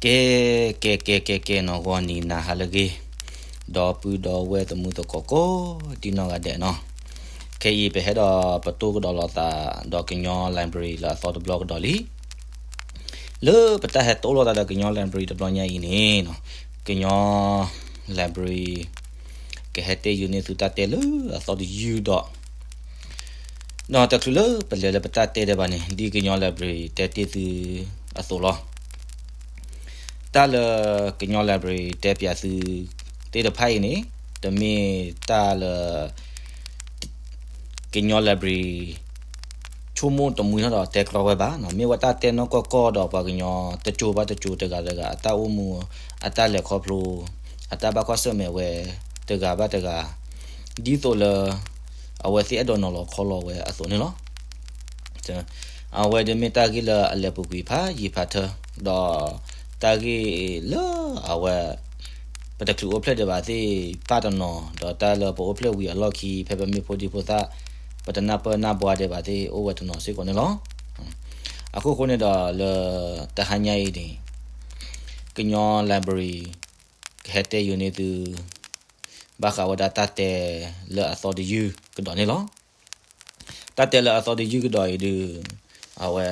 ကဲ ကဲ ကဲ ကဲ ကဲနီၤ ဂီၤနံၤနၤဟါလၢအဂ့ၤ, ဒီပုၢ်ဒီဝဲၢ်သမုၢ်သကိးကိးဒံနီၢ်ဂၤဒဲးနီၤ, ခဲအံၤပဟဲဒီးပတိၢ်ကဒီးလိာ်သး ဒီးကညီ library လၢအသီတဘျီကဒီးလံ. လၢပတၢ်ဟဲတိၢ်လိာ်သးဒီးကညီ library တဘျီညါအံၤန့ၣ်နီၤ, ကညီ library ကဟဲတဲယုာ်န့ၢ်သုတၢ်တဲလၢအသီတယုၢ်ဒီး ဒီးတချုးလၢပလဲၤလၢပတၢ်တဲဒဲးဘၣ်န့ၣ် ဒ်ကညီ library တဲတ့ၢ်သုအသိးလီၤ. တၢ်လၢကညီ library တဲပၠးသုသ့ၣ်တဖၣ်အံၤန့ၣ် တမ့ၢ်တၢ်လၢ ကညီ library ဆိကမိၣ်တမှံၤထီၣ်ဒီးတဲကြီဝဲဘၣ်နီၤ, မ့ၢ်ဝဲတၢ်တဲနီၢ်ကီၢ်ကီၢ်ဒီးပှၤကညီတစိၤဘၣ်တစိၤတဂၤတဂၤ အတၢ်အိၣ်မူ အတၢ်လဲၤခီဖျိ အတၢ်ဘၣ်ကွၢ်ဆၢၣ်မဲာ်ဝဲတဂၤဘၣ်တဂၤ ဒ်သိးလၢ အဝဲသ့ၣ်အဲၣ်ဒိးနီၤလီၤခီလီၤဝဲအသိးန့ၣ်လီၤ. အဝဲဒၣ်မ့ၢ်တၢ်ဂ့ၢ်လၢအလဲၤပူၤကွံာ်ဖးယံာ်ဖးထၢ ဒီးတၢ်ဂ့ၢ်လၢအဝဲ ပတချုးအိၣ်ဖျဲၣ်ဒံးဘၣ်သ့ၣ်ပၢ်တနီၤ ဒီးတၢ်လၢပအိၣ်ဖျဲၣ်ဝံၤအလီၢ်ခံ ဖဲပမ့ၢ်ဖိဒံဖိသၣ် ပတနၢ်ပၢၢ်နၢ်ဘှါဒံးဘၣ်သ့ၣ် အိၣ်ဝဲတနီၤစ့ၢ်ကီးန့ၣ်လီၤ. အခိၣ်ဃိန့ၣ်ဒီးလၢတဟါညါအံၤန့ၣ် ကညီ library ကဟဲတဲယုာ်န့ၢ်သု ဘၣ်ဃးဝဲဒၣ်တၢ်တဲလၢအသီတယုၢ်ကဒီးန့ၣ်လီၤ. တၢ်တဲလၢအသီတယုၢ်ကဒီးအံၤဒုး အဝဲ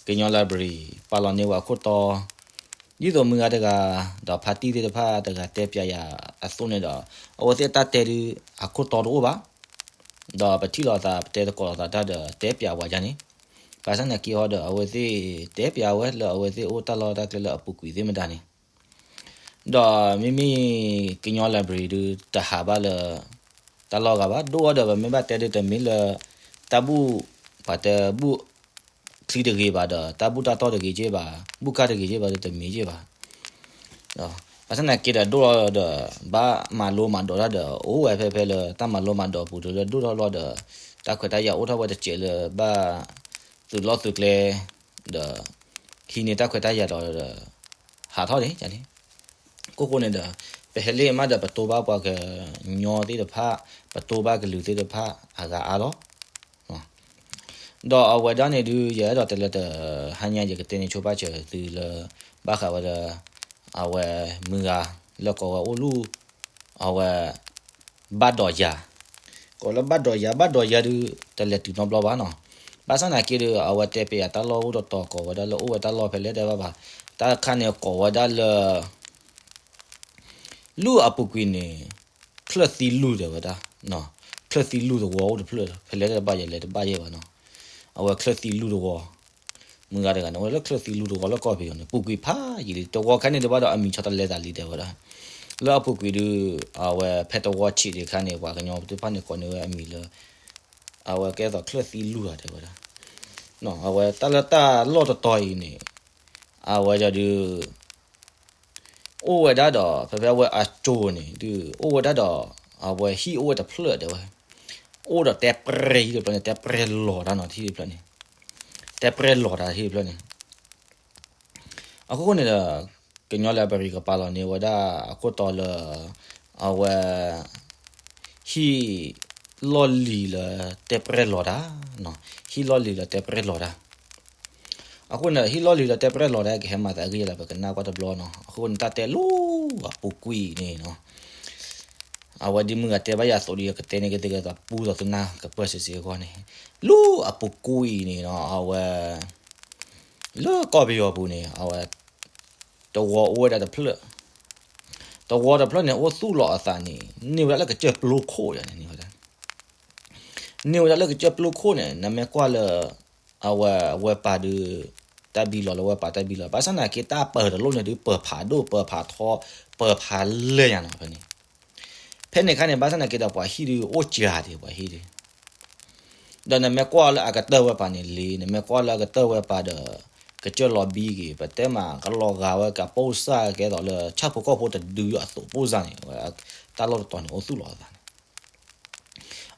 ကညီ library ပာ်လီၤန့ၢ်ဝဲအခိၣ်တီ ဒ်သိးမုၢ်ဂၤတဂၤ ဒီးဖါတံၢ်သ့ၣ်တဖၣ်တဂၤတဲပၠးယၤအသိးန့ၣ်ဒီး အဝဲသ့ၣ်တၢ်တဲဒုး အခိၣ်တီတအိၣ်ဘၣ်. ဒီးပထံၣ်လိာ်သး ပတဲသကိးလိာ်သးတၢ်ဒီးတဲပၠးဝဲဒၣ်န့ၣ်, ဘၣ်ဆၣ်သနာ်က့ဟီဒီး အဝဲသ့ၣ်တဲပၠးဝဲလၢအဝဲသ့ၣ်အိၣ်တၢ်လီၢ်တၢ်ကျဲလၢအပူၤကွံာ်သ့ၣ်မတၤန့ၣ် ဒီးမ့မ့ၢ်ကညီ library ဒုး တဟးဘၣ်လၢ တၢ်လီၢ်ဂၤဘၣ်, ဒိၣ်အီၤဒီးပမ့ၢ်ဘၣ်တဲဒုးတမ့ၢ်လၢ တၢ်ဘူၣ် ပှၤတဲဘူၣ်ချံတဂ့ၤဘၣ်ဒီး တၢ်ဘူၣ်တၢ်တီၢ်တဂ့ၤက့ဘၣ်, ဘူၣ်ကၢ်တဂ့ၤက့ဘၣ်ဒုးတမ့ၢ်က့ဘၣ်. ဘၣ်ဆၣ်သနာ်က့ဒီးဒိၣ်အီၤဒီး ဘၣ်မၤလိမၤဒိးတၢ်ဒီး အိၣ်ဝဲဖဲဖဲလၢတၢ်မၤလိမၤဒိးပူၤဒီး လၢဒိၣ်ထီၣ်လီၤဒီး တၢ်ခွဲးတၢ်ယာ်အိၣ်ထီၣ်ဝဲတစဲးလၢဘၣ် သုးလီၢ်သုးကျဲ ဒီး ဟံးန့ၢ်တၢ်ခွဲးတၢ်ယာ်ဒီး ဟးထီၣ်န့ၣ်န့ၣ်. ခိၣ်ဃိန့ၣ်ဒီး ပဟဲလ့ၣ်မးဒီးပတိၢ်ဘၣ်ပှၤကညီသ့ၣ်တဖၣ်, ပတိၢ်ဘၣ်ကလုာ်သ့ၣ်တဖၣ်အဂၤအါလီၤ. ဒီးအဝဲဒၣ်န့ၣ်ဒုး ယအဲၣ်ဒိးတဲလၢတဟါညါ ယကတဲန့ၢ်ဆိပာ်စၢၤသုလၢ ဘၣ်ဃးဝဲဒီး အဝဲမုၢ်ဂၤလၢကိးဝဲအိၣ်လူၢ် အဝဲ ဘၣ်ဒီးယၤ, ကိးလၢဘၣ်ဒီးယၤ ဘၣ်ဒီးယၤဒုး တလဲၤတုၤနီတဘျီဘၣ်နီၤ. ဘၣ်ဆၣ်သနာ်က့ဒီး အဝဲတဲပၠးယၤတၢ်လီၢ်အိၣ်တတီၤ ကိးဝဲဒၣ်လၢအိၣ်ဝဲတၢ်လီၢ်ဖဲလဲၣ်တဲဘၣ်ဘၣ်, တၢ်တခါန့ၣ်ကိးဝဲဒၣ်လၢ လူၢ်အပူၤကွံာ်န့ၣ် ချၢၣ်သံလူၢ်တဲဝဲဒၣ်, ချၢၣ်သံလူၢ်တဝီအိၣ်တဖျၢၣ် ဖဲလဲၣ်တဘၣ်ယဲလဲၤတဘၣ်ယဲဘၣ်နီၤ. အဝဲချၢၣ်သံလူၢ်တဝီ မုၢ်ဂၤတဂၤန့ၣ် အိၣ်လၢချၢၣ်သံလူၢ်တဝီလၢကီၢ်ပယီၤန့ၣ် ပူၤကွံာ်ဖးယံာ်လံ တဝီခါန့ၣ်တဘၣ်ဒီးအမံၤဆီတလဲသးလံတဲဝဲဒၣ်. လၢအပူၤကွံာ်ဒုး အဝဲဖဲတဝီဆံးဒံးခါန့ၣ် ပှၤကညီသ့ၣ်တဖၣ်န့ၣ်ကိးန့ၢ်ဝဲအမံၤလၢ အဝဲကဲသိးချၢၣ်သံလူၢ်ဧါတဲဝဲဒၣ်. အဝဲတၢ်လၢတၢ်လီၢ်တတီၤအံၤန့ၣ် အဝဲဒၣ်ဒုး အိၣ်ဝဲဒၣ်ဒီး ဖဲဖဲအဝဲအစိၤန့ၣ်ဒုး အိၣ်ဝဲဒၣ်ဒီး အဝဲဟံၣ်အိၣ်ဝဲတဖျၢၣ်တဲဝဲ, အိၣ်ဒီးတဲပြဲၢ်ဟံၣ်တဖျၢၣ်န့ၣ် တဲပြဲၢ်လီၤတၢ်နီၤ ဟံၣ်တဖျၢၣ်န့ၣ်, တဲပြဲၢ်လီၤတၢ်ဟံၣ်တဖျၢၣ်န့ၣ်. အခိၣ်ဃိန့ၣ်ဒီး ကညီ library ကပာ်လီၤန့ၢ်ဝဲဒၣ်အခိၣ်တီလၢ အဝဲ ဟံၣ်လီၢ်လံၤလၢတဲပြဲၢ်လီၤတၢ်, ဟံၣ်လီၢ်လံၤလၢတဲပြဲၢ်လီၤတၢ်. အဃိန့ၣ် ဟံၣ်လီၢ်လံၤလၢတဲပြဲၢ်လီၤတၢ် ကဟဲမၤသးအဂ့ၢ်လၢပကနၣ်ကွၢ်တဘျီနီၤ. အဃိန့ၣ် တၢ်တဲလီၤအပူၤကွံာ်န့ၣ်နီၤ အဝဲဒ်မုၢ်ဂၤတဲဘၣ်ယၤအသိးဒီး ယကတဲန့ၢ်က့ၤသုကသးပူသးသုနၢ်ကပၢၢ်စ့ၢ်စ့ၢ်အဂီၢ်န့ၣ်, လၢအပူၤကွံာ်အံၤန့ၣ်နီၤ အဝဲ လၢကီၢ်ပယီၤပူၤန့ၣ် အဝဲ တဝီအိၣ်ဝဲဒၣ်တဖျၢၣ်, တဝီတဖျၢၣ်န့ၣ် အိၣ်သူၣ်လီၤအသးန့ၣ် န့ၢ်ဝဲဒၣ်လၢကစၢၢ်ပျိခိၣ်န့ၣ် န့ၢ်ဝဲဒၣ်, န့ၢ်ဝဲဒၣ်လၢကစၢၢ်ပျိခိၣ်န့ၣ် နမ့ၢ်ကွၢ်လၢ အဝဲ ဝဲပာ်ဒုး တၢ်ဘံလီၤလၢဝဲပာ်တၢ်ဘံလီၤ ဘၣ်ဆၣ်သနာ်က့ တၢ်ပၢၢ်တလိၣ်န့ၣ်ဒုး ပၢၢ်ဖးဒိၣ် ပၢၢ်ဖးထီ ပၢၢ်ဖးလဲၢ်ညါနီၤ ဖဲန့ၣ် ဖဲန့ၣ်အခါန့ၣ် ဘၣ်ဆၣ်သနာ်က့ဒီး ပှၤဟံၣ်ဒုးအိၣ်စှၤဒံး ပှၤဟံၣ်ဒုး, ဒီးနမ့ၢ်ကွၢ်လၢအကတၢၢ်ဝဲပာ်န့ၣ်လံ, နမ့ၢ်ကွၢ်လၢအကတၢၢ်ဝဲပာ်ဒီး ကစၢၢ်လီၤဘံက့ၤ ပတဲမးကလီၤဂာ်ဝဲကပိၢ်စၢ်ကဲသိးလၢ ဆၣ်ဖိကီၢ်ဖိတဒုအသိးပိၢ်စၢ်န့ၣ် ဝဲတၢ်လီၢ်တတီၤန့ၣ် အိၣ်သူၣ်လီၤအသးန့ၣ်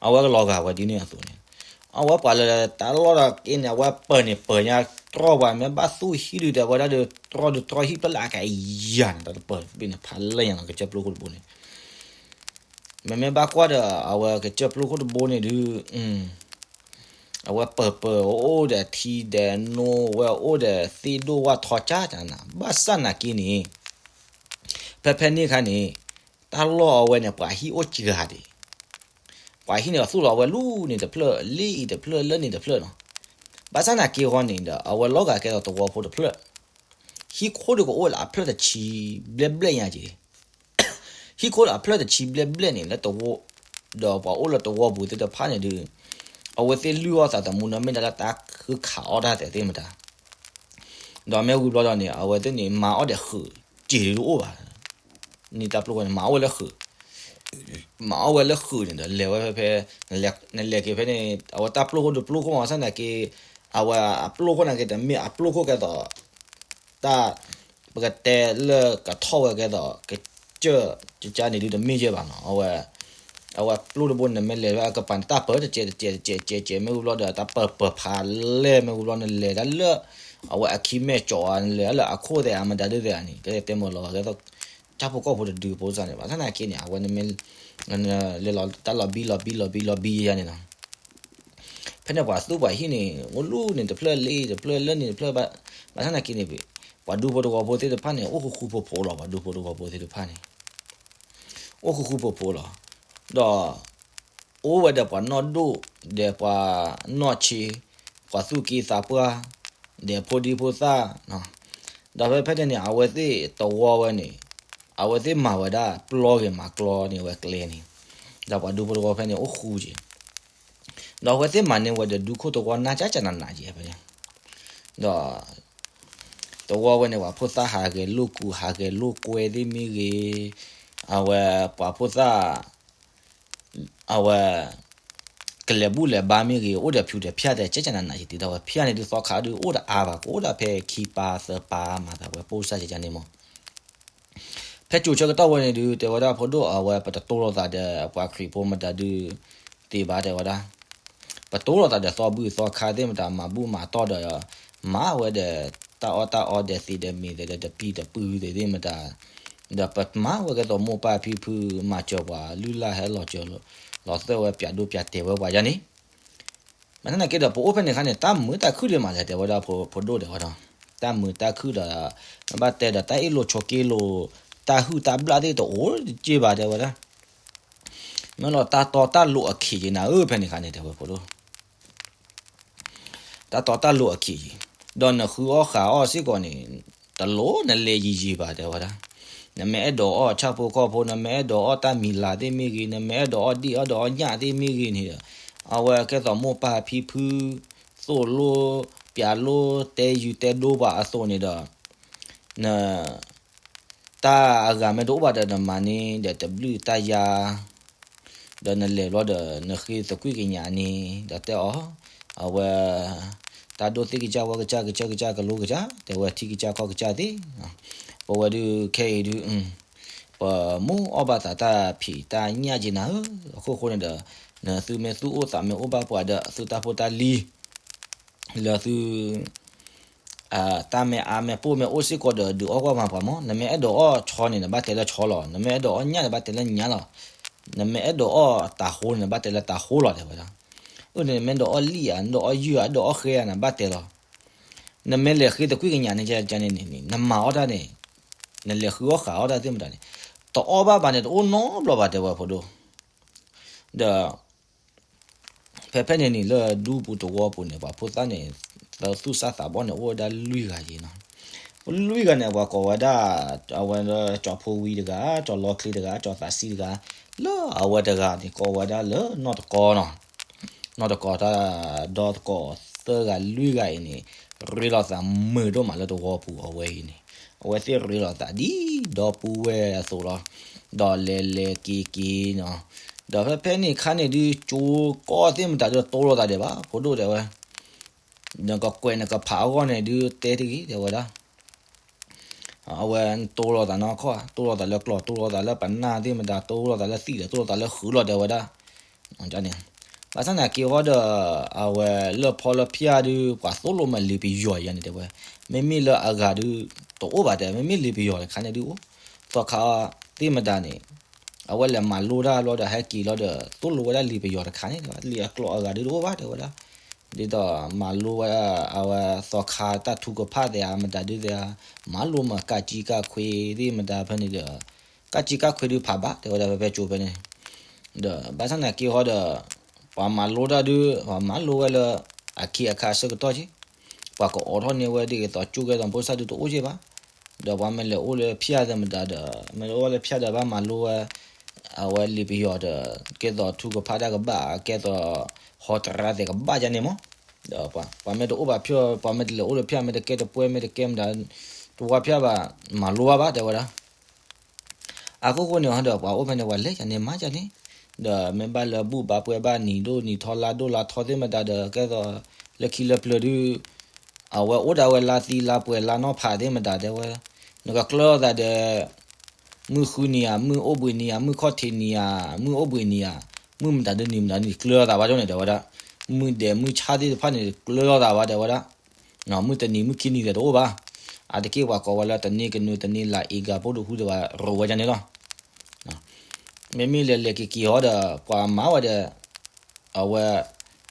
အဝဲကလီၤဂာ်ဝဲဒ်န့ၣ်အသိးန့ၣ်, အဝဲပှၤလၢတၢ်လီၢ်တက့ၢ်န့ၣ် အဝဲပၢၢ်န့ၣ်ပၢၢ်ညါတြီပှၤ မ့ၢ်ဘၣ်သူၣ်ဟံၣ်ဒုးဒီး အဝဲဒၣ်ဒီး တြီဒုးတြီဟံၣ်ဖျၢၣ်လၢအကယၤန့ၣ် တၢ်တပၢၢ်တဘ့ၣ်န့ၣ် ဖးလဲၢ်ညါနီၤ ကစၢၢ်ပျိခိၣ်တဘိန့ၣ် မ့မ့ၢ်ဘၣ်ကွၢ်ဒီး အဝဲကစၢၢ်ပျိခိၣ်တဘိန့ၣ်ဒုး အ အဝဲပၢၢ်ပၢၢ်အိၣ်ဒီးထံဒီးနိ အဝဲအိၣ်ဒီးသ့ၣ်ဒိၣ်ဝၣ်ထီကၢ်တၢ်နၤ ဘၣ်ဆၣ်နာ်က့န့ၣ် ဖဲဖဲန့ၣ်အခါန့ၣ် တၢ်လီၢ်အဝဲန့ၣ် ပှၤဟံၣ်အိၣ်စှၤဒံး, ပှၤဟံၣ်န့ၣ်သူၣ်လီၤဝဲလူၤန့ၣ်တဖျၢၣ် လ့ၣ်အံၤတဖျၢၣ် လၢန့ၣ်တဖျၢၣ်နီၤ, ဘၣ်ဆၣ်နာ်က့အဂီၢ်န့ၣ်ဒီး အဝဲလီၤဂာ်ကဲသိးသဝီဖိတဖျၢၣ်, ဟံၣ်ခိၣ်ဒီးကအိၣ်လၢအဖျၢၣ်တဆံဘျဲၣ်ဘျဲၣ်ညါက့ၤ ဟံၣ်ခိၣ်လၢအဖျၢၣ်တဆံဘျဲၣ်ဘျဲၣ်န့ၣ် လၢသဝီ ဒီးပှၤအိၣ်လၢသဝီပူၤသ့ၣ်တဖၣ်န့ၣ်ဒုး အဝဲသ့ၣ်လုၢ်အီၣ်သးသမူနီၢ်မ့ၢ်ဒၣ်လၢတၢ်ဃုခးအီၣ်တၢ်သဲးသ့ၣ်မတၤ, ဒီးမ့ၢ်ဝံၤဘျီဒီးန့ၣ် အဝဲသ့ၣ်န့ၣ် မၤအီၣ်ဒီးဃုာ် စ့ၤဒုးတအိၣ်ဘၣ်, န့ၣ်တၢ်ပျိၢ်ဝဲန့ၣ် မၤအီၣ်ဝဲလၢဃုာ် မၤအီၣ်ဝဲလၢဃုာ်န့ၣ်ဒီး လဲၤဝဲဖဲဖဲ နလဲၤက့ၤဖဲန့ၣ် အဝဲတၢ်ပျိၢ်ခိၣ်ဒုးပျိၢ်ခိၣ်မး ဘၣ်ဆၣ်နာ်က့ အဝဲအပျိၢ်ခိၣ်နာ်က့ တမ့ၢ်အပျိၢ်ခိၣ်ကဲသိး တၢ် ပကတဲလၢကထီၣ်ဝဲကဲသိး ကစၢၢ်ကကါန့ၣ်ဒုးတမ့ၢ်ယဲၢ်ဘၣ်နီၤ, အဝဲ အဝဲပျိၢ်တဘိန့ၣ် မ့ၢ်လဲၤလၢအကပၤန့ၣ် တၢ်ပၢတစဲးတစဲးတစဲးတစဲးတစဲး မ့ၢ်ဝံၤဘျီဒီး တၢ်ပၢၢ်ပၢၢ်ဖးလဲၢ် မ့ၢ်ဝံၤဘျီ နလဲၤတၢ်လၢ အဝဲအခံမဲာ်ကၠီၤဧါ နလဲၤတၢ်လၢအခိၣ်သဲးဧါ မတၤဒုးသဲးဧါန့ၣ် ကတဲတဲမၤလီၤဂာ်ကဲသိး တၢ်ဖိကီၢ်ဖိတဒုဖိစၢ်န့ၣ် ဘၣ်ဆၣ်နာ်က့န့ၣ် အဝဲန့ၣ်မ့ၢ် လဲၤလီၤတၢ်လီၤဘံလီၤဘံလီၤဘံလီၤဘံယဲၢ်န့ၣ်နီၤ ဖဲန့ၣ်ပှၤသူၣ်ပှၤဟံၣ်န့ၣ် အိၣ်လူၤန့ၣ်တဖျၢၣ်လ့ၣ်တဖျၢၣ်လၢန့ၣ်တဖျၢၣ်ဘၣ်, ဘၣ်ဆၣ်နာ်က့န့ၣ် ပှၤဒူဖိတဝီဖိသ့ၣ်တဖၣ်န့ၣ် အိၣ်ဃူဃူဖိးဖိးလီၤ ပှၤဒူဖိတဝီဖိသ့ၣ်တဖၣ်န့ၣ် အိၣ်ဃူဃူဖိးဖိးလီၤ, ဒီး အိၣ်ဝဲဒီးပှၤနီၢ်ဒိၣ် ဒီးပှၤနီၢ်ဆ့, ပှၤသူၣ်က့သးပှၢ်, ဒီးဖိဒံဖိသၣ်, ဒီးဖဲဖဲန့ၣ်န့ၣ် အဝဲသ့ၣ်တဝီဝဲန့ၣ် အဝဲသ့ၣ်မၤဝဲဒၣ်ပျီဂ့ၤမၤကျီန့ၢ်ဝဲကျဲန့ၣ်, ဒီးပှၤဒူဖိတဝီဖဲန့ၣ်အိၣ်ဃူက့ၤ, ဒီးအဝဲသ့ၣ်မၤန့ၢ်ဝဲဒီးဒူခိၣ်တဝီနးကၠၢ်ကၠၢ်နးနးက့ၤဖဲန့ၣ်, ဒီး တဝီဝဲန့ၣ် ပှၤဖိသၣ်ဟးဂဲၤလိာ်ကူး ဟးဂဲၤလိာ်ကွဲသ့ၣ်မ့ၢ်ဂ့ၤ, အဝဲပှၤဖိသၣ် အဝဲ ကလဲၤဘူၣ်လဲၤဘါမ့ၢ်ဂ့ၤ အိၣ်ဒီးဖၠူဒီးဖၠၣ်ဒီး ကၠၢ်ကၠၢ်နးနးယံၤ တုၤဒၣ်ဝဲဖၠၣ်န့ၣ်ဒုးသီခါဒုး အိၣ်ဒီးအါဘၣ် ကအိၣ်ဒၣ်ဖဲခံပၤသၢပၤမၤသးဝဲပိၢ်စၢ်ကကါန့ၣ်မး, ဖဲကၠိၤဆၢကတီၢ်ဝဲန့ၣ်ဒုး တဲဝဲဒၣ်ဖိဒိၣ်အဝဲပတတိလိာ်သးဒီးပှၤခရံာ်ဖိမတၤဒုး သ့ဘၣ်တဲဝဲဒၣ်, ပတိလိာ်သးဒီးသီဘူၣ်သီခါသ့ၣ်မတၤ မၤဘူၣ်မၤတီၢ်ဒီး မၤဝဲဒီးတၢ်အီၣ်တၢ်အီဒီးသ့ဒီးမ့ၤဒီးတပံၤတပုၢ်သ့ၣ်မတၤ ဒီးပမၤဝဲကဲသိးမိၢ်ပၢ်ဖံဖု မၤစၢၤပှၤလုၢ်လၢ်ဟဲလီၤစၢၤလီၤသွဲၣ်ဝဲ ပၠးဒိပၠးတဲာ်ဝဲပှၤယါန့ၣ်, မ့ၢ်နာ်က့ဒီးပအိၣ်ဖဲန့ၣ်အခါန့ၣ် တၢ်မုာ်တၢ်ခုၣ်ဒံးမးလဲၣ် တဲဝဲဒၣ်ဖိဒိၣ်တဲဝဲဒၣ်, တၢ်မုာ်တၢ်ခုၣ်ဒီး နဘၣ်တဲဒီးတၢ်အ့ၣ်လိာ်ဆိးက့လိာ် တၢ်ဟုၣ်တၢ်ဘျၣ်သ့ၣ်တအိၣ်တက့ၢ်ဘၣ်တဲဝဲဒၣ်, မ့ၢ်လီၤတၢ်တီတၢ်လိၤအခံးက့ၤနၤဧၢ ဖဲန့ၣ်အခါန့ၣ် တဲဝဲဖိဒိၣ် တၢ်တီတၢ်လိၤအခံးက့ၤ, ဒီးနဃုအီၣ်ဃုအီၣ်စ့ၢ်ကီးန့ၣ် တလိၣ်နလဲၤယံာ်ယံာ်ဘၣ်တဲဝဲဒၣ်, နမ့ၢ်အဲၣ်ဒိးအီၣ်ဆၣ်ဖိကီၢ်ဖိ နမ့ၢ်အဲၣ်ဒိးအီၣ်တၢ်မံၤလၤသ့ၣ်မ့ၢ်ဂ့ၤ နမ့ၢ်အဲၣ်ဒိးအီၣ်ဒံၣ်အီၣ်ဒီးအီၣ်ညၣ်သ့ၣ်မ့ၢ်ဂ့ၤန့ၣ်ဒီး အဝဲကဲသိးမိၢ်ပၢ်ဖံဖု သိၣ်လိ ပၠးလိ တဲယုာ်တဲဒိပှၤအသိးန့ၣ်ဒီး န တၢ်အဂၤမ့ၢ်တအိၣ်ဘၣ်ဒီး နမၤန့ၢ်ဒီးတဘျုးတၢ်ယါ, ဒီးနလဲၤဘျီဒီး နဃ့သကွံၢ်ကညးန့ၣ် ဒီးတဲအီၤ, အဝဲ တၢ်ဒိၣ်သ့ၣ်ကစၢ်ဝဲကစၢ် ကစၢၢ်ကစၢ်ကလိကစၢ် တဲဝဲထံကစၢ်ကီၢ်ကစၢ်သ့ၣ်, ပဝဲဒုးခဲအံၤဒုး ပမ့ၢ်အီၣ်ဘၣ်သးတၢ်ဖံးတၢ်ညၣ်က့ၤနၤဧၢ, အခိၣ်ဃိန့ၣ်ဒီး နသုမ့ၢ်သူၣ်အိၣ်သးမ့ၢ်အိၣ်ဘၣ်ပှၤဒီး သုတၢ်ဖိတၢ်လံၤ လၢသု တၢ်မ့ၢ်အါမ့ၢ်ပိၢ်မ့ၢ်အိၣ်စ့ၢ်ကီးဒီး ဒုးအီၣ်ကွၢ်မၤပှၤမး, နမ့ၢ်အဲၣ်ဒိးအီၣ်ဆီန့ၣ် နဘၣ်တဲလၢဆီလီၤ, နမ့ၢ်အဲၣ်ဒိးအီၣ်ညၣ်န့ၣ် ဘၣ်တဲလၢညၣ်လီၤ, နမ့ၢ်အဲၣ်ဒိးအီၣ်တၤဟိန့ၣ် နဘၣ်တဲလၢတၤဟိလီၤ တဲဝဲဒၣ်, အန့ၣ် နမ့ၢ်အဲၣ်ဒိးအီၣ်လံၣ်ဧါ နအဲၣ်ဒိးအီၣ်ယုၢ်ဧါ အဲၣ်ဒိးအီၣ်ဃဲဧါ နဘၣ်တဲလီၤ, နမ့ၢ်လဲၤဃ့သကွံၢ်ကညးန့ၣ် ကန့ၣ်န့ၣ် နမၤအီၣ်တၢ်န့ၣ် နလဲၤဃုအီၣ်ဃုအီၣ်တၢ်သ့ၣ်မတၤန့ၣ် တအီၣ်ဘၣ်ဘၣ်န့ၣ် တအိၣ်နီတဘျီဘၣ် တဲဝဲဖိဒိၣ်, ဒီး ဖဲဖဲန့ၣ်န့ၣ် လၢဒူပူၤတဝီပူၤန့ၣ် ပှၤဖိသၣ်န့ၣ် သးသူၣ်စၢ်သးဘီၣ်န့ၣ် အိၣ်ဝဲဒၣ်လွံၢ်ဂၤယ့ၤနီၤ, လွံၢ်ဂၤန့ၣ် ပှၤကိးဝဲဒၣ် အဝဲလၢကၠီၤဖိဝံတဂၤ ကၠီၤလီချ့တဂၤ ကၠီၤသးစံတဂၤ, လၢအဝဲတဂၤန့ၣ် ကိးဝဲဒၣ်လၢနီၢ်တကီနီၤ, နီၢ်တကီတၢ်ဒီသကိးသၢဂၤလွံၢ်ဂၤအံၤန့ၣ် ရ့လိာ်သးမုာ်ဒိၣ်မးလၢတဝီပူၤအဝဲအံၤန့ၣ်, အဝဲသ့ၣ်ရ့လိာ်သးဒ်ဒီပုၢ်ဝဲၢ်အသိးလီၤ, ဒီးလဲၤလဲၤက့ၤက့ၤနီၤ, ဒီးဖဲဖဲန့ၣ်ခါန့ၣ်ဒုး ကၠိကီၢ်သ့ၣ်မတၤဒုးတတိလိာ်သးဒံးဘၣ် ဖိဒိၣ်တဲဝဲ, နကကွဲးနကဖးအဂီၢ်န့ၣ်ဒုး တဲတဂ့ၤ တဲဝဲဒၣ် အဝဲတိလိာ်သးနီၢ်ခီၣ် တိလိာ်သးလၢကျီၢ် တိလိာ်သးလၢပနၢ်သ့ၣ်မတၤ တိလိာ်သးလၢသံၣ်ဒီး တိလိာ်သးလၢဃုာ်လီၤ တဲဝဲဒၣ်န့ၣ်, ဘၣ်ဆၣ်သနာ်က့အဂီၢ်ဒီး အဝဲလၢဖီလၢဖၠၣ်ဒုး ပှၤသိၣ်လိမးလံာ်ပယီၤယါန့ၣ် တဲဝဲ, မ့မ့ၢ်လၢအဂၤဒုး တအိၣ်ဘၣ်တဲ မ့မ့ၢ်လံာ်ပယီၤတခါန့ၣ်ဒုးအိၣ်, သီခါသ့ၣ်မတၤန့ၣ် အဝဲလဲၤမၤလိတၢ်ဘျီဒီး ဟဲက့ၤလီၤဒီး သိၣ်လိဝဲဒၣ်လံာ်ပယီၤတခါန့ၣ် လံာ်အကျိာ်အဂၤဒုးတအိၣ်ဘၣ် တဲဝဲဒၣ်, ဒ်သိးမၤလိဝဲ အဝဲသီခါတၢ်ထုကဖၣ်သ့ၣ်ဧါ မတၤဒုသ့ၣ်ဧါ, မၤလိမၤကၣ်ကံကၣ်ခွ့သ့ၣ်မတၤဖဲန့ၣ်ဒီး ကၣ်ကံကၣ်ခွ့ဒုဖးဘၣ် တဲဝဲဒၣ်ဖဲဖဲကၠိဖဲန့ၣ်, ဒီးဘၣ်ဆၣ်သနာ်က့ဟီဒီး ပှၤမၤလိတၢ်ဒု ပှၤမၤလိဝဲလၢ အခ့အခါအဆၢကတီၢ်က့, ပှၤကအိးထီၣ်န့ၢ်ဝဲဒ်သိးကၠိကဲသိးဖိစၢ်ဒုတအိၣ်က့ဘၣ်, ဒီးပှၤမ့ၢ်လဲၤအိၣ်လၢဖၠၣ်သ့ၣ်မတၤဒီး မ့ၢ်အိၣ်ဝဲလၢဖၠၣ်ဒီးဘၣ်မၤလိဝဲ အဝဲလံာ်ပယီၤဒီး ကဲသိးထုကဖၣ်တၢ်ကဘၣ် ကဲသိးဟီတရါသ့ၣ်ကဘၣ်ယါန့ၣ်မး, ဒီးပှၤမ့ၢ်တအိၣ်ဘၣ်ဖၠၣ် ပှၤမ့ၢ်တလဲၤအိၣ်လၢဖၠၣ် မ့ၢ်တကဲတပွဲ မ့ၢ်တကဲမတၤ တဝါဖၠၣ်ဘၣ် မၤလိဘၣ်ဘၣ် တဲဝဲဒၣ် အခိၣ်ဃိန့ၣ်ဟီဒီး ပှၤအိၣ်ဖဲန့ၣ် ပှၤလဲၤယါန့ၣ်မၤယါန့ၣ်, ဒီးမ့ၢ်ဘၣ်လၢဘူၣ်ဘါပှဲၤဘၣ် နံၤဒိၣ်နံၤထီ လါဒိၣ်လါထီသ့ၣ်မတၤဒီး ကဲသိးလၢခံလၢပျၢၤဒု အဝဲအိၣ်ဒၣ်ဝဲလါသံလါပှဲၤလါနီၢ်ဖးသ့ၣ်မတၤတဲဝဲ, နကကျၢၤလိာ်သးဒီး မုၢ်ဃုနံၤဧါ မုၢ်အိၣ်ဘှံးနံၤဧါ မုၢ်ခီၣ်ထံးနံၤဧါ မုၢ်အိၣ်ဘှံးနံၤဧါ မုၢ်မတၤဒုနံၤမတၤဒုနံၤ ကျၢၤလိာ်သးဘၣ်ဒ်န့ၣ် တဲဝဲဒၣ်, မုၢ်ဒဲးမုၢ်ဆၣ်သ့ၣ်တဖၣ်န့ၣ် ကျၢၤလိာ်သးဘၣ် တဲဝဲဒၣ်, မုၢ်တနံၤမုၢ်ခံနံၤသ့ၣ်တအိၣ်ဘၣ်, အါတက့ၢ်ပှၤကိးဝဲလၢတနံၤကနုၤတနံၤလၢအ့ကၤ ဖိဒိၣ်ဃူဒဲးဝဲ ရိးဝဲဒ်န့ၣ်လီၤ. မ့မ့ၢ်လဲၤလဲၤက့ၤက့ၤဟီဒီး ပှၤမၤဝဲဒီး အဝဲ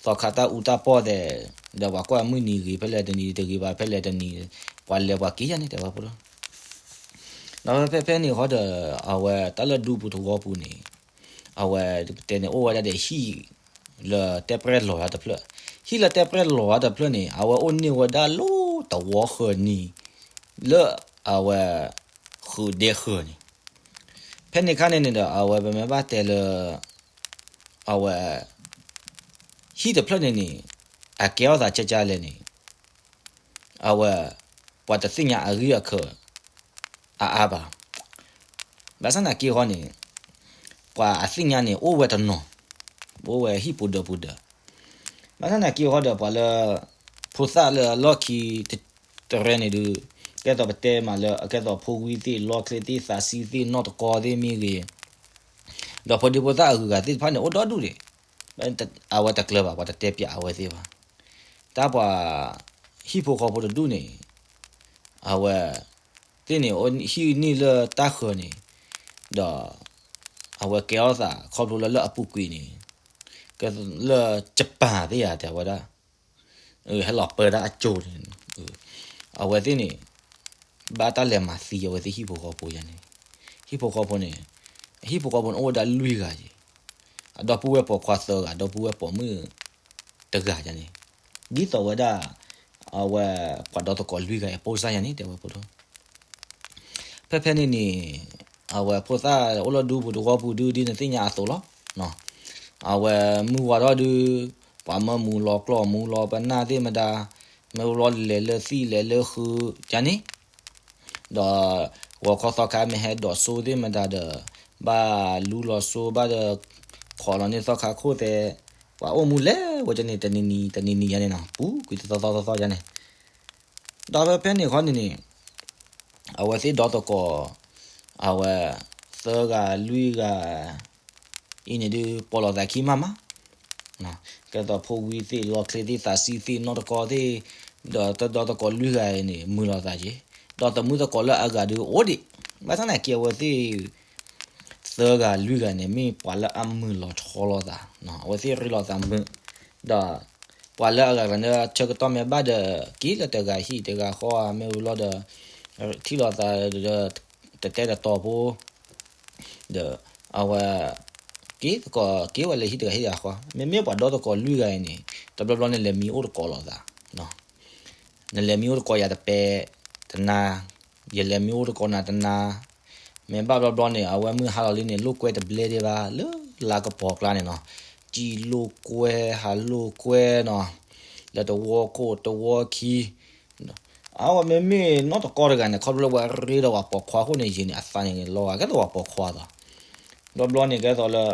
သီခါတၢ်အူတၢ်ပီၢ်သ့ၣ်, ဒီးပှၤကွၢ်မုၢ်နံၤဂ့ၤဖဲလဲၣ်တနံၤတဂ့ၤဘၣ်ဖဲလဲၣ်တနံၤ, ပှၤလဲၤပှၤက့ၤယါန့ၣ် တဲဝဲဖိဒိၣ် ဒီးဖဲဖဲန့ၣ်ဃီဒီး အဝဲတၢ်လၢဒူပူၤသဝီပူၤန့ၣ်, အဝဲပတဲန့ၣ်အိၣ်ဝဲဒၣ်ဒီးဟံၣ်လၢတဲပြဲၢ်လီၤတၢ်တဖျၢၣ်, ဟံၣ်လၢတဲပြဲၢ်လီၤတၢ်တဖျၢၣ်န့ၣ် အဝဲအိၣ်န့ၢ်ဝဲဒၣ်လၢသဝီဃၢၤနံၤ လၢအဝဲ ဃုာ်ဒဲဃၢၤန့ၣ်, ဖဲန့ၣ်ခါန့ၣ်န့ၣ်ဒီး အဝဲပမ့ၢ်ဘၣ်တဲလၢ အဝဲ ဟံၣ်တဖျၢၣ်န့ၣ်န့ၣ် အကဲထီၣ်သးကၢကၢလဲၣ်န့ၣ် အဝဲ ပှၤတသ့ၣ်ညါအဂ့ၢ်အခၢး အါအါဘၣ်. ဘၣ်ဆၣ်သနာ်က့ဟီန့ၣ် ပှၤအသ့ၣ်ညါန့ၣ် အိၣ်ဝဲတနီၤ, အိၣ်ဝဲဟံၣ်ပူၤဒၢးပူၤဒၢး. ဘၣ်ဆၣ်သနာ်က့ဟီဒီး ပှၤလၢ ဖိသၣ်လၢအလီၢ်ခံ တရဲန့ၣ်ဒုး ကဲသိးပတဲမးလၢ ကဲသိးဖိဝံသ့ၣ် လီၢ်ချ့သ့ၣ် သးဆံးသ့ၣ် နီၢ်တကီသ့ၣ်မ့ၢ်ဂ့ၤ, ဒီးဖိဒံဖိသၣ်အဂုၤအဂၤသ့ၣ်တဖၣ်န့ၣ် အိၣ်ဒီဒူၣ်ဒံး, အဝဲတကျၢၤဘၣ် ပှၤတတဲပျးအဝဲသ့ၣ်ဘၣ်. တၢ်ပှၤ ဟံၣ်ဖိဃီဖိတဒူၣ်န့ၣ် အဝဲ သ့ၣ်န့ၣ် ဟံၣ်န့ၢ်လၢတၢ်ဃၢၤန့ၣ်, ဒီး အဝဲကဲထီၣ်သးခီဖျိလၢလၢအပူၤကွံာ်န့ၣ်, ကဲလၢ Japan သ့ၣ်ယါ တဲဝဲဒၣ်, ဟဲလီၤပၢတၢ်အကၠိန့ၣ်, အဝဲသ့ၣ်န့ၣ် ဘၣ်တၢ်လဲၤမၤသံအဝဲသ့ၣ်ဟံၣ်ဖိဃီဖိယါန့ၣ်, ဟံၣ်ဖိဃီဖိန့ၣ်, ဟံၣ်ဖိဃီဖိန့ၣ်အိၣ်ဝဲဒၣ်လွံၢ်ဂၤယါ, အဒီပုၢ်ဝဲၢ်ပိာ်ခွါသၢဂၤ ဒီပုၢ်ဝဲၢ်ပိာ်မုၣ် တဂၤယါန့ၣ်, ဒ်သိးဝဲဒၣ် အဝဲ ပှၤဒီသကိးလွံၢ်ဂၤအံၤ ပိၢ်စၢ်ယါန့ၣ် တဲဝဲဖိဒိၣ် ဖဲဖဲန့ၣ်န့ၣ် အဝဲဖိသၣ်အိၣ်လၢဒူပူၤသဝီပူၤဒု ဒ်နသ့ၣ်ညါအသိးလီၤ. အဝဲမုၢ်ဝါထီၣ်ဒု ပှၤမၢမူလီၤကျီၢ်မူလီၤပနၢ်သ့ၣ်မတၤ, မ့ၢ်ဝဲလီၤလဲၤလၢသံၣ်လဲၤလၢဃုာ်ယါန့ၣ်, ဒီး ဂီၤခီသီခါမ့ၢ်ဟဲဒိးစိသ့ၣ်မတၤဒီး ဘၣ်လူလီၤစိဘၣ်ဒီး ခိးလီၤန့ၢ်သီခါခိၣ်သဲး, ပှၤအိၣ်မူလဲၤဝဲယါန့ၣ် တနံၤနံၤတနံၤနံၤယါန့ၣ်နီၤ ပူၤကွံာ်တသီသီသီသီယါန့ၣ် ဒီးဖဲဖဲန့ၣ်ဃီန့ၣ်န့ၣ် အဝဲသ့ၣ်ဒီသကိး အဝဲ သၢဂၤလွံၢ်ဂၤ အံၤန့ၣ်ဒုး ပိာ်လိာ်သးခံမးမး, ကဲသိးဖိဝံသ့ၣ်လီၤချ့သ့ၣ်သးဆံးသ့ၣ်နီၢ်တကီသ့ၣ်, ဒီးတၢ်ဒီသကိးလွံၢ်ဂၤအံၤန့ၣ် မုာ်လိာ်သးက့ၤ, ဒီးသမုၢ်သကိးလၢအဂၤဒုးအိၣ်ဒံး, ဘၣ်ဆၣ်သနာ်က့အဝဲသ့ၣ် သၢဂၤလွံၢ်ဂၤန့ၣ် မ့ၢ်ပှၤလၢအမုာ်လီၤဆီလိာ်သး, အဝဲသ့ၣ်ရ့လိာ်သးမုာ်, ဒီး ပှၤလၢအဂၤဂၤန့ၣ် ဆၢကတီၢ်မ့ၢ်ဘၣ်ဒီး က့ၤလၢတဂၤဟံၣ်တဂၤဃီဧါ မ့ၢ်ဝံၤလီၤဒီး ထံၣ်လိာ်သးဒီး တတဲတတီၤဖိ ဒီး အဝဲ က့ၤသကိး က့ၤဝဲလၢဟံၣ်တဂၤဟံၣ်တဂၤဃီ, မ့မ့ၢ်ပှၤဒီသကိးလွံၢ်ဂၤအံၤန့ၣ် တဘျီဘျီန့ၣ် လဲၤမံအိၣ်သကိးလိာ်သး, နလဲၤမံအိၣ်သကိးယၤတပဲ တနၤ, ယလဲၤမံအိၣ်သကိးနၤတနၤ, မ့ၢ်ဘၣ်ဘျီဘျီန့ၣ် အဝဲမုၢ်ဟါလီၤလံန့ၣ် လိာ်ကွဲတဘျဲဒံးဘၣ် လၢလါကပီၤကျါန့ၣ်နီၤ, ကၠံလိာ်ကွဲ ဟးလိာ်ကွဲနီၤ, လၢတဝီခိၣ်တဝီခံ အဝဲမ့မ့ၢ်နီၢ်တကီတဂၤန့ၣ် ခီဖျိလၢဝဲရ့ဒီးပှၤပိာ်ခွါအဃိန့ၣ် ယံာ်န့ၣ် အသးန့ၣ်လီၤဂာ်ကဲသိးပှၤပိာ်ခွါသီး, ဘျီဘျီန့ၣ် ကဲသိးလၢ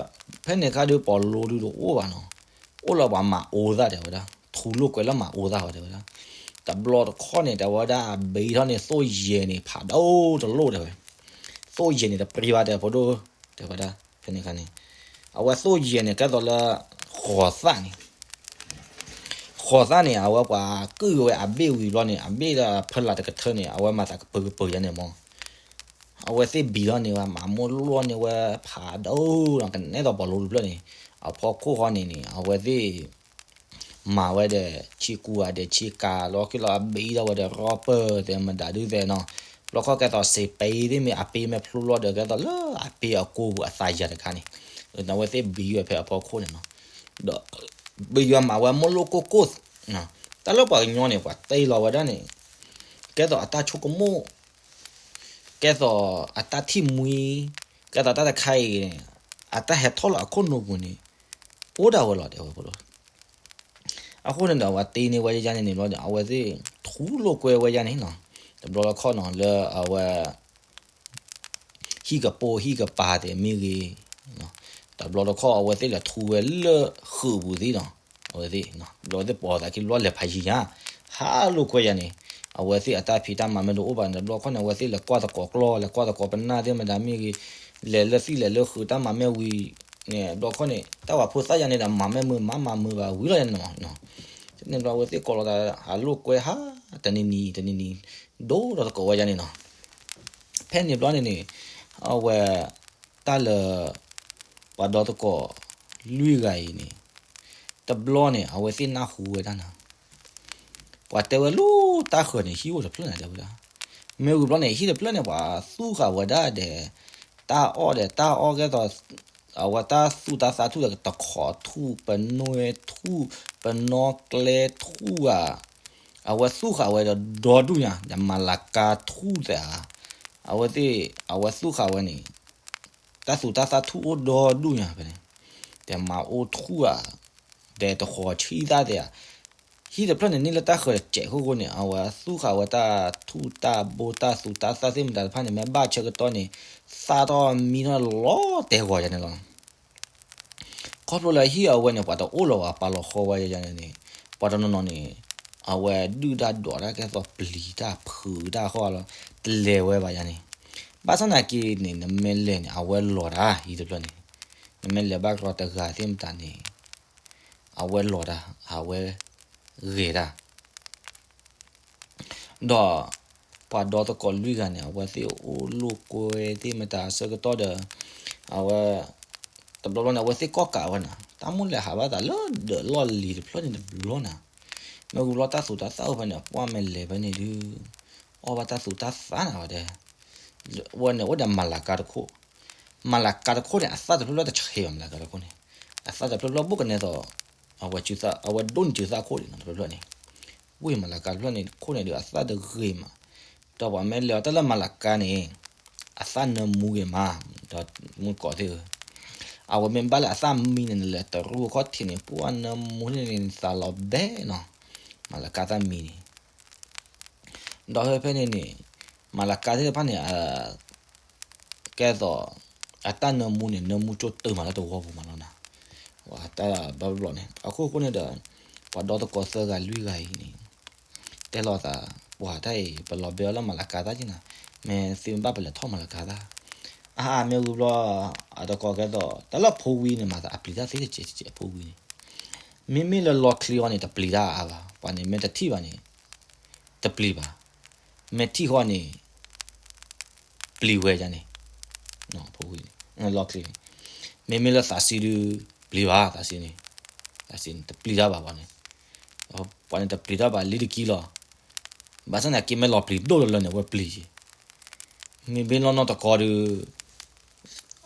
ဖဲန့ၣ်ခါဒုးပှၤလိဒုးတအိၣ်ဘၣ်နီၤ, အိၣ်လၢပှၤမၤအူသၣ်တဲဝဲဒၣ်, ထူလိာ်ကွဲလၢမၤအူသၣ်ဝဲတဲဝဲဒၣ်, တဘျီတခီၣ်န့ၣ် တဲဝဲဒၣ် အဘ့ထီၣ်န့ၣ် သိၣ်ယဲၢ်န့ၣ် ဖးဒိၣ်တလိၣ်တဲဝဲ, သိၣ်ယဲၢ်န့ၣ် တပြံဘၣ်တဲဖိဒိၣ်, တဲဝဲဒၣ် ဖဲန့ၣ်ခါန့ၣ် အဝဲသိၣ်ယဲၢ်န့ၣ် ကဲသိးလၢ ဃိးသၣ်န့ၣ် ဃိးသၣ်န့ၣ် အဝဲပှၤကုၢ်ဝဲအဘ့ၣ်ဝံၤဘျီန့ၣ် အဘ့ၣ်ဒီးဖၢလၢ်တကထၢန့ၣ် အဝဲမၤသးကပၢၤကပၢၤယါန့ၣ်မး, အဝဲသ့ၣ်ဘံၤထီၣ်န့ၣ်ဝဲ မၤမိၢ်လိၣ်န့ၢ်ဝဲဖးဒိၣ်ဒီး ကနဲသိးပှၤလိတဖျၢၣ်န့ၣ် အဖီခိၣ်ဃီန့ၣ်န့ၣ် အဝဲသ့ၣ် မၤဝဲဒီးဆ့ကူဂၤဒီးဆ့ကၤလီၤက့ၤလီၤ အဘ့ၣ်ထီၣ်ဝဲဒီး rubber သဲးမတၤဒုသဲးနီၤ, ဘျီခီကဲသိးစ့ပ့သ့ၣ်မ့ၢ်အပ့မ့ၢ်ဖျိလီၤဒီး ကဲသိးလၢအပ့အကိပူၤအသးယၤတခါန့ၣ်, အဝဲသ့ၣ်ဘံဝဲဖဲအဖီခိၣ်န့ၣ်နီၤ, ဒီးဘံယွၤမၤဝဲမိၢ်လိၣ်ကိၢ်ကိၢ်, တၢ်လၢပှၤကညီန့ၣ် ပှၤတ့လီၤဝဲဒၣ်န့ၣ် ကဲသိးအတၢ်ဆိကမိၣ် ကဲသိးအတၢ်ထံၣ်မှံ, ကဲသိးတၢ်တခါအံၤန့ၣ် အတၢ်ဟဲထီၣ်လၢအခိၣ်နူာ်ပူၤန့ၣ် အိၣ်ဒၣ်ဝဲလီၤ တဲဝဲဖိလီၤ. အဃိန့ၣ်ဒီး အဝဲတ့န့ၢ်ဝဲယါန့ၣ်န့ၣ်ဘျီဒီး အဝဲသ့ၣ်ထူလိာ်ကွဲဝဲယါန့ၣ်နီၤ, တဘျီလၢခီနီၤ လၢအဝဲ ဟံၣ်ကပိာ်ဟံၣ်ကပၤသ့ၣ်မ့ၢ်ဂ့ၤ, တဘျီတခီအဝဲသ့ၣ်လဲၤထူဝဲလၢဃုာ်ပူၤသ့ၣ်နီၤ, အဝဲသ့ၣ် တဘျီသ့ၣ်ပိာ်သးက့ၤဘျီလဲၤဖးယံၤညါ, ဟးလိာ်ကွဲယါန့ၣ်, အဝဲသ့ၣ်အတၢ်ဖံးတၢ်မၤမ့ၢ်တအိၣ်ဘၣ်န့ၣ် တဘျီခီန့ၣ် အဝဲသ့ၣ်လဲၤကွၢ်သကိးကျီၢ် လဲၤကွၢ်သကိးပနၢ်သ့ၣ်မတၤမ့ၢ်ဂ့ၤ, လဲၤလၢသံၣ်လဲၤလၢဃုာ်တၢ်မၤမ့ၢ်ဝံၤန့ၣ် တဘျီခီန့ၣ် တၢ်ဝဲဖိသၣ်ယါန့ၣ်ဒီး မၤမ့ၢ်မုာ်မၤမၤမုာ်ဘၣ်ဝံၤလီၤယါန့ၣ်နီၤ, န့ၣ်ဘျီအဝဲသ့ၣ်ကိးလီၤသး ဟးလိာ်ကွဲဟး တနံၤနံၤ တနံၤနံၤ ဒိၣ်ဒီးသကိးဝဲယါန့ၣ်နီၤ ဖဲန့ၣ်ဘျီန့ၣ်န့ၣ် အဝဲ တၢ်လၢ ပှၤဒီသကိးလွံၢ်ဂၤအံၤန့ၣ် တဘျီန့ၣ် အဝဲသ့ၣ်နၢ်ဟူဝဲဒၣ်နၤ, ပှၤတဲဝဲလၢတၢ်ဃၢၤန့ၣ် ဟံၣ်အိၣ်တဖျၢၣ်န့ၣ်တဲဝဲဒၣ်, မ့ၢ်ဝံၤဘျီန့ၣ် ဟံၣ်တဖျၢၣ်န့ၣ် ပှၤသူၣ်ဃာ်ဝဲဒၣ်ဒီး တၢ်အီၣ်ဒီးတၢ်အီၣ်ကဲသိး အဝဲတၢ်သူၣ်တၢ်သၣ်ထူၣ်ဒီး တခီထူၣ် ပနွဲထူၣ် ပနီၣ်ကျဲထူၣ်ဧါ, အဝဲသူၣ်ဃာ်ဝဲဒီးဒီဒူၣ်ညါ ဒီးမၤလၤကါထူၣ်သဲးဧါ, အဝဲသ့ၣ် အဝဲသူၣ်ဃာ်ဝဲန့ၣ် တၢ်သူၣ်တၢ်သၣ်ထူၣ်အိၣ်ဒီဒူၣ်ညါဖဲန့ၣ်, ဒီးမၤအိၣ်ထူၣ်ဧါ, ဒီးတဃီၤဆံသၣ်သဲးဧါ, ဟံၣ်တဖျၢၣ်န့ၣ် န့ၢ်လၢတၢ်ဃၢၤတစဲးဃိဃိန့ၣ် အဝဲသူၣ်ဃာ်ဝဲတၢ်ထူၣ်တၢ်ဘိတၢ်သူၣ်တၢ်သၣ်သ့ၣ်မတၤတဖၣ်န့ၣ် မ့ၢ်ဘၣ်ဆၢကတီၢ်န့ၣ် သၣ်ထီၣ်မံထီၣ်လီၤတဲာ်ဂီၤယါန့ၣ်လီၤ. ခီဖျိလၢဟံၣ်အဝဲန့ၣ် ပှၤတအိၣ်လၢၤဘၣ် ပာ်လီၤဃီဝဲယါန့ၣ်န့ၣ်, ပှၤတနီၤနီၤန့ၣ် အဝဲဒုၣ်တၢ်ဒိးတၢ်ကဲသိးပျံၤတၢ်ဖုးတၢ်ဃီလီၤ, တလဲၤဝဲဘၣ်ယါန့ၣ်, ဘၣ်ဆၣ်သနာ်က့န့ၣ် နမ့ၢ်လဲၤန့ၣ် အဝဲလီၤတၢ် ဟံၣ်တဖျၢၣ်န့ၣ်, နမ့ၢ်လဲၤဘၣ်ကရီတဂၤသ့ၣ်မတၤန့ၣ် အဝဲလီၤတၢ် အဝဲဂ့ၤတၢ် ဒီးပှၤဒီသကိးလွံၢ်ဂၤန့ၣ် အဝဲသ့ၣ်အိၣ်လိာ်ကွဲသ့ၣ်မတၤအဆၢကတီၢ်ဒီး အဝဲ တဘျီဘျီန့ၣ် အဝဲသ့ၣ်ကီၣ်ကးဝဲနၤ, တၢ်မိၣ်လဲၤဟးဘၣ်သးလၢဒၢးလီၢ်လံၤတဖျၢၣ်န့ၣ်တဘျီနၤ, မ့ၢ်ဝံၤဘျီတၢ်သူၣ်တၢ်သၣ်အိၣ်ဖဲန့ၣ် ပှၢ်မ့ၢ်လဲၤဖဲန့ၣ်ဒုး အီၣ်ဘၣ်တၢ်သူၣ်တၢ်သၣ်နၤဝဲဒဲ ဝဲန့ၣ်အိၣ်ဒီးမၤလၤကါတခိၣ်, မၤလၤကါတခိၣ်န့ၣ် အသၣ်တဖျၢၣ်ဖျၢၣ်တဆံးဘၣ် မၤလၤကါတခိၣ်န့ၣ်, အသၣ်တဖျၢၣ်ဖျၢၣ်ဘိၣ်ကနဲသိး အဝဲဒိၣ်န့ၢ်စုသၣ်ခိၣ်ဒံးနီၤ တဖျၢၣ်ဖျၢၣ်န့ၣ်, ဝံၤမၤလၤကါတဖျၢၣ်န့ၣ် ခိၣ်န့ၣ်ဒီးအသၣ်တဂ့ၤမး, ဒီးပှၤမ့ၢ်လဲၤအီၤတၢ်လၢမၤလၤကါန့ၣ် အသၣ်နၢမူဂ့ၤမး, ဒီးမုၢ်ကီးသ့ၣ်ဧၢ, အဝဲမ့ၢ်ဘၣ်လၢအသၣ်မံန့ၣ် နလဲၤတရူၢ်အခီၣ်ထံးန့ၣ် ပှၢ်နၢမူန့ၣ်န့ၣ် သးလီၤဘဲနီၤ, မၤလၤကါသၣ်မံန့ၣ် ဒီးဖဲဖဲန့ၣ်န့ၣ် မၤလၤကါသ့ၣ်တဖၣ်န့ၣ် ကဲသိး အတၢ်နၢမူန့ၣ် နၢမူကၠိတၢ်မၤလၢတဝီပူၤမးလီၤနၤ, တၢ်ဘၣ်ဘျီန့ၣ် အခိၣ်ဃိန့ၣ်ဒီး ပှၤဒီသကိးသၢဂၤလွံၢ်ဂၤအံၤန့ၣ် တဲလိာ်သး ပှၤတၢ်အံၤ ပလီၤဘဲအီၤလၢမၤလၤကါသၣ်က့နၤ, မ့ၢ်သ့မ့ၢ်ဘၣ်ပလဲၤထီၣ်မၤလၤကါသၣ်, အါ မ့ၢ်ဝံၤဘျီ အတကိးကဲသိး တၢ်လၢဖိဝံၤန့ၣ် မၤသးအပျံၤတၢ်သ့တစဲးတစဲးဖိဝံၤန့ၣ် မ့မ့ၢ်လၢလီၤချံအီၤန့ၣ် တပျံၤတၢ်အါဘၣ်, ပှၤန့ၣ်မ့ၢ်တထံၣ်ဘၣ်န့ၣ် တပျံၤဘၣ်, မ့ၢ်ထံၣ်ဃီန့ၣ် ပျံၤဝဲဒၣ်န့ၣ်, လီၤချံန့ၣ်, မ့မ့ၢ်လၢသးစံဒုး ပျံၤဘၣ်, သးစံန့ၣ်, သးစံန့ၣ် တပျံၤတၢ်ဘၣ်ပှၤန့ၣ်, ပှၤန့ၣ်တပျံၤတၢ်ဘၣ်လံတကံလီၤ, ဘၣ်ဆၣ်သနာ်က့မ့ၢ်လီၤပျံၤဒိၣ်လၢလၢန့ၣ် အဝဲပျံၤက့ၤ, မ့မ့ၢ်လၢနီၢ်တကီဒုး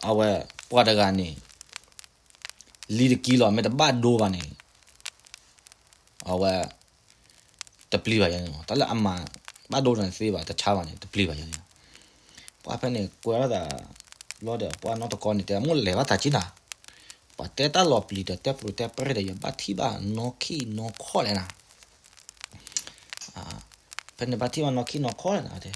အဝဲပှၤတဂၤန့ၣ် လံတကံလီၤ မ့ၢ်တဘၣ်ဒိဘၣ်န့ၣ် အဝဲ တပျံၤဘၣ်ယါန့ၣ်, တၢ်လၢအမၤဘၣ်ဒိတသ့ဘၣ် တဆါဘၣ်န့ၣ် တပျံၤဘၣ်ယါန့ၣ်, ပှၤဖဲန့ၣ်ကွဲထီၣ်သး ဘျီဒီး ပှၤနီၢ်တကီန့ၣ် တဲမိၢ်လဲၤဘၣ်တၢ်က့နၤ, ပှၤတဲတၢ်လီၤပျံၤဒီး တဲပြိၤတဲပြဲၤဒီး ယဘၣ်ထံၣ်ဘၣ်နီၢ်ခံနီၢ်ခီၣ်လဲၣ်နၤ ဖဲန့ၣ်ဘၣ်ထံၣ်ဘၣ်နီၢ်ခံနီၢ်ခီၣ်လဲၣ်နၤတဲ,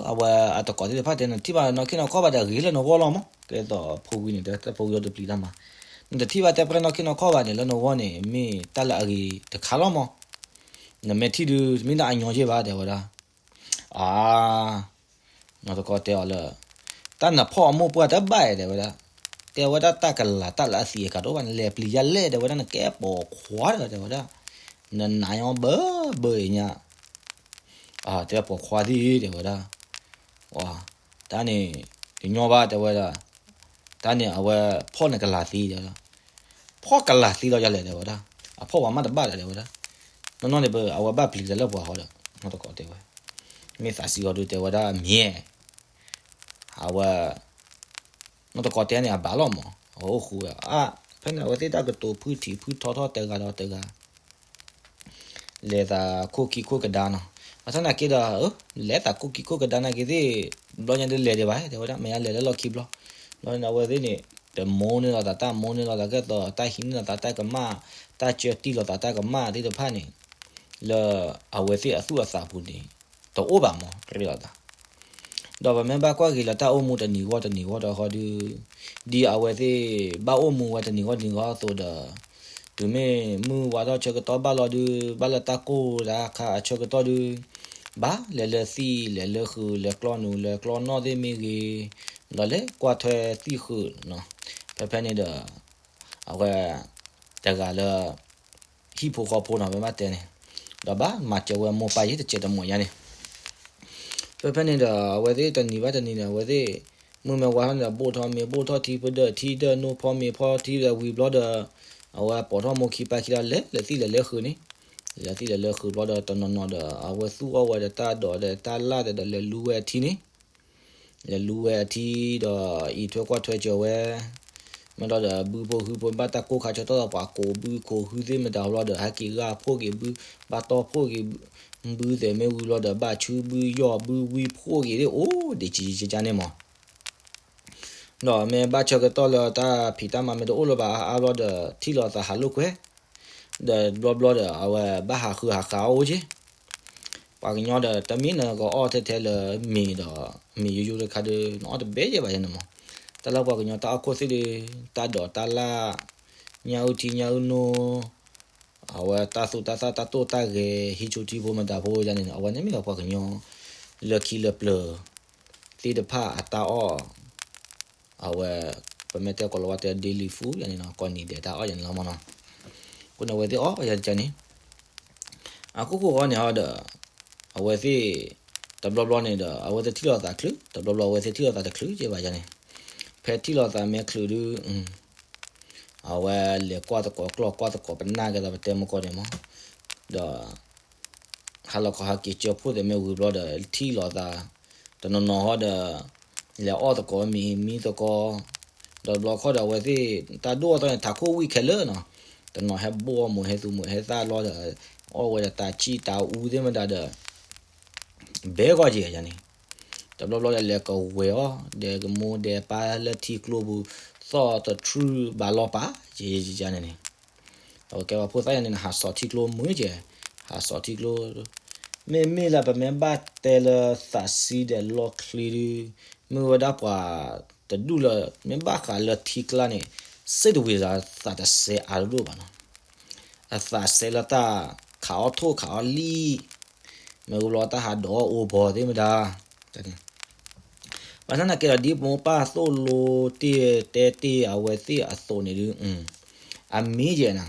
အဝဲအတကိးသ့ၣ်တဖၣ်တဲ နထံၣ်ဘၣ်နီၢ်ခံနီၢ်ခီၣ်ဘၣ်ဒီး ဂ့ၤလၢနဂီၢ်လီၤမး, ကဲသိးဖိဝံၤန့ၣ် တဲဖိဝံၤအီၤတပျံၤတၢ်မး, နတထံၣ်ဘၣ်တဲပြဲၢ်နီၢ်ခံနီၢ်ခီၣ်ဘၣ်န့ၣ် လၢနဂီၢ်န့ၣ် မ့ၢ်တၢ်လၢအဂ့ၤတခါလီၤမး, နမ့ၢ်ထံၣ်ဒုး တမ့ၢ်ဒၣ်အညီယ့ၢ်ဘၣ် တဲဝဲဒၣ် အါ, နီၢ်တကီတဲအီၤလၢ တၢ်နဖီၣ်အမိၢ်ပှၢ်တဘၣ်တဲဝဲဒၣ်, တဲဝဲဒၣ်တၢ်ကလၤတၢ်လၢအသံးအကါဒိၣ်ဘၣ်န့ၣ် လဲၤပျံၤယါလဲၣ်တဲဝဲဒၣ် နကဲပိာ်ခွါဒီးတဲဝဲဒၣ်, နနၤညီဘၢဘၢအံၤညါ, တဲပိာ်ခွါသံတဲဝဲဒၣ်, တၢ်န့ၣ် တညီဘၣ်တဲဝဲဒၣ်, တၢ်န့ၣ်အဝဲဖီၣ်နကလၤသံတဲဝဲဒၣ်, ဖီကလၤသံလီၤယၤလဲၣ် တဲဝဲဒၣ်, အဖီၣ်ပှၤမးတဘၣ်ဒီး တဲဝဲဒၣ်, နီၢ်နီၢ်န့ၣ် အဝဲဘၣ်ပျံၤတၢ်လၢပှၤဃီဒီး နီၢ်တကီးတဲဝဲ, မ့ၢ်သးစံးအီၤဒုး တဲဝဲဒၣ်မ့ၢ် အဝဲ နီၢ်တကီးတဲန့ၣ် အဘၣ်လီၤမး အဝဲအိၣ်ဃူဝဲ, အါ ဖဲန့ၣ် အဝဲသ့ၣ်တၢ်ကတိၤဖုၣ်ထံးဖုၣ်ထီထီၣ်တဂၤဒီးတဂၤ လဲၤသးခိၣ်ခံခိၣ်ကဒါနီၤ, ဘၣ်ဆၣ်သနာ်က့ဒီး လဲၤသးခိၣ်ခံခိၣ်ကဒါသနာ်က့သ့ၣ် ဘျီညါဒုးလဲၤဒံးဘၣ် တဲဝဲဒၣ်, မ့ၢ်ယါလဲၤလၢလီၢ်ခံဘျီ, ဘျီန့ၣ် အဝဲသ့ၣ်န့ၣ် တမိၣ်န့ၢ်လီၤသး တၢ်မိၣ်န့ၢ်လီၤသးကဲသိး တၢ်ဟံးန့ၢ်လီၤသးတၢ်ကမၣ်, တၢ်ကၢတံၢ်လီၤသးတၢ်ကမၣ်သ့ၣ်တဖၣ်န့ၣ် လၢအဝဲသ့ၣ်အသူၣ်အသးပူၤန့ၣ် တအိၣ်ဘၣ်မး တရ့လိာ်သး ဒီးပမ့ၢ်ဘၣ်ကွၢ်က့ၤလၢတၢ်အိၣ်မူတနံၤဂီၢ်တနံၤဂီၢ်ဒီးဃီဒုး, ဒ်အဝဲသ့ၣ်ဘၣ်အိၣ်မူဝဲတနံၤဂီၢ်တနံၤဂီၢ်အသိးဒီး, တုၤမ့ၢ်မုၢ်ဝါထီၣ်ဆၢကတီၢ်ဘၣ်လီၤဒုး ဘၣ်လၢတၢ်ကိၢ်တၢ်ခါအဆၢကတီၢ်ဒုး, ဘၣ်လဲၤလၢသံၣ်လဲၤလၢဃုာ် လဲၤကျီနူာ်လဲၤကျီနီၣ်သ့ၣ်မ့ၢ်ဂ့ၤ, ဒီးလဲၤကွၢ်ထွဲသံၣ်ဃုာ်နီၤ, ဖဲဖဲန့ၣ်ဒီး အဝဲ တဂၤလၢ ဟံၣ်ဖိဃီဖိနီၤ ပမ့ၢ်ဘၣ်တဲန့ၣ်, ဒီးဘၣ်မၤစၢၤဝဲမိၢ်ပၢ်ယဲၢ်တစဲးတမှဲာ်ညါန့ၣ်, ဖဲဖဲန့ၣ်ဒီး အဝဲသ့ၣ်တနံၤဘၣ်တနံၤန့ၣ် အဝဲသ့ၣ် မုၢ်မ့ၢ်ဝါထီၣ်န့ၣ်ဒီး ဘိၣ်ထီၣ်မ့ၤ ဘိၣ်ထီၣ်ထံ ပဒၢၣ်ထံဒၢၣ်နိၣ် ဖီမ့ၤဖီထံဒီးဝံၤဘျီဒီး အဝဲပိာ်ထီၣ်မိၢ်ခံပၢ်ခံဒီး လဲၤလၢသံၣ်လဲၤလၢဃုာ်န့ၣ်, လဲၤသံၣ်လဲၤလၢဃုာ်ဘျီဒီး တနီၤနီၤဒီး အဝဲသူၣ်အီၣ်ဝဲဒီးတၢ်ဒိးဒီးတၢ်လၢ်ဒီး လဲၤလူဝဲအထံန့ၣ် လဲၤလူဝဲအထံဒီး အံးထွဲကွၢ်ထွဲစၢၤဝဲ, မ့ၢ်ဒီး ဘုဖိဟုဖိဘၣ်တၢ်ကိၢ်ခါဆၢကတီၢ်ဒီး ပှၤကိးဘုခိးဟုသ့ၣ်မတၤဘျီဒီး ဟဲက့ၤဂာ်ဖှိၣ်က့ၤဘု, ဘၣ်တီၢ်ဖှိၣ်က့ၤဘု, ဘုသဲးမ့ၢ်ဝံၤဘျီဒီး ဘၣ်ဆူဘုယီၢ်ဘုဝံဖှိၣ်က့ၤသ့ၣ် အိၣ်ဒံးကကန့ၣ်မး ဒီးမ့ၢ်ဘၣ်ဆၢကတီၢ်လၢတၢ်ဖံးတၢ်မၤမ့ၢ်တအိၣ်လၢၤဘၣ်အါအါဘျီဒီး ထံၣ်လိာ်သးဟးလိာ်ကွဲ, ဒီးဘျီဘျီဒီး အဝဲဘၣ်ဟးဃုဟးဃးအီၣ်အိၣ်က့, ပှၤကညီဒီး တမ့ၢ်နကအီၣ်ထဲထဲလၢမ့ၤဒီး မ့ၤယိယိတခါဒီး နအီၣ်တဘဲယဲၢ်ဘၣ်ယဲန့ၣ်မး, တၢ်လၢပှၤကညီတၢ်အီၣ်ခိၣ်သ့ၣ်ဒီး တၢ်ဒိးတၢ်လၢ်, ညၣ်အုၣ်ထံညၣ်အုၣ်နိ, အဝဲတၢ်သူတၢ်သၣ်တၢ်တိၢ်တၢ်ဂဲၤ ဟံးဆူထံဖိမတၤဖိယဲန့ၣ် အဝဲန့ၣ်မ့ၢ်ပှၤကညီ လၢခံလၢပျၢၤ သ့ၣ်တဖၣ်အတၢ်အီၣ်, အဝဲ ပမ့ၢ်တဲကိးလီၤဝါတဲ daily food ယဲန့ၣ်နီၤ ကိးနံၤဒဲးတၢ်အီၣ်ယဲန့ၣ်လီၤမးနီၤ, အဃိန့ၣ် အဝဲသ့ၣ်အီၣ်ယဲန့ၣ်, အခိၣ်ဃိဃီန့ၣ်ဟီဒီး အဝဲသ့ၣ် တဘျီဘျီန့ၣ်ဒီး အဝဲသ့ၣ်ထံၣ်လိာ်သးချုး တဘျီဘျီအဝဲသ့ၣ်ထံၣ်လိာ်သးတချုးကဲဘၣ်ယဲန့ၣ်, ဖဲထံၣ်လိာ်သးမ့ၢ်ချုးဒုး အဝဲလဲၤကွၢ်သကိးကျီၢ်ကွၢ်သကိးပနၢ်ကဲသိးပတဲမကီၢ်န့ၣ်မး, ဒီး ဟးလီၤခီဟးက့ၤကၢဖှိၣ်သ့ၣ်မ့ၢ်ဝံၤဘျီဒီး ထံၣ်လိာ်သး, တနီၤနီၤဟီဒီး လဲၤအီၣ်သကိးမ့ၤမံသကိး, ဒီးတဘျီခီဒီးအဝဲသ့ၣ် တၢ်ဒိၣ်အသီၣ်န့ၣ် ထးခိၣ်ဝံၣ်ခဲလၢာ်နီၤ, တနီၤဟဲဘိၣ်အီၣ်မိၢ်ဟဲသူၣ်မိၢ်ဟဲသၣ်ဘျီဒီး အီၣ်ဝဲဒီးတၢ်ဆံၣ်တၢ်အူသ့ၣ်မတၤဒီး ဘဲဂီၢ်က့ၤယဲန့ၣ်, တဘျီဘျီဒီးလဲၤကဝဲၤအီၣ် ဒဲကမိၢ်ဒဲပၢ်လၢထံကျိပူၤ သီၣ်တထြုၢ်ဘၣ်လီၤပာ် ယဲယဲန့ၣ်န့ၣ်, အဝဲကဲပှၤဖိသၣ်ယဲန့ၣ် ဟးစိာ်ထံကျိမုာ်ကဲ, ဟးစိာ်ထံကျိ မ့မ့ၢ်လၢပမ့ၢ်ဘၣ်တဲလၢသးစံဒီးလီၢ်ချံဒုး မ့ၢ်ဝဲဒၣ်ပှၤတဒူၣ်လၢ မ့ၢ်ဘၣ်ဃးလၢထံကျါန့ၣ် စ့တဝံၤသး သးတစဲအါဒိၣ်ဘၣ်နီၤ, အသးစဲလၢတၢ်ခးအီၣ်ထိၣ်ခးအီၣ်လံၣ်, မ့ၢ်ဝံၤဘျီတၢ်ဟးဒိးအီၣ်အိၣ်ဘီသ့ၣ်မတၤ ဘၣ်ဆၣ်သနာ်က့ဒီး ဒ်မိၢ်ပၢ်သိၣ်လိတ့ၢ်တဲတ့ၢ်အဝဲသ့ၣ်အသိးန့ၣ်ဒုး အမ့ၢ်ယဲနီၤ,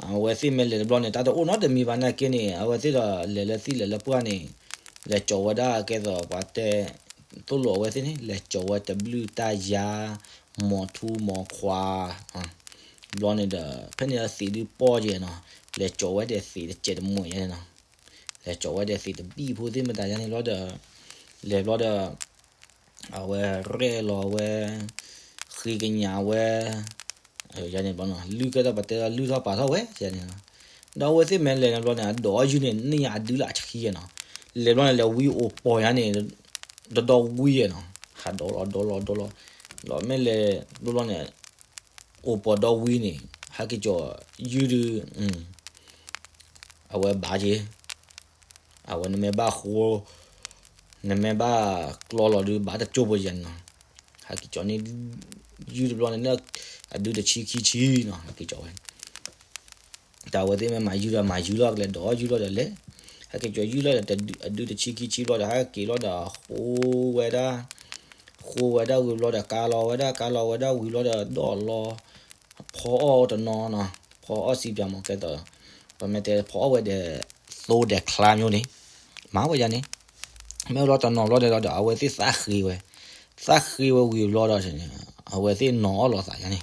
အဝဲသ့ၣ်မ့ၢ်လဲၤတဘျီန့ၣ် တၢ်တအိၣ်နီတမံၤဘၣ်နာ်က့န့ၣ် အဝဲသ့ၣ်ဒီးလဲၤလၢသံၣ်လဲၤလၢပှၢ်န့ၣ် လဲၤကၠီၤဝဲဒၣ်ကဲသိးပှၤတဲ သိၣ်လိအဝဲသ့ၣ်န့ၣ် လဲၤကၠီၤဝဲတဘျုးတၢ်ယါ မိၤထူမိၤခွါ ဘျီန့ၣ်ဒီး ဖဲန့ၣ်သံးဒုးပီၢ်ယဲနီၤ, လဲၤကၠီၤဝဲဒီးသံးတစဲးတမှဲာ်ယဲနီၤ, လဲၤကၠီၤဝဲဒီးသံးတဘံၣ်ဖိသ့ၣ်မတၤယါန့ၣ်ဘျီဒီး လဲၤဘျီဒီး အဝဲရဲၣ်လီၤဝဲ ဃ့ကညးဝဲ ယါန့ၣ်ဘျီနီၤ လုၢ်ကဲထီၣ်ပတဲလၢလုၢ်ထီၣ်ပာ်ထီၣ်ဝဲယါန့ၣ်နီၤ, ဒီးအဝဲသ့ၣ်မ့ၢ်လဲၤန့ၣ်ဘျီန့ၣ် အဒိးအီၣ်ယုၢ်န့ၣ် န့ၢ်ယါအဒုလၢအဆံယဲနီၤ, လဲၤဘျီန့ၣ် လဲၤဝံအိၣ်ပီၢ်ယါန့ၣ် ဒီဒီဝံယဲနီၤ, ဟးဒီလီၤဒီလီၤဒီလီၤ, ဒီးမ့ၢ်လဲၤဘျီဘျီန့ၣ် အိၣ်ပီၢ်ဒီဝံန့ၣ် ဟဲက့ၤကၠီၤယုၢ်ဒုး အဝဲဘၣ်က့ၤ အဝဲနမ့ၢ်ဘၣ်ဃိ နမ့ၢ်ဘၣ်ကျီလီၤဒုး ဘၣ်တကၠိဖိယဲနီၤ, ဟဲက့ၤကၠီၤန့ၣ် ယုၢ်တဘျီန့ၣ် အဒုတဆံခံဆံနီၤ ဟဲက့ၤကၠီၤဝဲ, တၢ်ဝဲသ့ၣ်မ့ၢ်မၤယုၢ်ဒီးမၤယုၢ်လီၤ ကလဲၤဒိးယုၢ်လီၤဒီးလဲၤ, ဟဲက့ၤကၠီၤယုၢ်လီၤဒီး အဒုတဆံခံဆံဘျီဒီး ဟဲက့ၤလီၤဒီး ဃိဝဲဒၣ် ဃိဝဲဒၣ်ဝံၤဘျီဒီး ကါလီၤဝဲဒၣ် ကါလီၤဝဲဒၣ်ဝံၤဘျီဒီး ဒိးလီၤ ဖီအီၣ်တနီၤနီၤ, ဖီအီၣ်စံးပၠးမ့ၢ်ကဲသိး ပမ့ၢ်တဲဖီအီၣ်ဝဲဒီး သိဒဲးချါမျိုးန့ၣ် မၤဝဲယါန့ၣ်, မ့ၢ်လီၤတနီၤဘျီဒီး အဝဲသ့ၣ်သးဃ့ဝဲ, သးဃ့ဝဲဝံၤဘျီဒီး အဝဲသ့ၣ်နီၤအီၣ်လိာ်သးယါန့ၣ်,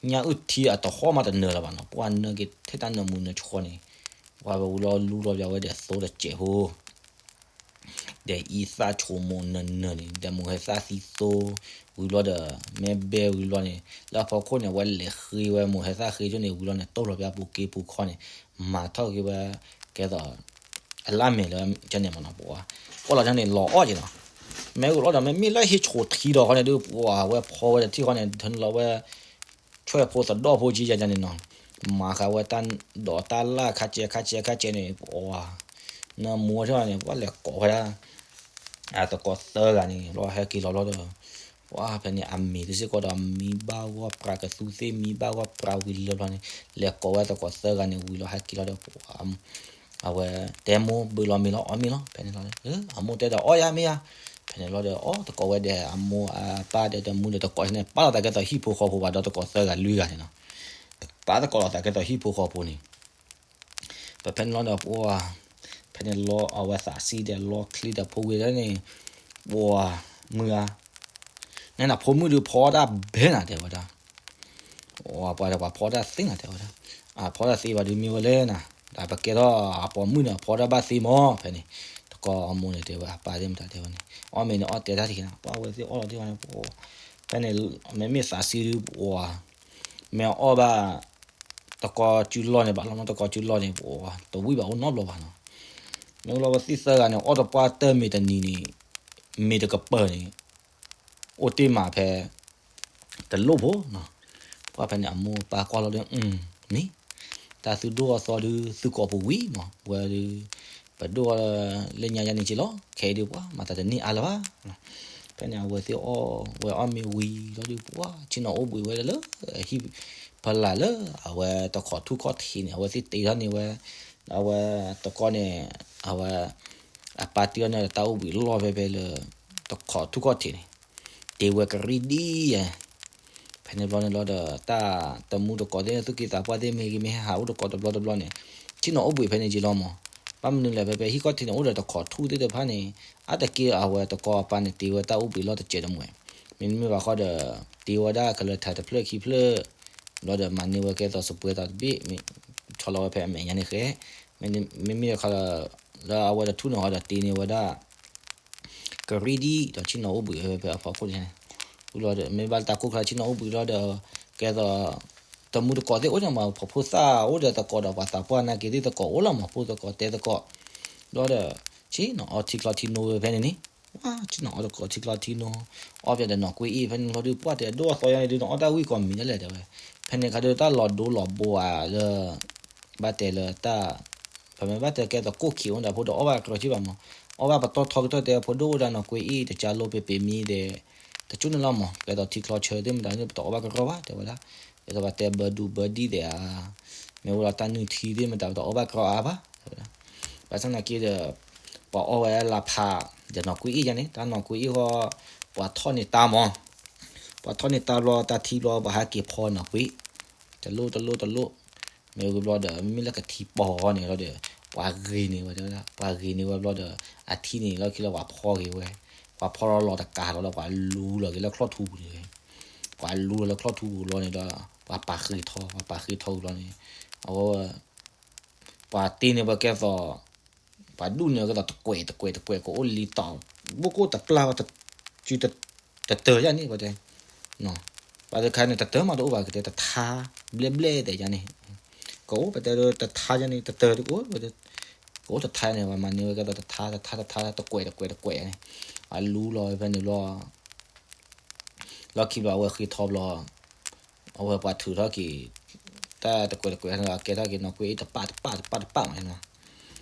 ညၣ်အုၣ်ထံအတဟီၣ်မးတနၢၤလၢၤဘၣ်နီၤ, ပှၢ်နၢက့ၤထဲတၢ်နၢမူနၢဆှီန့ၣ်, ပှၢ်ဝဲဝံၤလီၤလူလီၤပၠးဝဲဒီးသိတစဲးဖိ ဒီးအံသၣ်ဆိမိၣ်နၢနၢန့ၣ် ဒီးမိၢ်ဟဲသၣ်သံသိ, ဝံၤဘျီဒီး မ့ၢ်ဘဲဝံၤဘျီန့ၣ် လၢအဖီခိၣ်န့ၣ် အဝဲလဲၤဃ့ဝဲမိၢ်ဟဲသၣ်ဃ့ဆိန့ၣ် ဝံၤလီၤန့ၣ် တိၢ်လီၤပၠးပူၤက့ပူၤခီန့ၣ်, မၤထီၣ်က့ၤဝဲ ကဲသိး အလၣ်မဲာ်လၢကန့ၣ်မနီၤ, ပှၤ ပှၢ်လီၤကန့ၣ်လီၤအီၣ်က့ၤနီၤ, မ့ၢ်ဂုာ်လီၤဒီး မ့မ့ၢ်လၢဟ့ၣ်ဆိးထံဒီးခီန့ၣ်ဒုး ပှၤဝဲဖီဝဲတထံၣ်ဃီန့ၣ် ထၢနုာ်လီၤဝဲ ဆွဲၣ်ဖိသဒီၣ်ဖိကံယၤန့ၣ်နီၤ, မၤဃာ်ဝဲတၢ်ဒိးတၢ်လၣ်ခါကဲခါကဲခါကဲန့ၣ် ပှၤ နၢမူထီၣ်န့ၣ် ပှၤလဲၤကိးဝဲဒၣ် အသကိးသၢဂၤန့ၣ် ဘျီဟဲက့ၤလီၤဘျီဒီး ပှၤဖဲန့ၣ် အမံၤသ့ၣ်စ့ၢ်ကီးဒီး မံဘၣ်ဂီၢ်ပြး ကသူသ့ၣ်မံဘၣ်ဂီၢ်ပြးဝံၤလၢဘျီန့ၣ် လဲၤကိးဝဲသကိးသၢဂၤန့ၣ်ဝံၤလီၤ ဟဲက့ၤလီၤဒီး ပှၤ အဝဲတဲမိၢ်ဘုးလီၤမ့ၤလီၤ အီၣ်မ့ၤလီၤ ဖဲန့ၣ်လီၤ, အမိၢ်တဲဒီး အီၣ်ယၤမ့ၢ်ယၤ, ဖဲန့ၣ်လီၤဒီး အီၣ်သကိးဝဲဒီး အမိၢ်အပၢ်ဒီးတမူဒီးတကိးန့ၣ် ပာ်လီၤသးကဲသိးဟံၣ်ဖိဃီဖိဘၣ်ဒီး သကိးသၢဂၤလွံၢ်ဂၤန့ၣ်နီၤ, ပာ်သကိးလီၤသးကဲသိးဟံၣ်ဖိဃီဖိန့ၣ် ပဖဲန့ၣ်လီၤဒီး ပှၤ ဖဲန့ၣ်လီၤအဝဲသးစံဒီးလီၤချ့ဒီးဖိဝံၤဒီးန့ၣ် ပှၤ မုၢ်ဧါ, နဲနၤဖိမုၣ်ဒုးဖီတၢ်ဘဲနၤတဲဝဲဒၣ်, ပှၤဒီးပှၤဖီတၢ်သ့နၤတဲဝဲဒၣ်, အဖီတၢ်သ့ဘၣ်ဒုးမ့ၢ်ဝဲလဲၣ်နၤ, ဒီးပကဲထီၣ်အပိာ်မုၣ်န့ၣ် အဖီတၢ်ဘၣ်သ့မး ဖဲန့ၣ်, တကိးအမိၢ်န့ၣ်တဲဝဲအပၢ်သ့ၣ်မတၤတဲဝဲန့ၣ် အီၣ်မ့ၤန့ၣ်အီၣ်တဲတၢ်တက့ၤနၤ ပှၤဝဲသ့ၣ်အီၣ်လီၤသ့ၣ်ဝဲန့ၣ်, ဖဲန့ၣ် မ့မ့ၢ်သးစံဒုးပှၤ မ့ၢ်အီၣ်ဘၣ် တကိးစုလီၢ်န့ၣ် ဘၣ်လီၤနီတကိးစုလီၢ်န့ၣ် ပှၤတဝံၣ်ဘၣ်အိၣ်နီတဘျီဘၣ်နီၤ, မ့ၢ်လီၤဝဲသ့ၣ်သၢဂၤန့ၣ် အီၣ်တပှၢ်တၢၢ်မ့ၤတနံၤန့ၣ် မ့ၤတကပၤန့ၣ် အိၣ်တ့ၢ်မးဖဲ တလိၣ်ဖိနီၤ, ပှၤဖဲန့ၣ်အမိၢ်ပၢ်ကွၢ်လီၤဒီး မ့ၢ် တၢ်သုဒိၣ်အသီဒုး သုကိးပူၤဝံၤမး ဝဲဒုး ပဒိၣ်လၢညါယါန့ၣ်က့လီၤ ခဲအံၤဒုးပှၤမၤသးတန့ၢ်အါလၢၤဘၣ်, ဖဲန့ၣ်အဝဲသ့ၣ်အီၣ်ဝဲအီၣ်မ့ၤဝံၤလီၤဒုး ပှၤဆ့ၣ်နီၤအိၣ်ဘှံးဝဲလၢ ဟံၣ်ဖီလာ်လၢ အဝဲတခိးထူၣ်ခီၣ်ထံးန့ၣ် အဝဲသ့ၣ်တ့ထီၣ်န့ၢ်ဝဲ အဝဲတကိးန့ၣ် အဝဲ အပၢ်တ့ထီၣ်န့ၢ်တၢ်အိၣ်ဘှံးလီၢ်ဖဲဖဲလၢ တခိးထူၣ်ခီၣ်ထံးန့ၣ် တ့ဝဲကရံၣ်ဒ်ယဲ ဖဲန့ၣ်ဘျီန့ၣ်လီၤဒီး တၢ်တမူတကိးသ့ၣ် သူၣ်က့သးပှၢ်သ့ၣ်မ့ၢ်ဂ့ၤမ့ၢ်ဟးအိၣ်တကိးတဘျီတဘျီန့ၣ် ဆ့ၣ်နီၤအိၣ်ဘှံးဖဲန့ၣ်က့လီၤမး, ဘၣ်မနုၤလဲၣ် ဖဲဖဲဟံၣ်ခီၣ်ထံးန့ၣ် အိၣ်ဒီးတခိးထူၣ်သ့ၣ်တဖၣ်န့ၣ် အါတက့ၢ်အဝဲတကိးအပၢ်န့ၣ် တ့ဝဲတၢ်အိၣ်ဘှံးလီၢ်တစဲးတမှဲၤ, မ့တမ့ၢ်ဘၣ်ဃီဒီး တ့ဝဲဒၣ်ကလၢၤထးတဖျၢၣ်ခံဖျၢၣ် ဘျီဒီးမၤန့ၢ်ဝဲကဲသိးစပွဲသိးတဘ့ၣ် ဆီလီၤဝဲဖဲအမဲာ်ညါန့ၣ်ဃဲ, မ့မ့ၢ်တခီဒီး လၢအဝဲတထူၣ်န့ၣ်ဃီဒီးတ့န့ၢ်ဝဲဒၣ် ကရံၣ်ဒ်ဒီးဆ့ၣ်နီၤအိၣ်ဘှံးဖဲဖဲအဖီခိၣ်န့ၣ်, မ့ၢ်ဘၣ်တၢ်ခိၣ်ချါဆ့ၣ်နီၤအိၣ်ဘှံးလီၤဒီး ကဲသိး တမူတကိးသ့ၣ်အိၣ်န့ၣ်မး ဖိသၣ်အိၣ်ဒီးသကိးဒီးပှၤသးပှၢ်နာ်က့သ့ၣ်သကိးအိၣ်လီၤမး ဖိသကိးတဲသကိး ဘျီဒီး ဆ့ၣ်နီၤအီထံချီထံနိဝဲဖဲန့ၣ်န့ၣ်, ဝါ ဆ့ၣ်နီၤအီတကိးထံချီထံနိ, အီၣ်ပၠးဒီးနီၢ်ကွ့အ့ၣ်ဖဲန့ၣ်လီၤဒုး ပှၢ်တဲဒိၣ်အသီယါန့ၣ်ဒုး နအီၣ်တၢ်ဝံၣ်ကီးမံၤဒ်လဲၣ်တဲဝဲ, ဖဲန့ၣ်ခါဒုးတၢ်လီၤဒိလီၤဘိဧါလၢ ဘၣ်တဲလၢတၢ် ပမ့ၢ်ဘၣ်တဲကဲသိးကိၣ်ခံးအိၣ်ဒၣ်ဖိဒီးအီၣ်ဘၣ်ကရီကံဘၣ်မး, အီၣ်ဘၣ်ပတီၢ်ထီကတၢၢ်တဲဖိဒိၣ်အိၣ်ဒၣ်နီၢ်ကွ့အ့ၣ် တကၢလိပ့ၤပ့ၤမံဒီး တကၠိန့ၣ်လီၤမး ကဲသိးထံချီဆၢသ့ၣ်မတၤန့ၣ် ပတအီၣ်ဘၣ်ကရီဘၣ်တဲဝဲဒၣ်, ကဲသိးပတဲဘၢဒူဘၢဒံၣ်ဒဲးဧါ, မ့ၢ်အိၣ်ဒီးတၢ်နုၢ်ထံသ့ၣ်မတၤ ပတအီၣ်ဘၣ်ကရီအါဘၣ်တဲဝဲဒၣ်, ဘၣ်ဆၣ်သနာ်က့ဒီး ပှၤအီၣ်ဝဲလၢဖး ဒီးနီၢ်ကွ့အ့ၣ်ယါန့ၣ် တၢ်နီၢ်ကွ့အ့ၣ်ဃီ ပှၤထီၣ်န့ၢ်တၢ်မး, ပှၤထီၣ်န့ၢ်တၢ်ဘျီတၢ်ထံဘျီ ပှၤဟဲက့ၤဖီနီၢ်ကွ့ တလိၣ်တလိၣ်တလိၣ်, မ့ၢ်ဝံၤဘျီဒီး မ့မ့ၢ်လၢကထံပီၤန့ၣ်လီၤဒီး ပှၤဂ့ၤန့ၢ်ဝဲတဲဝဲဒၣ် ပှၤဂ့ၤန့ၢ်ဝဲဘျီဒီး အထံန့ၣ်လီၢ်ခံလၢပှၤဖီဂ့ၤဝဲ, ပှၤဖီလီၤလီၤတကးလီၤဒီး ပှၤလူလီၤက့ၤလၢချီၣ်ထူပူၤန့ၣ်, ပှၤလူလီၤလၢချီၣ်ထူပူၤလီၤန့ၣ်ဒီး ပှၤပာ်ဃ့ထီ ပှၤပာ်ဃ့ထီဝံၤလီၤန့ၣ်, အဝဲ ပှၤတ့န့ၢ်ဝဲကဲသိး ပှၤဒူၣ်န့ၢ်ဝဲကဲသိးတကွဲးတကွဲးတကွဲး ကအိၣ်လံတီၤ ဘိၣ်ကိၣ်တပျၢ်ဝဲ တတၢၢ်ယါန့ၣ် ပှၤတဲ, ပှၤတခါန့ၣ် တတၢၢ်မးတအိၣ်ဘၣ်ကတဲ တထါ ဘျဲၣ်ဘျဲၣ်တဲယါန့ၣ်, ကအိၣ်ပတဲတထါယါန့ၣ် တတၢၢ်တအိၣ် ကအိၣ်တထါန့ၣ် ပှၤမၤန့ၢ်ဝဲကဲသိးတထါ တထါ တထါ တကွဲးတကွဲးတကွဲးန့ၣ်, အလူလီၤဝဲဖဲန့ၣ်ဘျီ လီၢ်ခံဘျီအဝဲဃ့ထီဘျီ အဝဲပှၤထုးထီၣ်က့ၤ တၢ်တကွဲးတကွဲးန့ၣ် အကဲထီၣ်က့ၤနီၢ်ကွ့အ့ၣ်တပၣ်တပၣ်တပၣ်တပၣ်မးန့ၣ်,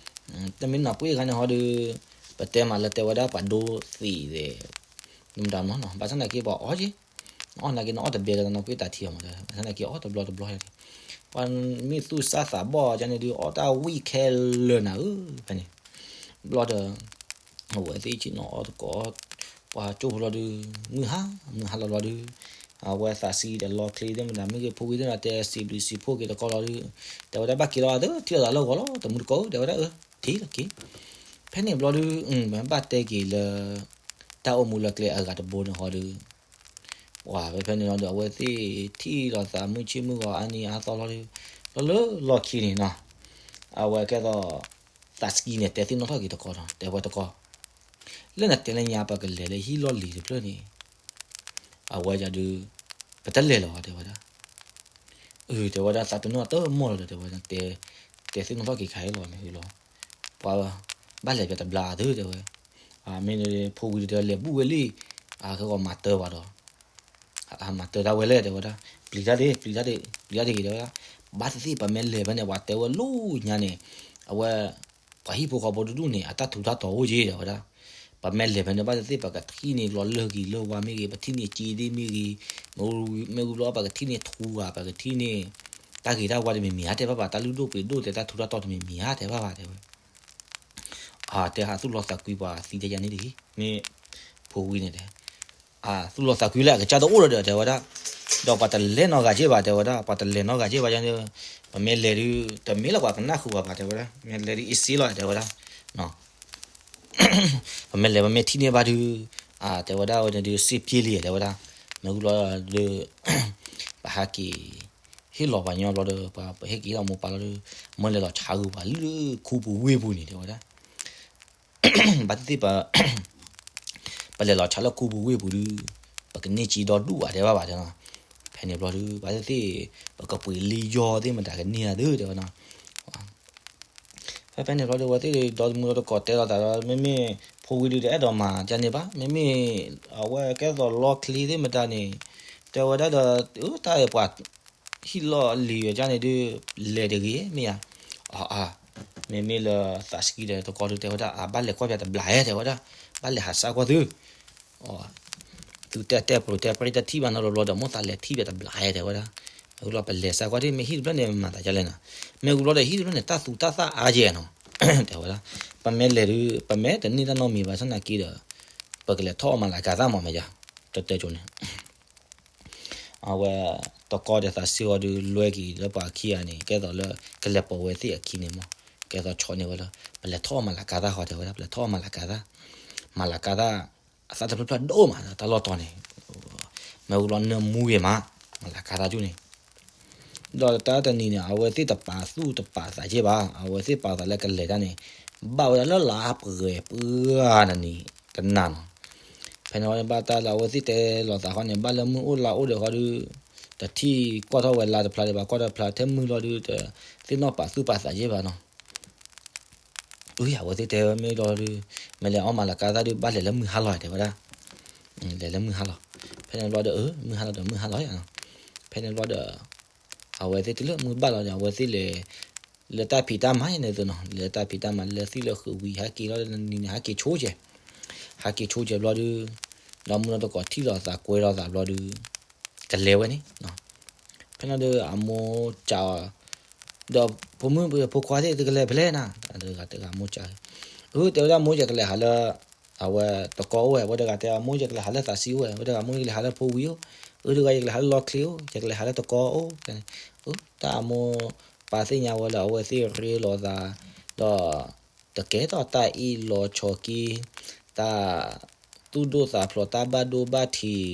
တမ့ၢ်နီၢ်ကွ့အ့ၣ်ခါန့ၣ်ဟီဒီး ပတဲမးလၢတဲဝဲဒၣ်ပှၤဒိသံးသ့ၣ် မတၤမးနီၤ ဘၣ်ဆၣ်သနာ်က့ပှၤအီၣ်က့ၤ, အီၣ်နာ်က့န့ၣ်အီၣ်တဘဲကဒီးနီၢ်ကွ့တၢ်ထံအီၤမး ဘၣ်ဆၣ်သနာ်က့အီၣ်တဘျီတဘျီန့ၣ်, ပှၤမ့ၢ်သူၣ်စၢ်သးဘီၣ်ယါန့ၣ်ဒုး အီၣ်တၢ်ဝံၣ်ခဲလၢာ်နၤဧၢ ဖဲန့ၣ်, ဘျီဒီး အဝဲသ့ၣ်ဆ့ၣ်နီၤအီၣ်သကိး ပှၤကၠိဖိလီၤဒုး မုၢ်ဟါ မုၢ်ဟါလီၤလီၤဒုး အဝဲသးစံဒီးလီၤချ့သ့ၣ်မတၤ မ့ၢ်ဂ့ၤဖိဝံသ့ၣ်မတၤ တဲစံးဘျုးစံးဖှိၣ်က့ၤတကီလီၤဒုး တဲဝဲဒၣ်ဘၣ်က့ၤလီၤအသးထံၣ်လိာ်သးလၢဂီၤလီၤ တမူတကိးဧၢ တဲဝဲဒၣ်အၢ ထံၣ်လီၤက့ၤ ဖဲန့ၣ်ဘျီဒုး ပဘၣ်တဲက့ၤလၢ တၢ်အိၣ်မူလၢကျဲအဂၤတဘိန့ၣ်ဟီဒုး ပှၤဖဲဖဲန့ၣ်လီၤဒီး အဝဲသ့ၣ်ထံၣ်လိာ်သးမုၢ်ဆ့ၣ်မုၢ်ဂီၤအါနံၤအါသီလီၤဒီး လီၤလၢလီၢ်ခံန့ၣ်နီၤ, အဝဲကဲသိး သးစကံန့ၣ် တဲသ့ၣ်နီၣ်ထီၣ်က့ၤတကီဒီး တဲဝဲတကီ, လၢနတဲလၢညါ ပကလဲၤလၢဟံၣ်လီၢ်လံၤတဖျၢၣ်န့ၣ်, အဝဲဒုး ပတလဲၤလီၤတဲဝဲဒၣ်. အၢ တဲဝဲဒၣ် သးတနီၣ်တမီၢ်လီၤဒီး တဲဝဲဒၣ်, တဲသ့ၣ်နီၣ်ထီၣ်က့ၤခါအံၤလီၤန့ၣ်လီၤ, ပှၤဘၣ်လဲၤပတဘျါအသးတဲဝဲ, မ့ၢ်ဖိဝံၤဒီးလဲၤဘူၣ်ဝဲလံ, အခဲဂီၤမၤတၢ်ဘၣ်ဒီး မၤတၢ်တၢ်ဝဲလဲၣ်တဲဝဲဒၣ်, ပျံၤတၢ်ဒ့ ပျံၤတၢ်ဒ့ ပျံၤတၢ်ဒ့က့ၤတဲဝဲဒၣ်, ဘၣ်သ့ၣ်သ့ၣ်ပမ့ၢ်လဲၤဖဲန့ၣ် ပှၤတဲဝဲလၢညါန့ၣ်, အဝဲ ပှၤဟံၣ်ဖိဃီဖိတဒူၣ်န့ၣ် အတၢ်ထူးတၢ်တီၤအိၣ်က့ၤတဲဝဲဒၣ်, ပမ့ၢ်လဲၤဖဲန့ၣ် ဘၣ်သ့ၣ်သ့ၣ်ပကထံၣ်န့ၢ်လီၤလၢၢ်ဂံၢ်လၢၢ်ဝါမ့ၢ်ဂ့ၤ ပထံၣ်န့ၢ်စ့သ့ၣ်မ့ၢ်ဂ့ၤ, မ့ၢ်ဝံၤဘျီပကထံၣ်န့ၢ်ထူဂၤ ပကထံၣ်န့ၢ် တၢ်ဂ့ၤတၢ်ဝါတမံၤမံၤဧါ တဲဘၣ်ဘၣ် တၢ်လုၢ်ဒိၣ်ပှ့ၤဒိၣ်တဲတၢ်ထူးတၢ်တီၤတမံၤမံၤဧါ တဲဘၣ်ဘၣ်တဲဝဲ တဲဟးသူၣ်လီၤသးကွံပှၤသံတယါန့ၣ်တဂ့ၤ, မ့ၢ်ဖိဝံၤန့ၣ်တဲ, သူၣ်လီၤသးကွံလၢအကစၢ်တအိၣ်လီၤဒီးတဲဝဲဒၣ်, ဒီးပှၤတလဲၤနီတဂၤက့ၢ်ဘၣ်တဲဝဲဒၣ် ပှၤတလဲၤနီတဂၤက့ၢ်ဘၣ်န့ၣ်, ပမ့ၢ်လဲၤဒုး တမ့ၢ်လၢပှၤကနၣ်ဃုာ်ပှၤဘၣ်တဲဝဲဒၣ် မ့ၢ်လဲၤဒုးအ့စ့လီၤတဲဝဲဒၣ် ပမ့ၢ်လဲၤပမ့ၢ်ထံၣ်န့ၢ်ဘၣ်ဒုး, တဲဝဲဒၣ်ဝဲန့ၣ်ဒုးစ့ပျ့လံတဲဝဲဒၣ်, မ့ၢ်ဝံၤဘျီဒီး ပဟဲက့ၤ ဟ့ၣ်လီၤပှၤညီဘျီဒီး ပှၤဟ့ၣ်က့ၤဟ့ၣ်လီၤမိၢ်ပၢ်လီၤဒီး မ့ၢ်လဲၤလီၤဆါဂုာ်ပှၤလၢခူပူၤဝ့ၢ်ပူၤန့ၣ်တဲဝဲဒၣ် ဘၣ်သ့ၣ်သ့ၣ်ပ ပလဲၤလီၤဆါလၢခူပူၤဝ့ၢ်ပူၤဒုး, ပကန့ၢ်စ့ဒီဒူၣ်ဘၣ်တဲဘၣ်ဘၣ်တဲနီၤ, ဖဲန့ၣ်ဘျီဒုး ဘၣ်သ့ၣ်သ့ၣ် ပကပှ့ၤလံယီၢ်သ့ၣ်မတၤကန့ၢ်ဧါသ့တဲဝဲနီၤ ဖဲဖဲန့ၣ်ဘျီဒီး အဝဲသ့ၣ်ဒီမုၢ်ဒီတကိးတဲလိာ်သးဒီး မ့မ့ၢ်ဖိဝံၤဒုးတအဲၣ်ဒိးမၤကန့ၣ်ဘၣ်, မ့မ့ၢ် အဝဲကဲသိးလီချ့သ့ၣ်မတၤန့ၣ် တဲဝဲဒၣ်ဒီး အတၢ်အဲၣ်ပှၤ ဟံၣ်လီၢ်လံၤဝဲကန့ၣ်ဒုး လဲၤတဂ့ၤမ့ၢ်ဧါ, အ မ့မ့ၢ်လၢသးစကံဒီးတကိးဒုးတဲဝဲဒၣ် အဘၣ်လဲၤကွၢ်ပၠးတဘျီဧါတဲဝဲဒၣ်, ဘၣ်လဲၤဟးစၢ်ကွၢ်သု သုတဲတဲပျိၤတဲပြံတထံၣ်ဘၣ်နီတဘျီဒီး မိၢ်သးလဲၤထံၣ်ပၠးတဘျီဧါတဲဝဲဒၣ်, မ့ၢ်ဝံၤလီၤပလဲၤစၢ်ကွၢ်ဒ်မ့ၢ်ဟံၣ်တဖျၢၣ်န့ၣ်မၤသးဒ်လဲၣ်နီၤ, မ့ၢ်ဝံၤဘျီဒီးဟံၣ်တဖျၢၣ်န့ၣ် တၢ်သူတၢ်သၣ်အါကဲနီၤ, တဲဝဲဒၣ်, ပမ့ၢ်လဲၤဒုး ပမ့ၢ်တန့ၢ်တၢ်နီတမံၤဘၣ်ဆၣ်သနာ်က့ဒီး ပကလဲၤထီၣ်အီၣ်မၤလၤကၤသၣ်မးမ့ၢ်ယါ, တတဲကၠိန့ၣ် အဝဲ တကိးဒီးသးစ့အီၤဒုး လွဲက့ၤလၢပှၤခံဂၤန့ၣ် ကဲသိးလၢ ကလဲၤပိာ်ဝဲသ့ၣ်အခံန့ၣ်မး, ကဲသိးဆီန့ၢ်ဝဲလၢ ပလဲၤထီၣ်အီၣ်မၤလၤကၤသၣ်ဃီတဲဝဲဒၣ် ပလဲၤထီၣ်အီၣ်မၤလၤကၤသၣ်, မၤလၤကၤသၣ် အသၣ်တဖျၢၣ်ဖျၢၣ်ဒိၣ်မး တၢ်လီၢ်တီၤန့ၣ်, မ့ၢ်ဝံၤလီၤနၢမူဂ့ၤမး, မၤလၤကၤသၣ်ကၠူၣ်န့ၣ် ဒီးတၢ်တနံၤန့ၣ် အဝဲသ့ၣ်တပာ်သူၣ်တပာ်သးက့ၢ်ဘၣ်, အဝဲသ့ၣ်ပာ်သးလၢကလဲၤတၢ်န့ၣ် ဘၣ်ဝဲဒၣ်လၢလါပှဲၤပှဲၤနံၤကနၤနီၤ, ဖဲန့ၣ်ဘၣ်တၢ်လၢအဝဲသ့ၣ်တဲလိာ်သးဃီန့ၣ် ဘၣ်လၢမုၢ်အိၣ်လါအိၣ်ဒီးဃီဒုး တထံၣ်ကွၢ်ထီၣ်ဝဲလါတဖျါဒံးဘၣ် ကွၢ်ထီၣ်တဖျါထဲမုၢ်လီၤဒုး တသ့ၣ်နီၣ်ပာ်သူၣ်ပာ်သးက့ၢ်ဘၣ်နီၤ အဝဲသ့ၣ်တဲဝဲမ့ၢ်ဒီးဒုး မ့ၢ်လဲၤအီၣ်မၤလၤကၤသၣ်ဒုး ဘၣ်လဲၤလၢမုၢ်ဟါလီၤတဲဝဲဒၣ်, လဲၤလၢမုၢ်ဟါလီၤ, ဖဲန့ၣ်ဘျီဒီး မုၢ်ဟါလီၤဒီးမုၢ်ဟါလီၤ, ဖဲန့ၣ်ဘျီဒီး အဝဲသ့ၣ်တလၢမုၢ်ဘၣ်လီၤဒီး အဝဲသ့ၣ်လဲၤ လၢတၢ်ဖံးတၢ်မၤန့ၣ်သိးနီၤ လဲၤတၢ်ဖံးတၢ်မၤလၢသ့ၣ်လၢဃုာ်ဝံၤ ဟဲက့ၤလီၤနံၤန့ၣ် ဟဲက့ၤဆိကဲး, ဟဲက့ၤဆိကဲးဘျီဒုး ဒီးမုၢ်နီၢ်တကိးထံၣ်လိာ်သးကွဲလိာ်သးဘျီဒုး ကလဲၤဝဲန့ၣ် ဖဲန့ၣ်ဒီးအမိၢ်စံးအီၤ ဒီးဖိမုၣ်ဖိခွါသ့ၣ် သုကလဲၤဖဲလဲၣ်နၤ, တဂၤတဂၤမိၢ်စံး, အၢ တဲဝဲဒၣ်မိၢ်ယကလဲၤဟးလၢ အဝဲတကိးအိၣ်ဝဲ အဝဲတဂၤတဲအမိၢ်ယကလဲၤဟးလၢသးစံအိၣ်ဝဲ အဝဲတဂၤမိၢ်ယကလဲၤဟးလၢဖိဝံၤအိၣ် အၢ တဂၤယကလဲၤဟးလၢလီချ့အိၣ် ယကလဲၤဟးလၢတကိးအိၣ်, အၢ တၢ်အမိၢ်ပၢ်သ့ၣ်ညါဝဲလၢအဝဲသ့ၣ်ရ့လိာ်သး ဒီး တကဲထီၣ်တၢ်အ့ၣ်လိာ်ဆိးက့ တၢ်သူၣ်ဒိၣ်သးဖျိး တၢ်ဘၣ်ဒိဘၣ်ထံး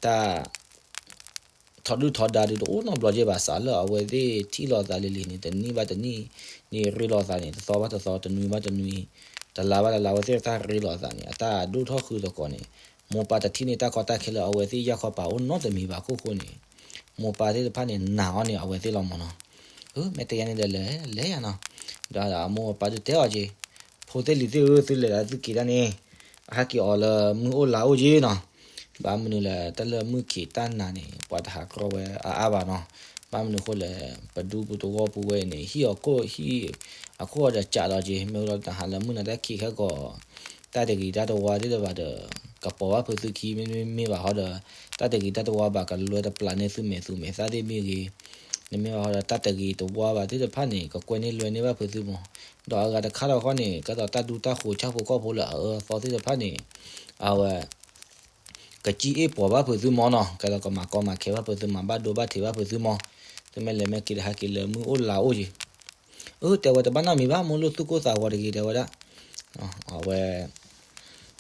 တၢ် ထီဒုၣ်ထီဒါဒုးတအိၣ်နီတဘျီက့ၢ်ဘၣ် စးလၢအဝဲသ့ၣ်ထံၣ်လိာ်သးလံၤလံၤန့ၣ် တနံၣ်ဘၣ်တနံၣ်န့ၣ် ရ့လိာ်သးန့ၣ် တသီဘၣ်တသီ တနွံဘၣ်တနွံ တလါဘၣ်တလါ အဝဲသ့ၣ်တၢ်ရ့လိာ်သးန့ၣ် အတၢ်ဒိၣ်ထီၣ်ဃုာ်သကိးန့ၣ် မိၢ်ပၢ်တထံၣ်န့ၢ်တၢ်ကီတၢ်ခဲလၢအဝဲသ့ၣ်ယၢ်ခီပၤအိၣ်နီတမံၤဘၣ်အခိၣ်ဃိန့ၣ် မိၢ်ပၢ်သ့ၣ်တဖၣ်န့ၣ် နာ်အီၤန့ၣ် အဝဲသ့ၣ်လီၤမၢ်နီၤ အၢ မ့ၢ်တဲယါန့ၣ်ဒီးလဲၤ လဲၤယါနီၤ ဒီးအမိၢ်အပၢ်ဒုးတဲအီၤက့ၢ် ဖိသ့ၣ်လံၤသ့ၣ်ဧၢ သုလဲၤဒၣ်သုက့ၤတၢ်န့ၣ် အဟဲက့ၤအီၤလၢမုၢ်အိၣ်လါအိၣ်က့ၢ်နီၤ ဘၣ်မနုၤလဲၣ် တၢ်လၢမုၢ်ခံးတၢ်နၤန့ၣ် ပှၤတဟးကြီဝဲအါအါဘၣ်နီၤ ဘၣ်မနုၤဃိလဲၣ် ပဒူပတဝီပူၤဝဲန့ၣ် ဟံၣ်အခိၣ်ဟံၣ် အခိၣ်ဒီးကးလီၤက့ၢ် မ့ၢ်ဝံၤလီၤတဟးလၢမုၢ်နၤတၢ်ခံးခဲကီး တၢ်တဂ့ၤတၢ်တဝါသ့ၣ်တဖၣ်ဒီး ကပိာ်ဘၣ်ဖုးသုခံ မ့မ့ၢ်ဘၣ်ဃီဒီး တၢ်တဂ့ၤတၢ်တဝါဘၣ်ကလွဲတပျၢ်န့ၢ်သုမဲာ်သူမဲာ်သၣ်သ့ၣ်မ့ၢ်ဂ့ၤ နမ့ၢ်ဘၣ်ဃီဒီး တၢ်တဂ့ၤတဝါဘၣ်သ့ၣ်တဖၣ်န့ၣ် ကကွဲန့ၢ်လွဲန့ၢ်ဘၣ်ဖုးသုမၢ် ဒီးအဂၤတခါဒီးဃီန့ၣ် ကဲသိးတၢ်ဒူတၢ်ဃိးဆၣ်ဖိကီၢ်ဖိလၢအအၢအသီသ့ၣ်တဖၣ်န့ၣ် အဝဲ ကစံၣ်အ့ၣ်ပိာ်ဘၣ်ဖုးသုမၢ်နီၤ ကဲသိးကမၤကီမၤခဲဘၣ်ဖုးသု မၤဘၣ်ဒိဘၣ်ထံးဘၣ်ဖုးသုမၢ် သုမ့ၢ်လဲၤမ့ၢ်က့ၤတဟဲက့ၤလၢမုၢ်အိၣ်လါအိၣ်က့ၢ် အၢ တဲဝဲတဘၣ်နီတမံၤဘၣ် မိၢ်လိၣ်သူၣ်ကိၢ်သးဂီၤတဂ့ၤ တဲဝဲဒၣ် အဝဲ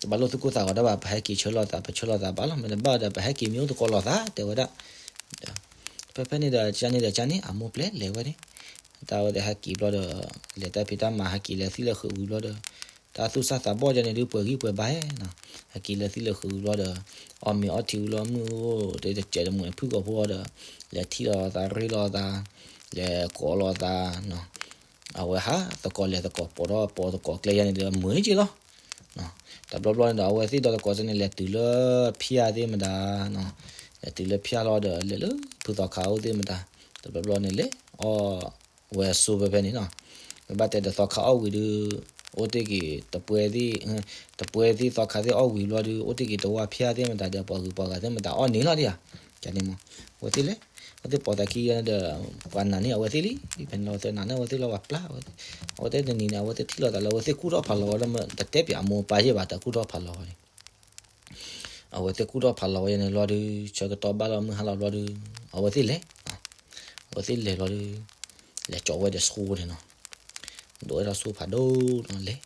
တဘၣ်လိၣ်သူၣ်ကိၢ်သးဂီၤဒၣ်ဘၣ်, ပဟဲက့ၤဆၢလိာ်သး ပဆၢလိာ်သးဘၣ်လီၤ, မ့ၢ်တဘၣ်ဒီး ပဟဲက့ၤမံအိၣ်သကိးလိာ်သး တဲဝဲဒၣ်. ဖဲဖဲန့ၣ်ဒီး ကန့ၣ်ဒီးကန့ၣ် အမိၢ်ပျဲလဲၤဝဲန့ၣ်, တၢ်ဝဲသ့ၣ်ဟဲက့ၤဘျီဒီး လဲၤတၢ်ဖံးတၢ်မၤ ဟဲက့ၤလၢသံၣ်လၢဃုာ်ဝံၤဘျီဒီး တၢ်သူၣ်စၢ်သးဘီၣ်ယါန့ၣ်ဒုး ပှဲၤဂံၢ်ပှဲၤဘါနီၤ, ဟဲက့ၤလၢသံၣ်လၢဃုာ်ဝံၤဘျီဒီး အီၣ်မ့ၤအီထံဝံၤလီၤ မုၢ်အိၣ် တစဲးတမှဲၤဖုၣ်ကိာ်ဖိဒီး လဲၤထံၣ်လိာ်သး ရ့လိာ်သး လဲၤကိးလိာ်သးနီၤ, အဝဲဟးသကိးလဲၤသကိး ပိာ်ထီၣ်ပိာ်သကိးကျဲယါန့ၣ်ဒီး မုာ်က့ၤလီၤ. တဘျီဘျီန့ၣ်ဒီး အဝဲသ့ၣ်ဒီသကိးစ့ၢ်န့ၣ် လဲၤတုၤလၢဖၠၣ်သ့ၣ်မတၤနီၤ, လဲၤတုၤလၢဖၠၣ်လီၤဒီး လဲၤလၢဖုသီခါအိၣ်သ့ၣ်မတၤ, တဘျီဘျီန့ၣ် လဲၤအီၣ်ဝဲဆိဖဲဖဲန့ၣ်နီၤ, မ့ၢ်ဘၣ်တဲဒီးသီခါအီၣ်ဝံၤဒုး အိၣ်တ့ၢ်က့ၤတပှဲၤသ့ၣ်, တပှဲၤသ့ၣ်သီခါသ့ၣ်အီၣ်ဝံၤဘျီဒုး အိၣ်တ့ၢ်က့ၤတဝၢ်ဖၠၣ်သ့ၣ်မတၤဒီး ပှၤဂုၤပှၤဂၤသ့ၣ်မတၤအီၣ်န့ၣ်လီၤဒံးဧါ, ကန့ၣ်မး, အဝဲသ့ၣ်လဲၤ, အဝဲသ့ၣ်ပိာ်သးခံဒီး ပှၤနာ်န့ၢ်အဝဲသ့ၣ်လံ, ဖဲန့ၣ်လီၤ အဝဲသ့ၣ်နာ်န့ၢ်အဝဲသ့ၣ်လီၤ ပှၤပျၢ်ဝဲ, အဝဲသ့ၣ်တနံၤန့ၣ် အဝဲသ့ၣ်ထံၣ်လိာ်သးလၢ အဝဲသ့ၣ်ကူၣ်ထီၣ်ဖးလီၤဝဲဒီး တတဲပၠးအမိၢ်ပၢ်ယဲၢ်ဘၣ် တၢ်ကူၣ်ထီၣ်ဖးလီၤဝဲန့ၣ် အဝဲသ့ၣ်ကူၣ်ထီၣ်ဖးလီၤဝဲယါန့ၣ်ဘျီဒုး ဆၢကတီၢ်ဘၣ်လီၤ မုၢ်ဟါလီၤဘျီဒုး အဝဲသ့ၣ်လဲၤ, အဝဲသ့ၣ်လဲၤဘျီဒုး လဲၤကၠီဝဲဒီးဆိန့ၣ်နီၤ, ဒိးဝဲဒၣ်ဆိဖးဒိၣ်နီၤ လဲၤ,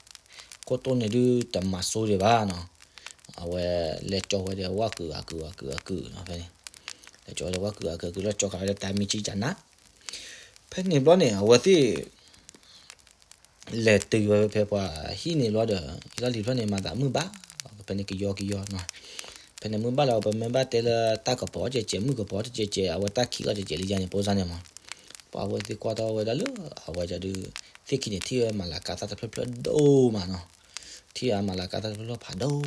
ခိၣ်တိၢ်န့ၣ်ဒုးတမၤဆိဒံးဘၣ်နီၤ, အဝဲလဲၤကၠီဝဲဒီးဝၣ်ကုာ်အကုာ်အကုာ်အကုာ်နီၤ ဖဲန့ၣ်, လဲၤကၠီဝဲဒီးဝၣ်ကုာ်အကုာ်အကုာ်လီၤ ကၠီခးဝဲဒီးတၢ်မံဆံကနၤ, ဖဲန့ၣ်ဘျီန့ၣ် အဝဲသ့ၣ် လဲၤတုၤဝဲဖဲပှၤဟံၣ်န့ၣ်ဘျီဒီး လီၢ်လံၤဖျၢၣ်န့ၣ်မၤသးမုာ်ဘၣ်, ဖဲန့ၣ်ကယီကယီနီၤ, ဖဲန့ၣ်မုာ်ဘၣ်လီၤ ပမ့ၢ်ဘၣ်တဲလၢတၢ်ကပီၤတကဲးကဲး မုၢ်ကပီၤတကဲးကဲး အဝဲတၢ်ခံးလီၤတကဲးလံယါန့ၣ် ပိစါန့ၣ်မး, ပှၤအဝဲသ့ၣ်ကွၢ်ထီၣ်ဝဲဒၣ်လၢအဝဲဒၣ်ဒုး သ့ၣ်ခံန့ၣ်ထံၣ်ဝဲမၤလၤကၤသၣ်တဖျၢၣ်ဖျၢၣ်ဒိၣ်မးနီၤ, ထံၣ်အမၤလၤကၤသၣ်တဖျၢၣ်ဖျၢၣ်ဖးဒိၣ်,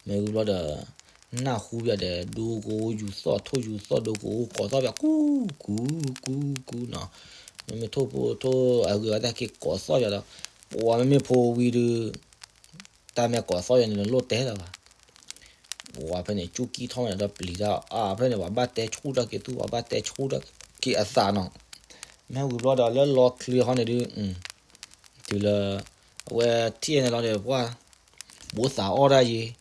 မ့ၢ်ဝံၤဘျီဒီး နၢ်ဟူဘၣ်ဒီး ဒိကအိယူၤသီၣ် ထိၣ်ယူၤသီၣ် ဒိကအိကိးသီၣ်ဘၣ် ကူကူကူကူနီၤ, မ့မ့ၢ်ထိၣ်ဖိထိၣ်အဂ့ၤအတၢ်က့ၤကိးသီၣ်ယၤဒီး ပှၤမ့မ့ၢ်ဖိဝံၤဒုး တၢ်မ့ၢ်ကိးသီၣ်ယၤန့ၣ် လိၣ်တဲလၢၤဘၣ်, ပှၤဖဲန့ၣ် ကၠူကံထီၣ်မးဒီးပျံၤတၢ်အါ ဖဲန့ၣ် ပှၤဘၣ်တဲဆူၣ်ထီၣ်က့ၤသူၣ် ပှၤဘၣ်တဲဆူၣ်ထီၣ်က့ၤအသးနီၤ, မ့ၢ်ဝံၤဘျီဒီးလၢလီၤချ့ဟီန့ၣ်ဒုး တုၤလၢ အဝဲထံၣ်န့ၣ်လီၤဒီး ပှၤ ဘိသးအီၣ်ဒၣ်ယ့ၤ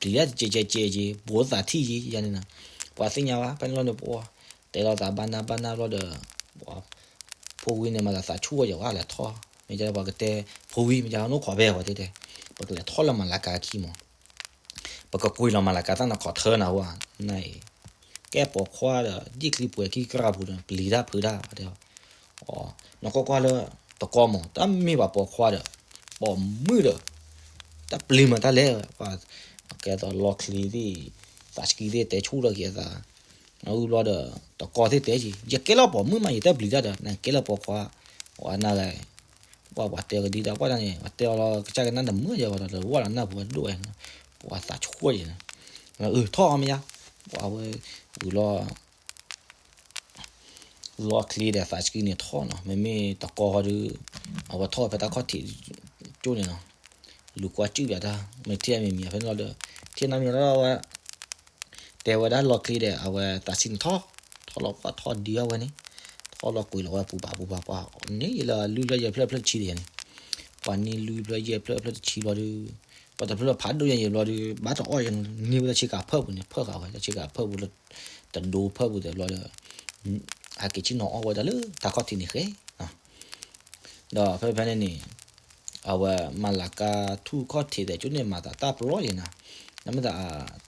ပျံၤဒၣ်တကဲးကဲးကဲးက့ၤ ဘိသးထံၣ်ယ့ၤယါန့ၣ်နီၤ, ပှၤသ့ၣ်ညါဘၣ် ဖဲန့ၣ်လီၤန့ၣ် ပှၤတဲလိာ်သးဘၣ်နၢ်ဘၣ်နၢ်ဘျီဒီး ပှၤ ဖိဝံန့ၣ်မၤသးသးဆူၣ်ဝဲယၤ ပှၤလဲၤထီၣ် မ့ၢ်ကပှၤကတဲ ဖိဝံ မ့ၢ်ကနိၣ်ခိးဖဲပှၤတဲတဲ ပကလဲၤထီၣ်လၢမၤလၤကၤခံမး ပကကွံာ်လီၤမၤလၤကၤသၣ်နခီၣ်ထၢနၤဝဲ နအံၤ ကဲပိာ်ခွါဒီး ဒ်ချံပှဲၤခံကရၢ်ပူၤဒီး ပျံၤတၢ်ဖုးတၢ်တဲ နကွၢ်ကွၢ်လၢ တကီမး တၢ်မ့ၢ်ပှၤပိာ်ခွါဒီး ပိာ်မုၣ်ဒီး တၢ်ပျံၤမးတၢ်လဲၣ် ပှၤ ကဲသိးလီၤချ့သ့ၣ် သးဆှံသ့ၣ်တဲဆူၣ်ထီၣ်က့ၤအသး အဝံၤဘျီဒီး တကီသ့ၣ်တဲက့ၤ ယကဲလၢပိာ်မုၣ်မး ယတၢ်ပျံၤတၢ်ဒီး နကဲလၢပိာ်ခွါ ပှၤနၢ်ဂၤ ပှၤပှၤတဲကဒံတၢ် ပှၤတၢ်န့ၣ် ပှၤတဲအီၤလီၤ ကစၢ်ကနၣ်တမုာ်ယဲၤဝဲဒီး ဝၢ်လီၤနၢ်ပူၤဝဲဒိၣ်ဝဲ ပှၤသးဆူၣ်ယဲၤ အၢ ထီၣ်အီၤမ့ၢ်ယါ ပှၤဝဲ ဝံၤလီၤ လီၤချ့ဒီးသးဆှံန့ၣ်ထီၣ်နီၤ မ့မ့ၢ်တကီဟီဒီး အဝဲထီၣ်ဖဲတၢ်ခီၣ်ထံးကၠိန့ၣ်နီၤ လူၤကွၢ်စုၣ်ပၠးတၢ် မ့ၢ်ထံၣ်အမံၤမံၤဖဲန့ၣ်လီၤဒီး ထံၣ်နီတမံၤလီၤဝဲ တဲဝဲဒၣ်လီၤချ့ဒီး အဝဲသးဆှံန့ၣ်ထီၣ် ထီၣ်လီၤပှၤထီၣ်ဒံးအဝဲန့ၣ် ထီၣ်လီၤကွံာ်လီၤဝဲပူၤပာ်ပူၤပာ်ပှၤ န့ၢ်ယလၢလွံၢ်ဖျၢၣ်ယဲၢ်ဖျၢၣ်ဖျၢၣ်တဆံဒံးန့ၣ် ပှၤန့ၢ်လွံၢ်ဖျၢၣ်ယဲၢ်ဖျၢၣ်ဖျၢၣ်တဆံဘျီဒီး ပှၤတဖျၢၣ်လၢဖးဒိၣ်ယဲၢ်ယဲၢ်ဘျီဒီး ဘၣ်တအီၣ်ယဲၢ်န့ၣ် န့ၢ်ဝဲတၢ်ဆ့ကၤဖၢပူၤန့ၣ် ဖၢဃာ်ဝဲ တၢ်ဆ့ကၤဖၢပူၤလၢ တဒိဖၢပူၤသ့ၣ်ဘျီဒီး ဟဲက့ၤဆ့ၣ်နီၤအီၣ်ဝဲဒၣ်လၢတၢ်ခီၣ်ထံးန့ၣ်ဃဲ ဒီးဖဲဖဲန့ၣ်န့ၣ် အဝဲမၤလၤကၤထူၣ်ခီၣ်ထံးသ့ၣ်ကၠိန့ၣ် မၤသးတၢ်ပျီယဲၢ်နၤ နမ့ၢ်သး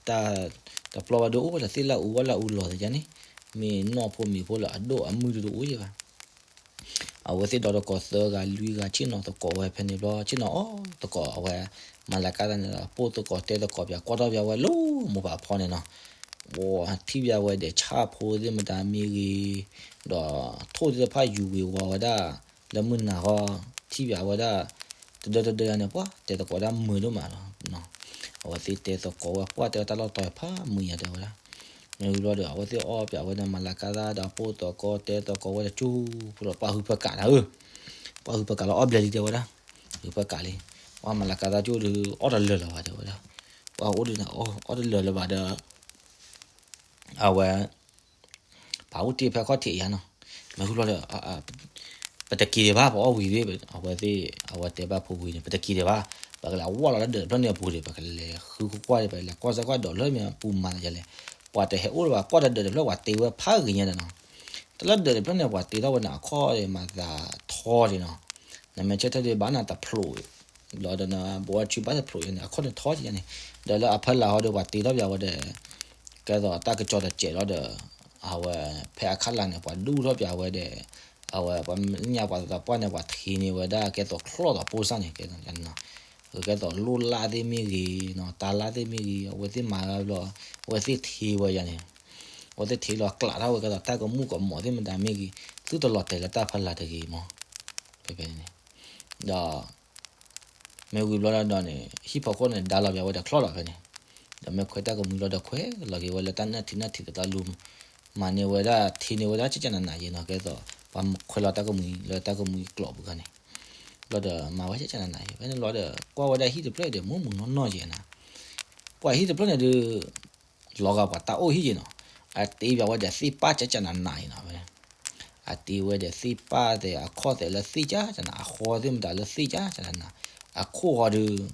တၢ် တပျီဝဲဒၣ်အိၣ်ဝဲဒီးသ့ၣ်လၢအူဝဲလၢအူလီၢ်သ့ၣ်ယါန့ၣ် မ့ၢ်နီၢ်ဖိမံၤဖိလၢအဒိၣ်အမုၢ်ဒုးတအိၣ်ယဲၢ်ဘၣ် အဝဲသ့ၣ်ဒီသကိးသၢဂၤလွံၢ်ဂၤဆ့ၣ်နီၤသကိးဝဲဖဲန့ၣ်ဘျီ ဆ့ၣ်နီၤအီၣ်သကိးအဝဲ မၤလၤကၤသးန့ၣ်ဒီး ပိၢ်သကိးတဲသကိးပၠး ကွၢ်ထီၣ်ပၠးဝဲလၢမိၢ်ပၢ်ဖီန့ၣ်နီၤ ဝဲထံၣ်ပၠးဝဲဒီးဆၣ်ဖိသ့ၣ်မတၤမ့ၢ်ဂ့ၤ ဒီးထိၣ်သ့ၣ်တဖၣ်ယူၤဝ့ၤဝီၤဝဲဒၣ် လၢမုၢ်နၤဃီ ထံၣ်ပၠးဝဲဒၣ် တဒၢတဒၢယါန့ၣ် ပှၤတဲသကိးဒၣ်မုာ်ဒိၣ်မးလီၤ အဝဲသ့ၣ်တဲသကိးဝဲ ပှၤတဲဝဲတၢ်လီၢ်တတီၤဖးမုာ်ယါတဲဝဲဒၣ် မ့ၢ်ဝံၤဘျီဒီး အဝဲသ့ၣ်အီၣ်ပၠးဝဲန့ၣ် မၤလၤကၤသးဒီးပိၢ်သကိးတဲသကိးဝဲတကၠိ ဖိလီၤပှၤဟုဖၢကးနၤဧၢ ပှၤဟုဖၢကးလီၤအီၣ်ဘျဲၣ်လံတဲဝဲဒၣ် ဟုဖၢကးလံ ပှၤမၤလၤကၤသးကၠိဒီး အီၣ်တလၢာ်လၢၤဘၣ်တဲဝဲဒၣ် ပှၤအိၣ်ဒုးန့ၣ် အီၣ်တလၢာ်လၢၤဘၣ်ဒီး အဝဲ ပှၤအိၣ်တ့ၢ်ဖဲခီၣ်ထံးယါနီၤ မ့ၢ်ဃုဘျီဒီး ပတက့ၤဒံးဘၣ် ပအီၣ်ဝံၤသ့ၣ် အဝဲသ့ၣ် အဝဲတဲဘၣ်ဖိဝံၤန့ၣ် ပတက့ၤဒံးဘၣ် ပကလဲၤဝၢ်လီၤလၢဒၢးတဖျၢၣ်န့ၣ်အပူၤဒီး ပကလဲၤဃုကွၢ်ကွၢ်ဒီး ပကလဲၤကွၢ်စၢၤကွၢ်ဒီးလၢမ့ၢ်ပူၤမၤလၢယလဲၣ် ပှၤတဟဲအိၣ်လၢၤဘၣ် ကွၢ်တၢ်ဒၢးတဖျၢၣ်ပှၤတ့ဝဲဖးဂ့ၤညါဒီးနီၤ တၢ်လၢဒၢးတဖျၢၣ်န့ၣ် ပှၤတ့ထီၣ်ဝဲန့ၣ် အခီၣ်မၤသးထီဒံးနီၤ နမ့ၢ်ဆၢထၢၣ်ဒံးဘၣ်နၤတဖျိး ဘျီဒီးနဘိးအီၣ်ဆူဘၣ်တဖျိးယဲန့ၣ် အခီၣ်န့ၣ်ထီၣ်ယဲန့ၣ်, ဒီးလၢအဖီလာ်ဟီဒီး ပှၤတ့ထီၣ်ပၠးဝဲဒီး ကဲသိးတၢ်ကစီၣ်တစဲးလီၤဒီး အဝဲဖဲအခီၣ်လာ်န့ၣ် ပှၤဒူၣ်ထီၣ်ပၠးဝဲဒီး အဝဲပှၤညါပှၤသးပှၢ်န့ၣ် ပှၤထံးန့ၢ်ဝဲဒၣ်ကဲသိးချီၣ်သးပိၢ်စၢ်န့ၣ် ကဲသိး ကဲသိးလိၣ်လၢ်သ့ၣ်မ့ၢ်ဂ့ၤ, တၢ်လၢ်သ့ၣ်မ့ၢ်ဂ့ၤ အဝဲသ့ၣ်မၤဝဲဘျီ အဝဲသ့ၣ်ထံးဝဲယဲန့ၣ်, အဝဲသ့ၣ်ထံးလီၤကျးထီၣ်ဝဲကဲသိးတၢ်ကမူၣ်ကမီၤသ့ၣ်မတၤမ့ၢ်ဂ့ၤ သုတလီၤတဲာ်လၢတၢ်ဖီလာ်တဂ့ၤမး, ဖဲဖဲန့ၣ်, ဒီး မ့ၢ်ဝံၤဘျီဒီးန့ၣ် ဟံၣ်ဖီခိၣ်န့ၣ် ဒါလီၤပၠးဝဲဒီးချီၣ်လီၤဖဲန့ၣ်, ဒီးမ့ၢ်ခွဲးတၢ်ကမှံၤလီၤဒီးခွဲးလီၤက့ၤဝဲလၢတၢ်နၢ်ထံးနၢ်ထံးသတးလူၤ, မၤန့ၢ်ဝဲဒၣ်ထံးန့ၢ်ဝဲဒၣ်ကကနးနးယဲနီၤ ကဲသိး ပှၤခွဲးလီၤတၢ်ကမှံၤလၢတၢ်ကမှံၤကျိာ်ပူၤခါန့ၣ်, ဘျီဒီးမၤဝဲကကနးနးယဲ ဖဲန့ၣ်ဘျီဒီး ကွၢ်ဝဲဒၣ်ဟံၣ်တဖျၢၣ်ဒီး မူးမူးနီၢ်နီၢ်ယဲနီၤ, ပှၤဟံၣ်တဖျၢၣ်န့ၣ်ဒုး လီၤဂာ်ပှၤတၢ်အိၣ်ဟံၣ်ယဲနီၤ, အတ့ပၠးဝဲဒီးသ့ၣ်ပၢ်ကကနးနးယဲနီၤ, အတ့ဝဲဒီးသ့ၣ်ပၢ်သဲးအခီၣ်သဲးလၢသ့ၣ်ကကနး အဃီသ့ၣ်မတၤလၢသ့ၣ်ကကနးနး, အခိၣ်ဃီဒီး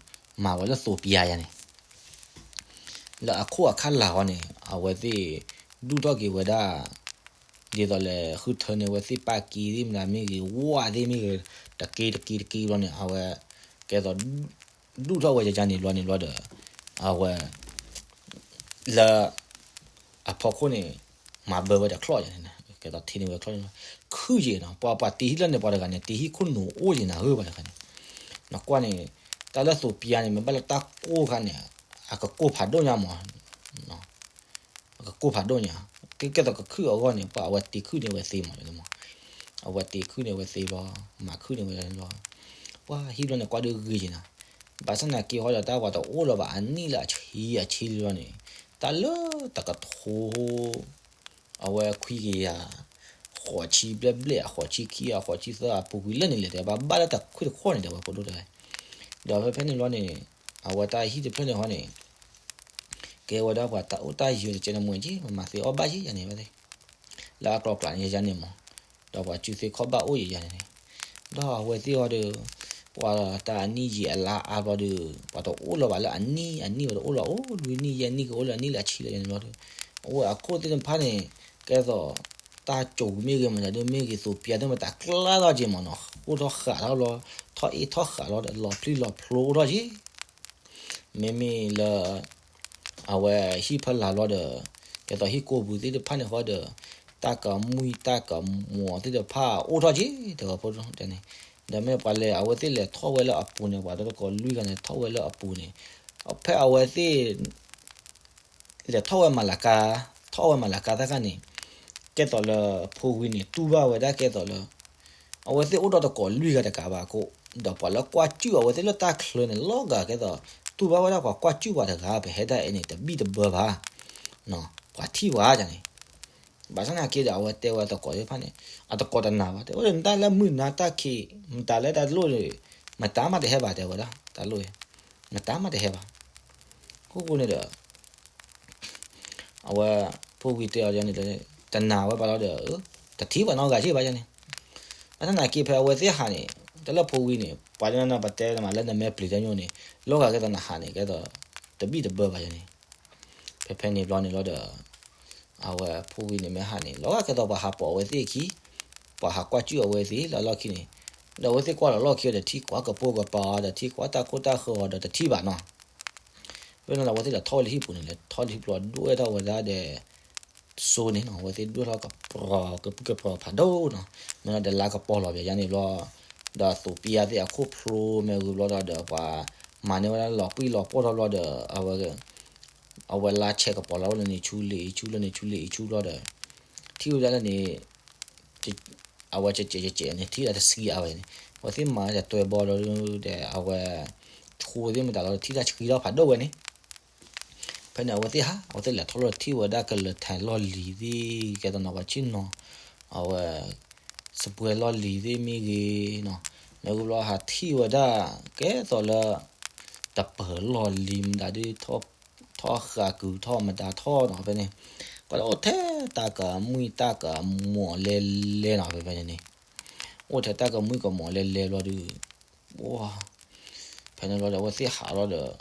မၤဝဲလၢသိးပၠးယဲန့ၣ် လၢအခိၣ်အခီၣ်လာ်ဃီန့ၣ် အဝဲသ့ၣ်ဒူၣ်ထီၣ်က့ၤဝဲဒၣ် ဒ်သိးလဲၣ် ဃုထၢန့ၢ်ဝဲသ့ၣ်ပၢ်က့သ့ၣ်မတၤမ့ၢ်ဂ့ၤ ဝၣ်သ့ၣ်မ့ၢ်ဂ့ၤ တက့တက့တက့ဘျီန့ၣ် အဝဲ ကဲသိး ဒူၣ်ထီၣ်ဝဲယၤန့ၣ်ဘျီန့ၣ်ဘျီဒီး အဝဲ လၢ အဖီခိၣ်န့ၣ် မၤဘၢဝဲဒီးချီၣ်ယဲန့ၣ် ကဲသိးထံးန့ၢ်ဝဲချီၣ်န့ၣ် ခုၣ်ယဲနီၤ ပှၤပှၤတ့ဟံၣ်လၢန့ၣ် ပှၤတဂၤန့ၣ် တ့ဟံၣ်ခိၣ်နူာ်အိၣ်ယဲနၤဧၢ ပှၤတဂၤန့ၣ် နကွၢ်န့ၣ် တၢ်လၢသိးပၠးန့ၣ် မ့ၢ်ဘၣ်လၢတၢ်ကိၢ်ခါန့ၣ် အကကိၢ်ဖးဒိၣ်ညါမး ကကိၢ်ဖးဒိၣ်ညါ ကဲသိးကခုၣ်အဂီၢ်န့ၣ် ပှၤအဝဲတ့ခုၣ်န့ၢ်ဝဲသ့မး အဝဲတ့ခုၣ်န့ၢ်ဝဲသ့ဘျီ မၤခုၣ်န့ၢ်ဝဲလီၤ ပှၤဟံၣ်ဘျီန့ၣ် ကွၢ်ဒုးဂ့ၤက့ၤနၤ ဘၣ်ဆၣ်သနာ်က့ဟီဒီး တၢ်ပှၤတအိၣ်လၢၤဘၣ် အနံၣ်လၢအဆံအဆံလံလီၤန့ၣ် တၢ်လၢတကထိ အဝဲခွံကယၤ ဃိးဆံဘျဲၣ်ဘျဲၣ် အဃိးဆံခံ အဃိးဆံသၢ အပူၤကွံာ်လၢန့ၣ်လဲၣ် တဲဘၣ်ဘၣ်လၢတခွ့ၣ်တခီၣ်န့ၣ် တဲဝဲဖိဒိၣ်တဲဝဲ ဒီးဖဲဖဲန့ၣ်လီၤန့ၣ် အဝဲတၢ်ဟံၣ်တဖျၢၣ်န့ၣ်ဟီန့ၣ် ကဲဝဲဒၣ်ပှၤတၢ်အိၣ်တၢ်ယၢၤတကဲန့ၣ်မ့ၢ်က့ မၤသ့အီၣ်ဘၣ်က့ယၤန့ၣ်ဝဲသ့ၣ် လၢအကျိၤကျးန့ၣ်ယၤန့ၣ်မး ဒီးပှၤစုသ့ခီၣ်ဘၣ်အိၣ်ယၤန့ၣ် ဒီးအဝဲသ့ၣ်ဟီဒီး ပှၤတၢ်အနံၣ်ယံာ်အလါအါဘျီဒီး ပှၤတအိၣ်လၢၤဘၣ်လၢအနံၣ်အနံၣ် ပှၤတအိၣ်လၢၤအိၣ်လွံၢ်နံၣ်ယဲၢ်နံၣ် ကအိၣ်လၢအနံၣ်လၢအဆံလၢယဲၢ်နံၣ်ဘျီဒီး အဝဲအခိၣ်သ့ၣ်တဖၣ်န့ၣ် ကဲသိး တၢ်ကိးမ့ၢ်ဂ့ၤမတၤဒုးမ့ၢ်ဂ့ၤ သိးပၠးသ့ၣ်မတၤကျါထီၣ်က့မးနီၤ အိၣ်ထီၣ်ဃးထီၣ်လီၤ ထီၣ်အ့ၣ်ထီၣ်ဃးလီၤဒီး လီၤပျံၤလီၤဖျိအိၣ်ထီၣ်က့ မ့မ့ၢ်လၢ အဝဲဟံၣ်ဖီလာ်လီၤဒီး ကဲသိးဟံၣ်ကိးပူၤသ့ၣ်တဖၣ်န့ၣ်ဃီဒီး တၢ်ကမှံတၢ်ကမီၤသ့ၣ်တဖၣ်အိၣ်ထီၣ်က့ တဲဝဲဖိန့ၣ် ဒီးမ့ၢ်ပှၤလဲၤ အဝဲသ့ၣ်လဲၤထီၣ်ဝဲလၢအပူၤန့ၣ် ပှၤတကိးလွံၢ်ဂၤန့ၣ် ထီၣ်ဝဲလၢအပူၤန့ၣ် ဖဲအဝဲသ့ၣ် လဲၤထီၣ်ဝဲမၤလၤကါ ထီၣ်ဝဲမၤလၤကါတခါန့ၣ် ကဲသိးလၢဖိဝံၤန့ၣ် တူၢ်ဘၣ်ဝဲဒၣ်ကဲသိးလၢ အဝဲသ့ၣ်အိၣ်ဒီးတကိးလွံၢ်ဂၤတကးဘၣ်အဃိ ဒီးပှၤလၢကွၢ်စူၣ်အဝဲသ့ၣ်လၢတၢ်ချၢန့ၣ် လီၤဂာ်ကဲသိး တူၢ်ဘၣ်ဝဲဒၣ်ပှၤကွၢ်စူၣ်ပှၤတဂၤ ပဟဲဒၣ်အံၤန့ၣ် တဘံၣ်တဘၢဘၣ် ပှၤထံၣ်ပှၤန့ၣ် ဘၣ်ဆၣ်သနာ်က့ဒီး အဝဲတဲဝဲတကိးသ့ၣ်တဖၣ်န့ၣ် အတကိးတနာ်ဘၣ် တဲဝဲဒၣ် မတၤလၢမုၢ်နၤတၢ်ခံး မတၤလၢတၢ်လိၣ်န့ၣ် မတၤမးတဟဲဘၣ် တဲဝဲဒၣ် တၢ်လိၣ် မတၤမးတဟဲဘၣ် ဃိဃိန့ၣ်ဒီး အဝဲ ဖိဝံၤတဲအီၤန့ၣ် တနာ်ဝဲဘၣ်လီၤဒီး တထံၣ်ပှၤနီတဂၤစ့ၢ်ဘၣ်န့ၣ် ဘၣ်ဆၣ်သနာ်က့ဖဲအဝဲသ့ၣ်ဟးန့ၣ် တၢ်လၢဖိဝံၤန့ၣ် ပှၤတနီၤနီၤပတဲမးလၢနမဲာ်ပျံၤတၢ်ညိၣ်န့ၣ် လီၤဂာ်ကဲသိးနဟးန့ၣ် ကဲသိး တဘံၣ်တဘၢဘၣ်န့ၣ် ဖဲဖဲန့ၣ်ဘျီန့ၣ်လီၤဒီး အဝဲဖိဝံၤန့ၣ်မ့ၢ်ဟးန့ၣ် လီၤဂာ်ကဲသိးပှၤဟးပိာ်အဝဲသ့ၣ်အခံ ပှၤဟးကွၢ်စူၣ်အဝဲသ့ၣ်လၢအလီၢ်ခံန့ၣ် ဒီးအဝဲသ့ၣ်ကွၢ်လီၤလီၢ်ခံဒီးထံၣ်ကွၢ်ကပိာ်ကပၤဒီးထံၣ်ကွၢ်တၢ်ခိၣ်တၢ်ဃၢၤအီၤဒီးတထံၣ်ဘၣ်နီၤ ဖဲန့ၣ်လီၤအဝဲသ့ၣ်လဲၤထီၣ်ဝဲလၢဟံၣ်ပူၤန့ၣ် လဲၤထီၣ်လၢဟံၣ်ပူၤဒွဲၣ်ထီၣ်ဝဲဒၣ်ဒီး စိန့ၣ်နီၤ အဝဲသ့ၣ်ဒွဲၣ်ထီၣ်ကပြီၤကပုၢ်ကပြီၤဖးဒိၣ်နီၤ မ့ၢ်လီၤဒီးလါကပီၤလီၤပယၤန့ၣ်ဘျီ ဒီးသိးပယၤသ့ၣ်အခိၣ်ဖျိမ့ၢ်ဂ့ၤဘျီဒီး ပှၤမၤန့ၢ်ဝဲဒၣ်လီၤပှံၢ်လီၤပှီၢ်ထီၣ်ဘျီဒီး အဝဲ အဝဲလါဆဲးကပီၤလီၤလၢန့ၣ်ဆူလ့ၣ်အံၤဆူလၢန့ၣ်ဆူလ့ၣ်အံၤဆူဘျီဒီး ထံၣ်ဝဲဒၣ်လၢန့ၣ် အဝဲကဲးကဲးကဲးကဲးန့ၣ် ထံၣ်တၢ်တဆှံအါဝဲန့ၣ် အဝဲသ့ၣ်မၤတၢ်တွဲဘီလီၤဒီး အဝဲ ဆိသ့ၣ်မတၤလီၤ ထံၣ်တၢ်ဆှံထီၣ်ဖးဒိၣ်ဝဲန့ၣ် ဖဲန့ၣ်အဝဲသ့ၣ်ဟး အဝဲသ့ၣ်လဲၤထီၣ်လီၤထံၣ်ဝဲဒၣ်ကလၢၤထဲလီၢ်လံၤသ့ၣ် ကဲသိးနီၤပှၤဆ့ၣ်နီၤ အဝဲ စပွဲလီၢ်လံၤသ့ၣ်မ့ၢ်ဂ့ၤနီၤ မ့ၢ်ဂ့ၤဘျီဟးထံၣ်ဝဲဒၣ် ကဲသိးလၢ တပၢၤလီၢ်လံၤမတၤဒုး ထီၣ်ဃးကုၤထီၣ်မတၤထီၣ်နီၤဖဲန့ၣ် ကဒီးအိၣ်ထဲတၢ်ကမှံတၢ်ကမီၤလဲၤလဲၤနီၤဖဲဖဲန့ၣ်န့ၣ် အိၣ်ထဲတၢ်ကမှံကမီၤလဲၤလဲၤဘျီဒီး ဖဲန့ၣ်ဘျီဒီး အဝဲသ့ၣ်ဟးလီၤဒီး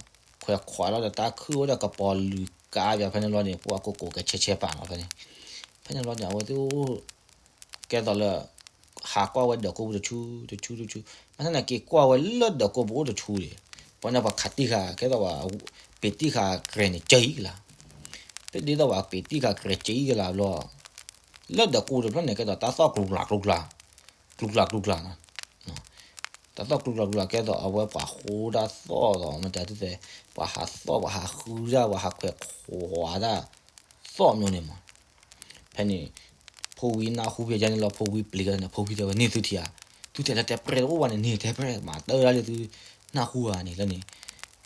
ခွဲးခွးလီၤဒီးတၢ်ခုၣ်ဝဲဒီးကပီၤလုာ်ကါပၠးဖဲန့ၣ်ဘျီန့ၣ် ပှၤကိးကိးကဲဆဲးဆဲးပာ်နီၤဖဲန့ၣ် ဖဲန့ၣ်ဘျီန့ၣ် အဝဲသ့ၣ်အိၣ် ကဲသိးလၢ ဟးကွၢ်ဝဲဒၢးကိးပူၤတဆူ တဆူ တဆူ, မ့ၢ်သနာ်က့ကွၢ်ဝဲလၢဒၢးကိးပူၤအိၣ်တဆူဒီး ပှၤန့ၣ်ပှၤခးတံၢ်ဃာ် ကဲသိးပှၤ ပ့ၤတံၢ်ဃာ်ကြဲးန့ၣ် ကၢအံၤကလၤ, ဖဲဒ်သိးပှၤပ့ၤတံၢ်ဃာ်ကြဲး ကၢအံၤကလၤဘျီ လၢဒၢးကိးတဖျၢၣ်န့ၣ် ကဲသိးတၢ်သီၣ်ကျူၤကျါကျူၤကျါ, ကျူၤကျါကျူၤကျါနီၤ, တၢ်သီၣ်ကျူၤကျါကျူၤကျါကဲသိးအဝဲပှၤဃိတၢ်သီၣ်ဒီး မတၤဒုးသဲး ပှၤဟးသီၣ် ပှၤဟးဃုတၢ် ပှၤဟးခွဲးခွးတၢ် သီၣ်မၠိန့ၣ်မး. ဖဲန့ၣ် ဖိဝံနၢ်ဟူဖဲယါန့ၣ်လီၤ ဖိဝံပျံၤကန့ၣ် ဖိဝံတဲဝဲန့ၣ်သုထံၣ်ဧါ, သုထံၣ်လၢတဲပြဲၣ်တအိၣ်ဘၣ်န့ၣ် န့ၣ်တဲပြဲၣ် မၤတၢ်ဒၣ်လၢသုနၢ်ဟူဧါန့ၣ်လၢန့ၣ်,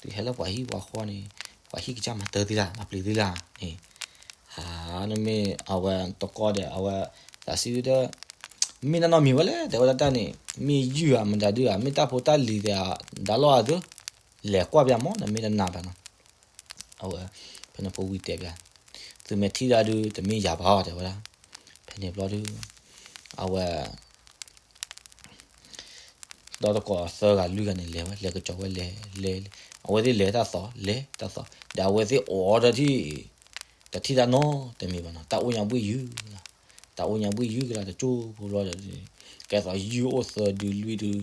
သုဟဲလၢပှၤဟံၣ်ပှၤဃီန့ၣ် ပှၤဟံၣ်ကစၢ်မၤတၢ်သ့လၢ မၤပျံၤသ့လၢန့ၣ် ဟးနမ့ၢ်အဝဲတကီဒီး အဝဲသးစံဝဲဒၣ် မ့ၢ်တၢ်နီတမံၤဝဲလဲၣ် တဲဝဲဒၣ်တၢ်န့ၣ် မ့ၢ်ယုၢ်ဧါ မတၤဒုးဧါ မ့ၢ်တၢ်ဖိတၢ်လံၤသဲးဧါ ဒၣ်လီၤအသၢ လဲၤကွၢ်ပၠးမး နမ့ၢ်တနာ်ဘၣ်နီၤ. အဝဲ ဖဲန့ၣ်ဖိဝံတဲပၠး သုမ့ၢ်ထံၣ်ဒၣ်ဒုး တမ့ၢ်ယၤဘၣ်အီၤ တဲဝဲဒၣ်. ဖဲန့ၣ်ဘျီဒုး အဝဲ ဒီတကိးသၢဂၤလွံၢ်ဂၤန့ၣ် လဲၤဝဲ လဲၤကစီၤဝဲ လဲၤ လဲၤ လဲၤ အဝဲသ့ၣ်လဲၤတၢ်သီၣ် လဲၤတၢ်သီၣ် ဒီးအဝဲသ့ၣ်အိၣ်ဒီးထံၣ် တထံၣ်တၢ်နီတမံၤဘၣ်နီၤ တၢ်အိၣ်ညါဘှံးယုၢ်လီၤ. တၢ်အိၣ်ညါဘှံးယုၢ်ကလီၤတကၠိဖိဘျီဒီး ကဲသိးယုၢ်အိၣ်သၢဒုလွံၢ်ဒု ဒီး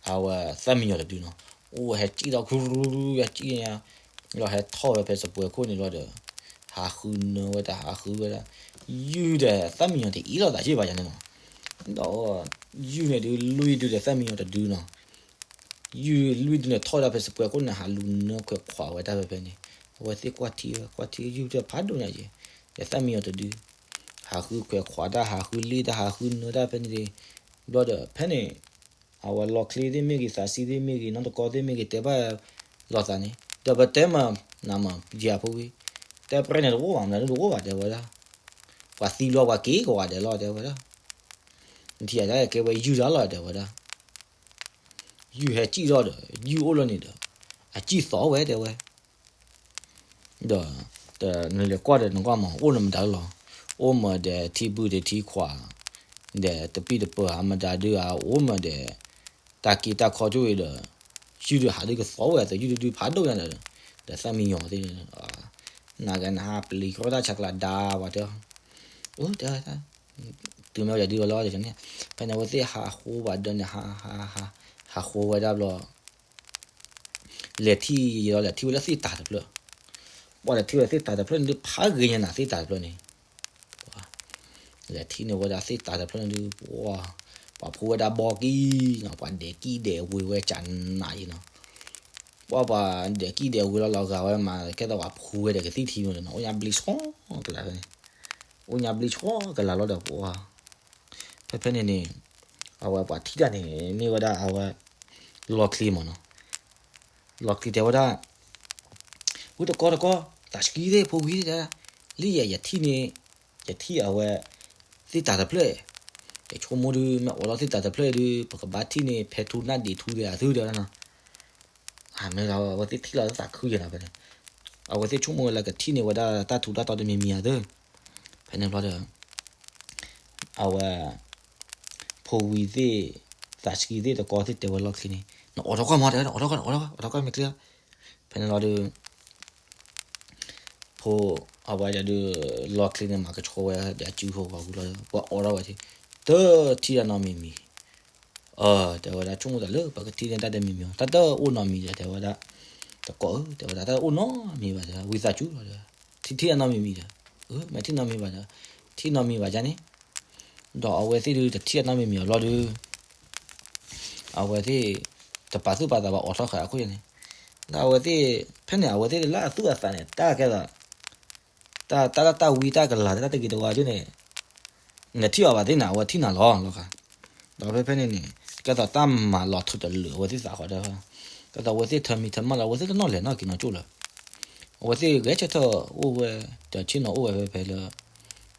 အဝဲသၣ်မံယီၤတဒုနီၤ အိၣ်ဟဲစံၣ်ထီၣ်ခူရူရူ ဟဲစံၣ်ညါ လီၤဟဲထီၣ်ဝဲဖဲစပွဲခိၣ်န့ၣ်လီၤဒီး ဟးဃုနၢဝဲတၢ်ဟးဃုဝဲဒၣ် ယုၢ်ဒီးသၣ်မံယီၤတအံၣ်လိာ်သးစ့ၢ်ဘၣ်ယၤန့ၣ်နီၤ ဒီးယုၢ်န့ၣ်ဒုလွံၢ်ဒုဒီးသၣ်မံယီၤတဒုနီၤ ယုၢ်လွံၢ်ဒုန့ၣ်ထီၣ်ဝဲဒၣ်ဖဲစပွဲခိၣ်န့ၣ် ဟးလူၤနၢခွဲးခွးဝဲတၢ်ဖဲဖဲန့ၣ် အဝဲသ့ၣ်ကွၢ်ထံဝဲ ကွၢ်ထံယုၢ်တဖးဒိၣ်ညါက့ၤ ဒီးသၣ်မံယီၤတဒု ဟးဃုခွဲးခွးတၢ် ဟးဃုလ့ၣ်တၢ် ဟးဃုနၢတၢ်ဖဲန့ၣ် ဘျီဒီး ဖဲန့ၣ် အဝဲလီၤချ့သ့ၣ်မ့ၢ်ဂ့ၤ သးစံသ့ၣ်မ့ၢ်ဂ့ၤ နီၢ်တကီသ့ၣ်မ့ၢ်ဂ့ၤ တဲဘၣ်လိာ်သးန့ၣ် ဒီးပတဲမး နမ့ၢ်ယၤဖိဝံၤ တဲပြဲၣ်န့ၣ်တအိၣ်ဘၣ် မနုၤဒုတအိၣ်ဘၣ် တဲဝဲဒၣ် ပှၤသံဘျီပှၤက့ၤကဝီၤဒဲးလီၤ တဲဝဲဒၣ် နထံၣ်အတၢ်ကဲဝဲယုၢ်တၢ်လီၤ တဲဝဲဒၣ် ယုၢ်ဟဲစံၣ်ထီၣ်ဒီး ယုၢ်အိၣ်လီၤန့ၣ်ဒီး အစံၣ်သီဝဲ တဲဝဲ ဒီး နလဲၤကွၢ်ဒီးနကွၢ်မး အိၣ်နမတၤလီၤ အိၣ်မးဒီးထံဘုၣ်ဒီးထံခွး ဒီးတပံၢ်တပၢၢ်အမတၤဒုးဧါ အိၣ်မးဒီး တၢ်က့တၢ်ခီကၠိဝံၤဒီး ယုၢ်ဒုးဟးဒုးကသီဝဲ သယုၢ်ဒုးဒုးဖးဒိၣ်ညါဒီး ဒီးသၣ်မံယီၤသ့ၣ် နဂၤနဟးပျံၤကရီတၢ်ဆးကျးဒါဝဲတဲ အၢ တဲဝဲ တုၤမ့ၢ်ဝဲယၤဒုးဝဲလီၤန့ၣ် ဖဲန့ၣ်အဝဲသ့ၣ်ဟးဃိဘၣ်ဒီးန့ၣ် ဟး ဟး ဟးဃိဝဲဒၣ်ဘျီ လဲၤထံၣ်ယံၤလီၤ လဲၤထံၣ်ဝဲလၢသ့ၣ်တၤတဖျၢၣ် ပှၤလဲၤထံၣ်ဝဲသ့ၣ်တၤတဖျၢၣ်န့ၣ်ဒုး ဖးဂ့ၤညါနၤသ့ၣ်တၤတဖျၢၣ်န့ၣ် လဲၤထံၣ်န့ၢ်ဝဲဒၣ်သ့ၣ်တၤတဖျၢၣ်န့ၣ်ဒုး ပှၤ ပှၤဖိဝဲဒၣ်ဘီကံနီၤ ပှၤဒဲးကံဒဲးဝ့ၤဝဲကနးယံၤနီၤ ပှၤပှၤဒဲးကံဒဲးဝ့ၤလီၤလီၤဂာ်ဝဲမး ကဲသိးပှၤဖိဝဲဒဲးကသံၣ်ထံမ့ၢ်နီၤ အိၣ်ညါဘျံးဆီကလၤဖဲန့ၣ် အိၣ်ညါဘျံးဆီကလၤလီၤဒီးပှၤ ဖဲဖဲန့ၣ်န့ၣ် အဝဲပှၤထံၣ်တၢ်န့ၣ် မ့ၢ်ဝဲဒၣ်အဝဲ လီၤချ့မ့ၢ်နီၤ လီၤချ့တဲဝဲဒၣ် ဝံတကီတကီ သးဆှံသ့ၣ် ဖိဝံၤတဲ လၢယဲ ယထံၣ်န့ၣ် ယထံၣ်အဝဲ သ့ၣ်တၤတဖျၢၣ် ယဆိကမိၣ်ဒုး မ့ၢ်အိးထီၣ်သ့ၣ်တၤတဖျၢၣ်ဒုး ပကဘၣ်ထံၣ်န့ၢ် ဖဲထူနၢ်ဒံးထူသ့ၣ်အသုတဲဝဲဒၣ်နီၤ မ့ၢ်လီၤ အဝဲသ့ၣ်ထံၣ်လီၤသးခုယဲၢ်နီၤဖဲန့ၣ် အဝဲသ့ၣ်ဆိကမိၣ်ဝဲလၢကထံၣ်န့ၢ်ဝဲဒၣ်တၢ်ထူးတၢ်တီၤတမံၤမံၤအသု ဖဲန့ၣ်ဘျီဒီး အဝဲ ဖိဝံၤသ့ၣ် သးဆှံသ့ၣ်တကီသ့ၣ်တဲဝဲလီၢ်ချ့န့ၣ် နအိးထီၣ်ကွၢ်မး တဲဝဲဒၣ် အိးထီၣ်ကွၢ် အိးထီၣ်ကွၢ် အိးထီၣ်ကွၢ်မ့ၢ်ချ့ ဖဲန့ၣ်လီၤဒီး ဖိ အဝဲဒၣ်ဒုး လီၢ်ချ့န့ၣ် မၤကဆှီဝဲဒီးအစုဖိဝဲဝံၤလီၤ ပှၤအိးထီၣ်ဝဲ တထံၣ်တၢ်နီတမံၤမံၤ တဲဝဲဒၣ် ဆိကမိၣ်သးလၢ ပကထံၣ်န့ၢ်တၢ်တမံၤမံၤ တၢ်တအိၣ်နီတမံၤဒီး တဲဝဲဒၣ် တကိးဧၢ တဲဝဲဒၣ် တၢ်တအိၣ်နီတမံၤဘၣ်ဒီး ဝံသးစူၤလီၤဒီး ထံၣ်ထံၣ်တၢ်နီတမံၤမံၤဒီး မ့ၢ်ထံၣ်နီတမံၤဘၣ်ဒီး ထံၣ်နီတမံၤဘၣ်ယါန့ၣ် ဒီးအဝဲသ့ၣ်ဒုး တထံၣ်တၢ်နီတမံၤမံၤအလီၢ်ဒီး အဝဲသ့ၣ် တပာ်သူၣ်ပာ်သးဘၣ်အိးထီၣ်ဃာ်အခိၣ်ယါန့ၣ် ဒီးအဝဲသ့ၣ် ဖဲန့ၣ် အဝဲသ့ၣ်လၢအသူၣ်အသးန့ၣ် တၢ်ကဲသိး တၢ် တၢ်လၢတၢ်ဝံတၢ်ကလၤ တၢ်တဂ့ၤတဝါဒ်န့ၣ် နထံၣ်အီၤဘၣ်သ့ၣ်န့ၣ် အဝဲထံၣ်နၤလီၤလီၤဃာ် ဒီးဖဲဖဲန့ၣ်န့ၣ် ကဲသိးတၢ်မၤလီၤထူတလၢာ် အဝဲသ့ၣ်သးဃီဒီး ကဲသိးအဝဲသ့ၣ်ထၢမံၤထၢမၢ်လီၤ အဝဲသ့ၣ်တနီၣ်လဲၤနီၣ်က့ၤနီၣ်ကၠိၣ်လၢၤ အဝဲသ့ၣ်ဂဲၤဆၢထၢၣ်အိၣ်ဝဲ တဆ့ၣ်နီၤအိၣ်ဝဲဖဲဖဲလၢ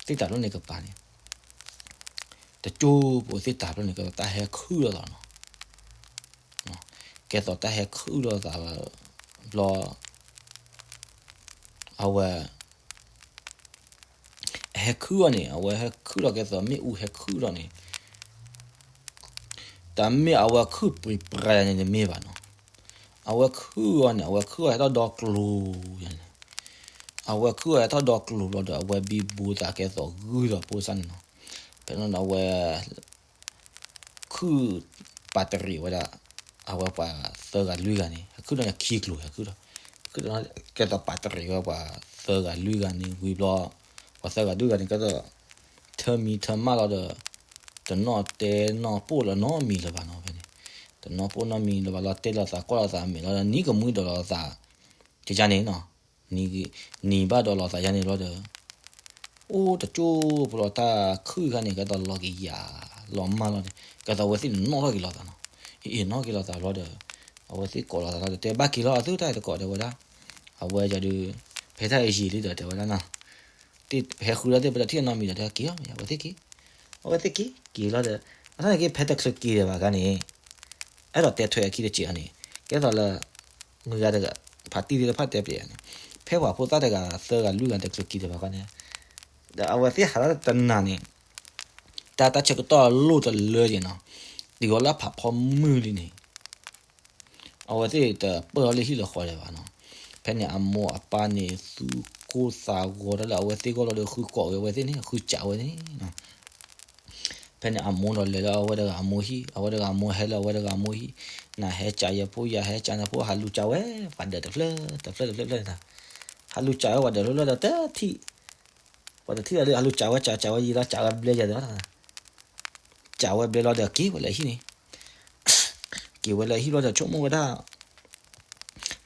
သ့ၣ်တၤတဖျၢၣ်န့ၣ်ကပၤန့ၣ် တကၠိဖိသ့ၣ်တၤတဖျၢၣ်န့ၣ် ကဲသိးတၢ်ဟဲခုၣ်လိာ်သးနီၤ ကဲသိးတၢ်ဟဲခုၣ်လိာ်သးဘျီ အဝဲ အဟဲခုၣ်အီၤန့ၣ် အဝဲဟဲခုၣ်လီၤကဲသိးမ့ၣ်အူဟဲခုၣ်လီၤန့ၣ် တၢ်မ့ၢ်အဝဲခုၣ်ပှ့ၤပြၤယါန့ၣ်တမ့ၢ်ဘၣ်နီၤ အဝဲခုၣ်အီၤန့ၣ် အဝဲခုၣ်အီၤဟဲထီၣ်ဒီကျိၤယါန့ၣ် အဝဲခုၣ်အီၤဟဲထီၣ်ဒီကျိၤဘျီဒီး အဝဲဘံဘူသးကဲသိးဂုၢ်ဒီးဖိစၢ်န့ၣ်နီၤ ဖဲန့ၣ်အဝဲ ခုၣ်ပာ်တရံးဝဲဒၣ် အဝဲပှၤသၢဂၤလွံၢ်ဂၤန့ၣ် အခုၣ်ဒီးခံကျိၤ အခုၣ်ဒီး ကဲသိးပာ်တရံးဝဲပှၤသၢဂၤလွံၢ်ဂၤန့ၣ်ဝံၤဘျီ ပှၤသၢဂၤလွံၢ်ဂၤန့ၣ် ကဲသိး ထၢမံထၢမၣ်လီၤဒီး တနီၣ်တဲနီၣ်ပိၢ်လီၤနီတမံၤလၢၤဘၣ်နီၤဖဲန့ၣ်, တနီၣ်ပိၢ်နီတမံၤလၢၤဘၣ်လီၤ တဲလီၤသးကွၢ်လီၤသးမဲာ်လီၤဒီး နံၤကမှံဒိးလီၤသး ကန့ၣ်နီၤ, နံၤဘၣ်ဒိးလီၤသးယါန့ၣ်လီၤဒီး အိၣ်တကၠိဖိလီၤ တၢ်ခုၣ်ခါန့ၣ် ကဲသိးလီၤကယၤ လီၤမၢ်လီၤန့ၣ် ကဲသိးအဝဲသ့ၣ်န့ၣ်နီၣ်ထီၣ်က့ၤလီၤသးနီၤ, အ့ၣ်နီၣ်က့ၤလီၤသးလီၤဒီး အဝဲသ့ၣ်ကိးလီၤသးလီၤဒီး တဲဘၣ်က့ၤလီၤအသုတၢ်တကိးတဲဝဲဒၣ်, အဝဲဒုး ဖဲတၢ်အယံာ်လံဒီးတဲဝဲဒၣ်နီၤ, တဟဲဃုာ်လၢသ့ၣ် ပတထံၣ်အနီတမံၤဒီး တဟဲက့ၤလီၤ အဝဲသ့ၣ်က့ၤ, အဝဲသ့ၣ်က့ၤက့ၤလီၤဒီး အတၢ်န့ၣ်က့ၤဖဲတချုးက့ၤဒံးဘၣ်ခါန့ၣ် အဲၣ်ဒိးတဲထွဲအခံတစဲးအီၤန့ၣ် ကဲသိးလၢ မုၢ်ဂၤတဂၤ ဖါတံၢ်သ့ၣ်တဖၣ်တဲပျဲးအီၤန့ၣ် ဖဲပှၤဖိသၣ်တဂၤသၢဂၤလွံၢ်ဂၤတချုးက့ၤဒံးဘၣ်ခါန့ၣ် ဒီးအဝဲသ့ၣ်ဟးထီၣ်တနၤန့ၣ် တၢ်တၢ်ဆၢကတီၢ်လိၣ်တလၢက့ၤနီၤ, တုၤအီၤလၢဖးဖီမုၢ်လံန့ၣ် အဝဲသ့ၣ်တပၢၢ်လီၤလၢဟံၣ်လၢဃီဒံးဘၣ်နီၤ, ဖဲန့ၣ်အမိၢ်အပၢ်န့ၣ် သူၣ်ကိၢ်သးဂီၤတၢ်လၢအဝဲသ့ၣ်ဂီၢ်လီၤဒီး ဃုကိးက့ၤအဝဲသ့ၣ်န့ၣ် ဃုစးဝဲန့ၣ်နီၤ ဖဲန့ၣ်အမိၢ်ဒီးလဲၤလၢအဝဲတဂၤအမိၢ်ဟံၣ် အဝဲတဂၤအမိၢ်ဟဲလၢအဝဲတဂၤအမိၢ်ဟံၣ်, နဟဲစးယဖိ ယဟဲစးနဖိ ဟးလူၤစးဝဲ ပှၤဒၢးတဖျၢၣ်တဖျၢၣ်တဖျၢၣ်တဖျၢၣ်န့ၣ်, ဟးလူၤစးဝဲပှၤဒၢးတဖျၢၣ်တဖျၢၣ်ဒီးတထံၣ်, ပှၤတထံၣ်လီၤဒီး ဟးလူၤစးဝဲစးစးဝဲယံာ်လီၤ စးဝဲဘျဲယၤဒီး စးဝဲဘျဲလီၤဒီးက့ၤဝဲလၢဟံၣ်န့ၣ်, က့ၤဝဲလၢဟံၣ်လီၤဒီးဆိကမိၣ်ဝဲဒၣ်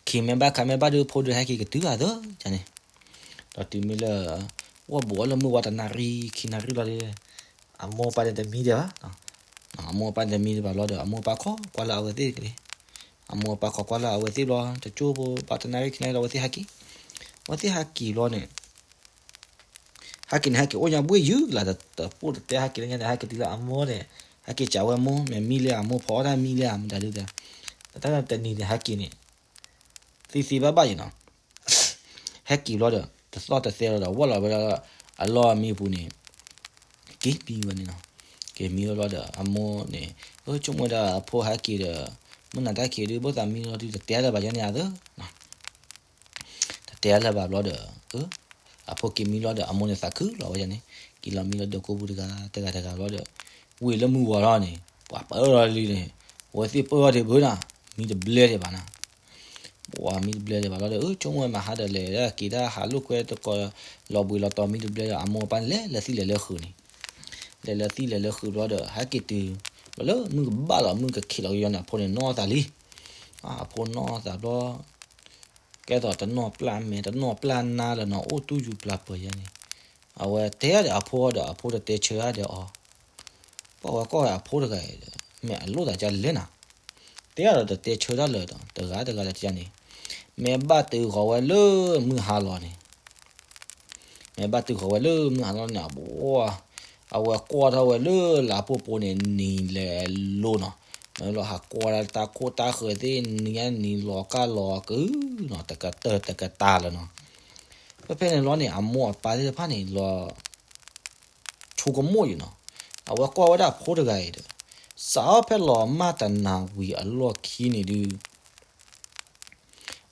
ခံမ့ၢ်ဘၣ်ခါမ့ၢ်ဘၣ်ဒီး ဖိဒုးဟဲက့ၤကတုၤဧါသၢန့ၣ်, ဒီးတုၤမ့ၢ်လၢ ဝီၢ်ဘူးအီၤလၢမုၢ်ဝါတနၣ်ရံၣ်ခံနၣ်ရံၣ်လီၤဒီး အမိၢ်အပၢ်န့ၣ်တမံဒံးဘၣ်, အမိၢ်အပၢ်န့ၣ်တမံဒံးဘၣ်လီၤဒီး အမိၢ်အပၢ်ခိးကွၢ်လၢအဝဲသ့ၣ်က့ၤ, အမိၢ်အပၢ်ခိးကွၢ်လၢအဝဲသ့ၣ်ဘျီ တကၠိဖိဘၣ်တနၣ်ရံၣ်ခံနၣ်ရံၣ်လီၤ အဝဲသ့ၣ်ဟဲက့ၤ, အဝဲသ့ၣ်ဟဲက့ၤဘျီန့ၣ် ဟဲက့ၤန့ၣ် ဟဲက့ၤအိၣ်ညါဘှ့ၣ်ယုၢ်လၢ် တပိၢ်တတဲဟဲက့ၤလၢညါန့ၣ် ဟဲက့ၤတုၤလၢအမိၢ်န့ၣ်, ဟဲက့ၤစးဝဲမိၢ် မ့ၢ်မံလၢအမိၢ်ဖီအီၣ်တၢ်မံလၢအမတၤဒုး, တၢ်တနံၤန့ၣ် ဟဲက့ၤန့ၣ် သ့သ့ဘၣ်ဘၣ်ယံၤနီၤ, ဟဲက့ၤဘျီဒီး တသီၣ်တသဲလီၤဒီး ဝီၢ်လီၤဝဲဒၣ် အလီၢ်မံပူၤန့ၣ် က့ၤမံဝဲန့ၣ်နီၤ, က့ၤမံဝဲဘျီဒီး အမိၢ်န့ၣ် အဆိကမိၣ်ဝဲဒၣ်အဖိဟဲက့ၤဒီး မုၢ်နၤတၢ်ခံးဒုး ဘၣ်သးမံလီၤဒုး တတဲလၢၤဘၣ်ယါန့ၣ်အသၢ တတဲလၢၤဘၣ်ဘျီဒီး အဖိက့ၤမံလီၤဒီး အမိၢ်န့ၣ်သးခုလီၤဝဲန့ၣ်, က့ၤလီၤမံလီၤဒီးကိာ်ပူၤတဂၤ တဂၤတဂၤဘျီဒီး ဝ့ၢ်လၢမုၢ်ဝါထီၣ်န့ၣ် ပှၤပၢၢ်လီၤလံန့ၣ်, အဝဲသ့ၣ်ပၢၢ်ထီၣ်ဒံးဘၣ်နၤ, မံတဘျဲဒံးဘၣ်နၤ, ပှၤမံတဘျဲဒံးဘၣ်လီၤဒီး အဆိကမိၣ်ဝဲမဟါဒီးလဲၤဒၣ်က့ၤတၢ်ဟးလိာ်ကွဲတကိး လီၤဘှံးလီၤတီၤမံတဘျဲဒီး အမိၢ်အပၢ်န့ၣ်လဲၤလၢသံၣ်လဲၤလၢဃုာ်န့ၣ်, လဲၤလၢသံၣ်လဲၤလၢဃုာ်ဘျီဒီး ဟဲက့ၤတုၤ ဘျီလၢမုၢ်ကဘၣ်လီၤ မုၢ်ကခံးလီၤကယီန့ၣ် အဖိန့ၣ်နီၢ်သးလံ, အဖိနီၢ်သးဘျီ ကဲသိးတနီၣ်ပျၢ်မဲာ် တနီၣ်ပျၢ်နါလၢၤနီၤ အိၣ်တူၢ်ယူၤပျၢ်ပၢၤယါန့ၣ်, အဝဲတဲဒီးအဖိဒီး အဖိတတဲဆၢဒီးအီၤ, ပှၤဝဲကွၢ်ဝဲအဖိတဂၤအံၤဒီး မ့ၢ်အလိၣ်သးကလဲၣ်နၤ, တဲဒီးတတဲဆၢတၢ်လၢၤဒီး တဂၤတဂၤလၢၤန့ၣ်, မ့ၢ်ဘၣ်တုၤဃီၤဝဲလၢမုၢ်ဟါလီၤန့ၣ် မ့ၢ်ဘၣ်တုၤဃီၤဝဲလၢမုၢ်ဟါလီၤန့ၣ် အဝဲကွၢ်ထီၣ်ဝဲလၢလၢအပိၢ်ပိၢ်န့ၣ် နံၤလဲၤလိၤနီၤ, မ့ၢ်လီၤဟးကွၢ်ဒၣ်တၢ်ခိၣ်တၢ်ဃၢၤသ့ၣ် နံၤညါနံၤလီၤကၢ်လီၤကုနီၤ တကတၢၢ်တကတၢၢ်လၢၤနီၤ, ဖဲဖဲန့ၣ်လီၤန့ၣ် အမိၢ်အပၢ်သ့ၣ်တဖၣ်န့ၣ်လီၤ ဆိကမိၣ်ယံၤနီၤ, အဝဲကွၢ်ဝဲဒၣ်ဖိတဂၤအံၤဒီး စးထီၣ်ဖဲလီၤမၢ်တနၤဝံၤအလီၢ်ခံန့ၣ်ဒုး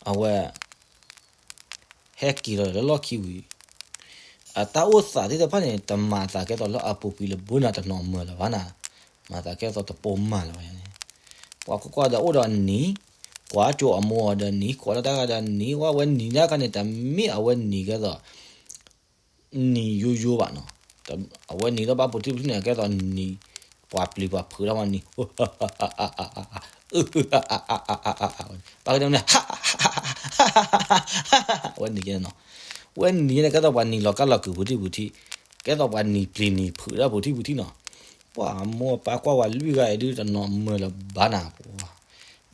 အဝဲ ဟဲက့ၤလီၤဒီးလၢလီၢ်ခံဝံၤ အတၢ်အိၣ်သးသ့ၣ်တဖၣ်န့ၣ် တမၤသးကဲသိးလၢအပူၤကွံာ်လၢဘၣ်နၤတနီၤမၢၤလၢၤဘၣ်နၤ, မၤသးကဲသိးတပိာ်မၢၤလၢၤဘၣ်န့ၣ်, ပှၤကွၢ်ကွၢ်ဒီးအိၣ်ဒီးနံၤ, ကွၢ်ကၠိအမိၢ်အီၤဒီးနံၤ, ကွၢ်လၢတၢ်ဂၤဒီးနံၤ, ဝဲနံၤတၢ်ခါန့ၣ် တမ့ၢ်အဝဲနံၤကဲသိး နံၤယိယိဘၣ်နီၤ, အဝဲနံၤလၢဘၣ်ပူၤထံၣ်ပူၤထံၣ်န့ၣ် ကဲသိးနံၤ ပှၤပျံၤပှၤဖုးတၢ်မးနံၤ ပှၤကန့ၣ် အဝဲနံၤကဲနီၤ, ဝဲနံၤန့ၣ် ကဲသိးပှၤနံၤလီၤကၢ်လီၤကုာ်ပူၤထံၣ်ပူၤထံၣ်, ကဲသိးပှၤနံၤပျံၤနံၤဖုးတၢ်ပူၤထံၣ်ပူၤထံၣ်နီၤ, ပှၤအမိၢ်အပၢ်ကွၢ်ဝဲလွံၢ်ဂၤအံၤဒုးတနီၤမၢၤလၢၤဘၣ်နၤ,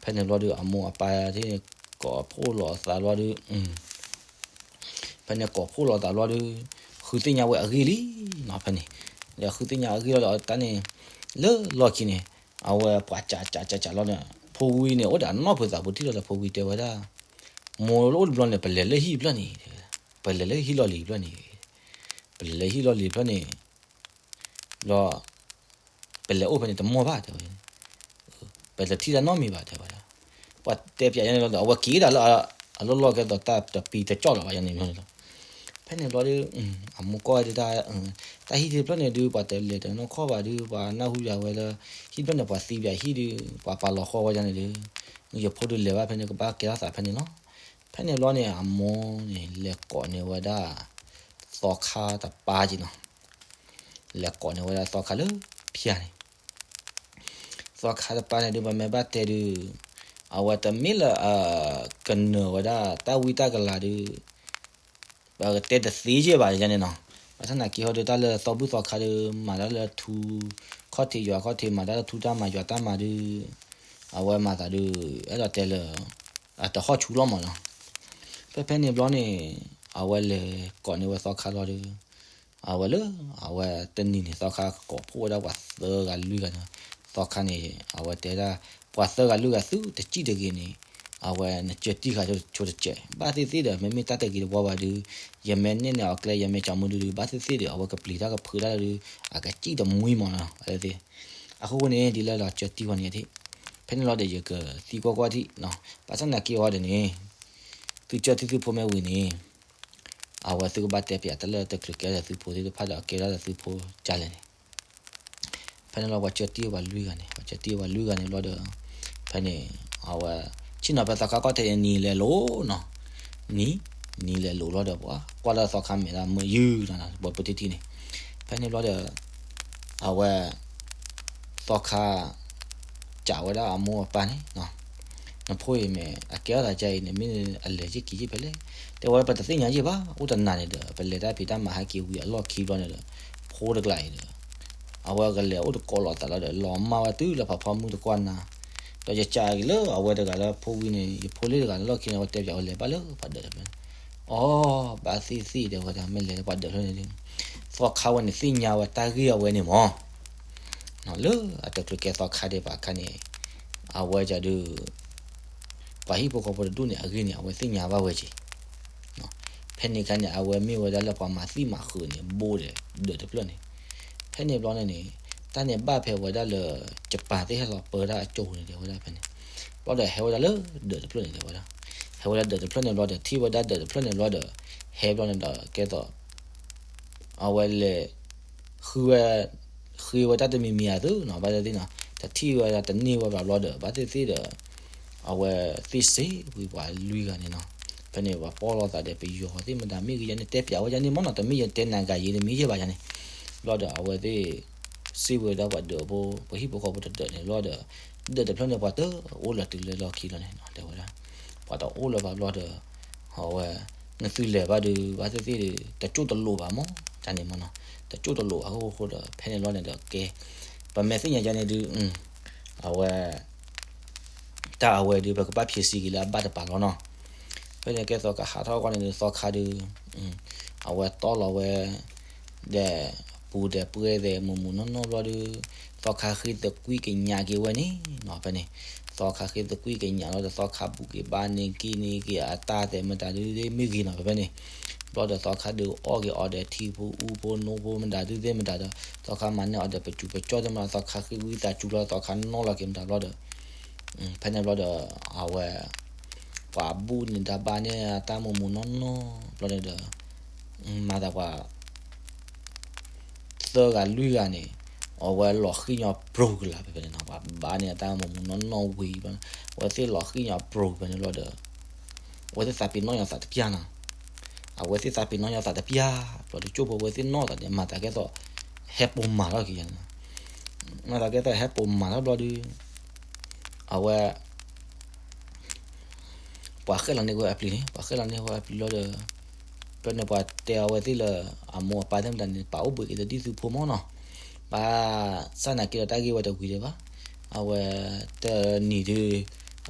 ဖဲန့ၣ်ဘျီဒီး အမိၢ်အပၢ်သ့ၣ်န့ၣ် ကိးဖှိၣ်လီၤသးဘျီဒီး ဖဲန့ၣ်ကိးဖှိၣ်လီၤသးဘျီဒီး ဃုသ့ၣ်ညါဝဲအဂ့ၢ်လံနီၤ, ဖဲန့ၣ် ဒီးဃုသ့ၣ်ညါအဂ့ၢ်လီၤဒီးတၢ်န့ၣ် လၢလီၢ်ခံန့ၣ် အဝဲပှၤစးစးစးစးလီၤန့ၣ် ဖိဝံၤန့ၣ် အိၣ်ဒီးအနီၢ်ဖုးသးပူၤထံၣ်လီၤဒီး ဖိဝံၤတဲဝဲဒၣ် မိၢ်လၢအိၣ်တဘျီန့ၣ် ပလဲၤလၢဟံၣ်တဖျၢၣ်န့ၣ်, ပလဲၤလၢဟံၣ်လီၢ်လံၤတဖျၢၣ်န့ၣ်, ပလဲၤလၢဟံၣ်လီၢ်လံၤတဖျၢၣ်န့ၣ် လီၤ ပလဲၤအိၣ်ဖဲန့ၣ်တမီၢ်ဘၣ်တဲဝဲ, ပတထံၣ်တၢ်နီတမံၤဘၣ်တဲဝဲဒၣ်, ပှၤတဲပျးယါန့ၣ်လီၤဒီး အဝဲက့ၤဒၣ်လၢအလီၢ်လီၢ်ကဲသိးတၢ်တပံၤတကၠီၣ်လၢၤဘၣ်ယါန့ၣ်လီၤ, ဖဲန့ၣ်ဘျီဒီး အမိၢ်ကွၢ်ဝဲဒၣ် တၢ်ဟံၣ်တဖျၢၣ်န့ၣ်ဒုး ပှၤတလဲၤတနီၢ်ခီၣ်ဘၣ်ဒုး ပှၤနၢ်ဟူယၤဝဲလၢ ဟံၣ်တဖျၢၣ်န့ၣ် ပှၤသံပှၤဟံၣ်ဒုး ပှၤပာ်လီၤဃီဝဲဒၣ်န့ၣ်ဒုး ယဖိဒုးလဲၤဘၣ်ဖဲန့ၣ် ကဘၣ်ကဲထီၣ်သးဖဲန့ၣ်လီၤ. ဖဲန့ၣ်ဘျီန့ၣ် အမိၢ်န့ၣ် လဲၤကိးန့ၢ်ဝဲဒၣ် သီခါတပၢ်က့နီၤ. လဲၤကိးန့ၢ်ဝဲဒၣ်သီခါလၢဖၠၣ်န့ၣ် သီခါတပၢ်န့ၣ်ဒုး ပမ့ၢ်ဘၣ်တဲဒုး အဝဲတမ့ၢ်လၢ ကနၢၤဝဲဒၣ်တၢ်ဝံတၢ်ကလၤဒုး ပတဲတသ့က့ဘၣ်န့ၣ်နီၤ. ဘၣ်ဆၣ်သနာ်က့ဟီဒုး တၢ်လၢသီဘူၣ်သီခါဒုး မၤတၢ်လၢထူ ခီၣ်ထံးယွၤခီၣ်ထံး မၤတၢ်လၢထူတၢ်မၤယွၤတၢ်မၤဒုး အဝဲမၤသးဒုး အဲၣ်ဒိးတဲလၢ အတဟီၣ်ဆူလီၤမးနီၤ. ဖဲဖဲန့ၣ်ဘျီန့ၣ် အဝဲလဲၤကိးန့ၢ်ဝဲသီခါလီၤဒုး အဝဲလၢ အဝဲတနံၤန့ၣ် သီခါကိးဖှိၣ်ဝဲဒၣ်ပှၤသၢဂၤလွံၢ်ဂၤန့ၣ် သီခါန့ၣ် အဝဲတဲဒၣ် ပှၤသၢဂၤလွံၢ်ဂၤသုတစံၣ်တဂ့ၤန့ၣ် အဝဲနကၢတံၢ်ဃာ်ဆိတစဲး ဘၣ်သ့ၣ်သ့ၣ်ဒီး မ့မ့ၢ်တၢ်တဂ့ၤတဝါဘၣ်ဒုး ယမ့ၢ်နဲၣ်န့ၢ်အီၤကျဲ ယမ့ၢ်ကၠီမူဒုဒုး ဘၣ်သ့ၣ်သ့ၣ်ဒီး အဝဲကပျံၤတၢ်ကဖုးတၢ်လၢဒုး အကစံၣ်တမှံမးနီၤ အဝဲသ့ၣ် အဃိန့ၣ် ဒ်လၢလီၤကၢတံၢ်ဝဲန့ၣ်ထံၣ် ဖဲန့ၣ်လီၤဒီးယကသံကွၢ်ကွၢ်ထံၣ်နီၤ ဘၣ်ဆၣ်သနာ်က့အီၤဒ်န့ၣ် သုကၢတံၢ်သုဖိမ့ၢ်ဝံၤန့ၣ် အဝဲသုကဘၣ်တဲပၠးတၢ်လၢတချုးကဲထီၣ်သုဖိသ့ၣ်တဖၣ်ဒီး ကဲထီၣ်ဒီးသုဖိဒ်လဲၣ်န့ၣ် ဖဲန့ၣ်လီၤပှၤကၢတံၢ်ပှၤလွံၢ်ဂၤန့ၣ် ပှၤကၢတံၢ်ပှၤလွံၢ်ဂၤန့ၣ်ဘျီဒီး ဖဲန့ၣ် အဝဲ ဆ့ၣ်နီၤဖဲသီခါခီၣ်ထံးန့ၣ် နံၤလဲၤလိၤနီၤ နံၤ နံၤလဲၤလိၤလီၤဒီး ပှၤကွၢ်လၢသီခါမဲာ်တၢ်မုာ်ယုၢ်နီၤ ပှၤပူၤတံၢ်တံၢ်န့ၣ် ဖဲန့ၣ်ဘျီဒီး အဝဲ သီခါ စံးဝဲဒၣ်အမိၢ်အပၢ်န့ၣ် နဖိအံၤမ့ၢ်အကဲထီၣ်သးဒ်အံၤန့ၣ် မ့ၢ်အလဲၤယ့ၢ်က့ၤယ့ၢ်ဖဲလဲၣ် တဲဝဲပတသ့ၣ်ညါယ့ၢ်ဘၣ် အိၣ်တနၤန့ၣ်ဒီး ပလဲၤတၢ်ဖံးတၢ်မၤဟဲက့ၤဝံၤအလီၢ်ခံဘျီန့ၣ်ဒီး ဖိတကျါအံၤဒီး အဝဲကလဲၤအိၣ်တကိးလိာ်သးလီၤဒီး လီၤမၢ်ဝဲတုၤလၢဖးဖီမုၢ်တကွၢ်နၤ ဒီးယစံးက့ၤလၢအဝဲတဂၤလၢဖိဝံၤန့ၣ် ယဖိလ့ၣ်တဂၤလၢလီၢ်ခံန့ၣ် အဝဲတဲပၠးဝဲလဲၤဘၣ်လၢပှၤဒၢးတဖျၢၣ်န့ၣ် အီ ဘၣ်သ့ၣ်သ့ၣ်တဲဝဲဒၣ် မ့ၢ်လဲၤလၢပှၤဒၢးတဖျၢၣ်န့ၣ် သီခါဝဲန့ၣ်သ့ၣ်ညါဝဲတၢ်ဂ့ၢ်အဝဲန့ၣ်မး လၢအတချုးကဲသီခါဒံးဘၣ်အခါန့ၣ် အဝဲဒၣ်ဒုး ပှၤဟံၣ်ဖိဃီဖိတဒူၣ်န့ၣ် အဂ့ၢ်န့ၣ် အဝဲသ့ၣ်ညါဘၣ်ဝဲက့ၤ ဖဲန့ၣ်အခါန့ၣ် အဝဲမ့ၢ်ဝဲဒၣ်လၢပှၤမၤသံမၤဃုာ်န့ၣ် ဘူးဒီးဒၢးတဖျၢၣ်န့ၣ် ဖဲန့ၣ်ဘျီန့ၣ်န့ၣ် တၢ်န့ၣ်ဘၣ်ဖဲဝဲဒၣ်လၢ ယပၣ်သ့ၣ်ဟဲလီၤပၢတၢ်အကၠိန့ၣ် တဲဝဲဒၣ်ဖဲန့ၣ် ဘျီဒီးဟဲဝဲဒၣ်လၢဒၢးတဖျၢၣ်န့ၣ် တဲဝဲဒၣ် ဟဲဝဲဒၣ်ဒၢးတဖျၢၣ်န့ၣ်ဘျီဒီး ထံၣ်ဝဲဒၣ်ဒၢးတဖျၢၣ်န့ၣ်ဘျီဒီး ဟဲဘျီန့ၣ်ဒီး ကဲသိး အဝဲလဲၤ ဃုဝဲ ဃ့ဝဲတၢ်တမံၤမံၤအသိးနီၤ ဘၣ်သ့ၣ်သ့ၣ်နီၤ တထံၣ်ဝဲဒၣ်တန့ၢ်ဝဲဘၣ်ဘျီဒီး ဘၣ်သ့ၣ်သ့ၣ်ဒီး အဝဲသ့ၣ်စ့ၢ်ဝံၤပှၤလွံၢ်ဂၤန့ၣ်နီၤ ဖဲန့ၣ်ပှၤပီၢ်လိာ်သးဒီးပယီၤသ့ၣ်မတၤမ့ၢ်ဂ့ၤယါန့ၣ် တဲပၠးဝဲယါန့ၣ်မ့ၢ်နီၤ တမ့ၢ်ယတဲနၤဂၤယံၤတမ့ၢ်ယဲၢ်ဘၣ်ယါန့ၣ် ဘျီဒီးအဝဲသ့ၣ် စ့ၢ်ဝဲဒၣ်ပှၤဒၢးဖိ ပှၤဟံၣ်ဖိဃီဖိတဒၢးန့ၣ်ဘျီဒီး ဒၢးတဖျၢၣ်န့ၣ် ပှၤတအိၣ်လၢၤတုၤလၢလီၢ်ခံလီၤန့ၣ် တဲဝဲဒၣ် ပှၤတအိၣ်လၢၤဘၣ်ဘျီဒီး အဝဲ နသုလဲၤဘၣ်ဒီး ဘၣ်သ့ၣ်သ့ၣ်ဒီး တကၠိၣ်တလိာ်ဘၣ်မး တၢ်န့ၣ်မ့ၢ်နီၤ တကၠိၣ်တလိာ်ဘၣ်အဃိဃိဒီး ဖဲန့ၣ်ဘျီန့ၣ်ဒီးကဲ ပမ့ၢ်သ့ၣ်ညါယါန့ၣ်ဒုး အဝဲ တၢ်အဝဲဒုး ပကဘၣ်ဖံးစံက့ၤလၢအဘၣ်တပၤလီၤနီၤ ဖဲန့ၣ်ကဲသိးကဟးထီၣ်ကီန့ၣ် သီခါဒုး အဝဲတီလီၤဝဲ ဒီး ပူၤဒီးပှဲၤဒီးမူးမူးနီၢ်နီၢ်ဘျီဒုး သီခါဃ့သကွံာ်ကညးက့ၤဝဲန့ၣ်နီၤ ဖဲန့ၣ် သီခါဃ့သကွံာ်ကညးလီၤဒီး သီခါဘူးက့ၤဘါန့ၢ်က့ၤန့ၢ်က့ၤအတၢ်သဲးမတၤဒုးသ့ၣ်မ့ၢ်ဂ့ၤနီၤ ဖဲဖဲန့ၣ် ဘျီဒီးသီခါဒုးအီၣ်က့ၤအီၤဒီးထံဖိအူဖိနိဖိမတၤဒုးသ့ၣ်မတၤဒီး သီခါမၤန့ၢ်အီၤဒီးပစူၤပကၠီၣ်သ့ၣ်မတၤ သီခါဃ့ဝံသးစူၤလီၤ သီခါနီၣ်လီၤက့ၤမတၤဘျီဒီး ဖဲန့ၣ်ဘျီဒီး အဝဲ ပှၤဘူးန့ၢ်တၢ်ဘါန့ၢ်အတၢ်မူးမူးနီၢ်နီၢ် ဘျီန့ၣ်ဒီး မၤသးပှၤ သၢဂၤလွံၢ်ဂၤန့ၣ် အဝဲလီၤဃံၣ်ညီပြိၤကလာ်ဖဲဖဲန့ၣ်နီၤ ပှၤဘါန့ၢ်အတၢ်မူးမူးနီၢ်နီၢ်ဝံၤဘျီ အဝဲသ့ၣ်လီၤဃံၣ်ညီပြိၤဖဲန့ၣ်ဘျီဒီး အဝဲသ့ၣ်သးပ့ၤနီၣ်ညီသးတပျၢ်နီၤ အဝဲသ့ၣ်သးပ့ၤနီၣ်ညီသးတပျၢ် ဘျီဒီးကၠိဖိအဝဲသ့ၣ်နီၣ်သးန့ၣ် မၤသးကဲသိး ဟဲပိာ်မၤထီၣ်က့ၤယါန့ၣ်နီၤ မၤသးကဲသိးဟဲပိာ်မၤထီၣ်ဘျီဒီး အဝဲ ပှၤဃဲလီၤန့ၢ်ဝဲအပျံၤန့ၣ် ပှၤဃဲလီၤန့ၢ်ဝဲအပျံၤလီၤဒီး ဖဲန့ၣ်ပှၤတဲအဝဲသ့ၣ်လၢ အမိၢ်အပၢ်သ့ၣ်မတၤန့ၣ် ပာ်အိၣ်ဘှံးက့ၤတဒ်သုးဖိမးနီၤ ဘၣ်ဆၣ်သနာ်က့ဒီးတၢ်ဂ့ၢ်ဝဲတဝံၤဒံးဘၣ် အဝဲ တနံၤဒုး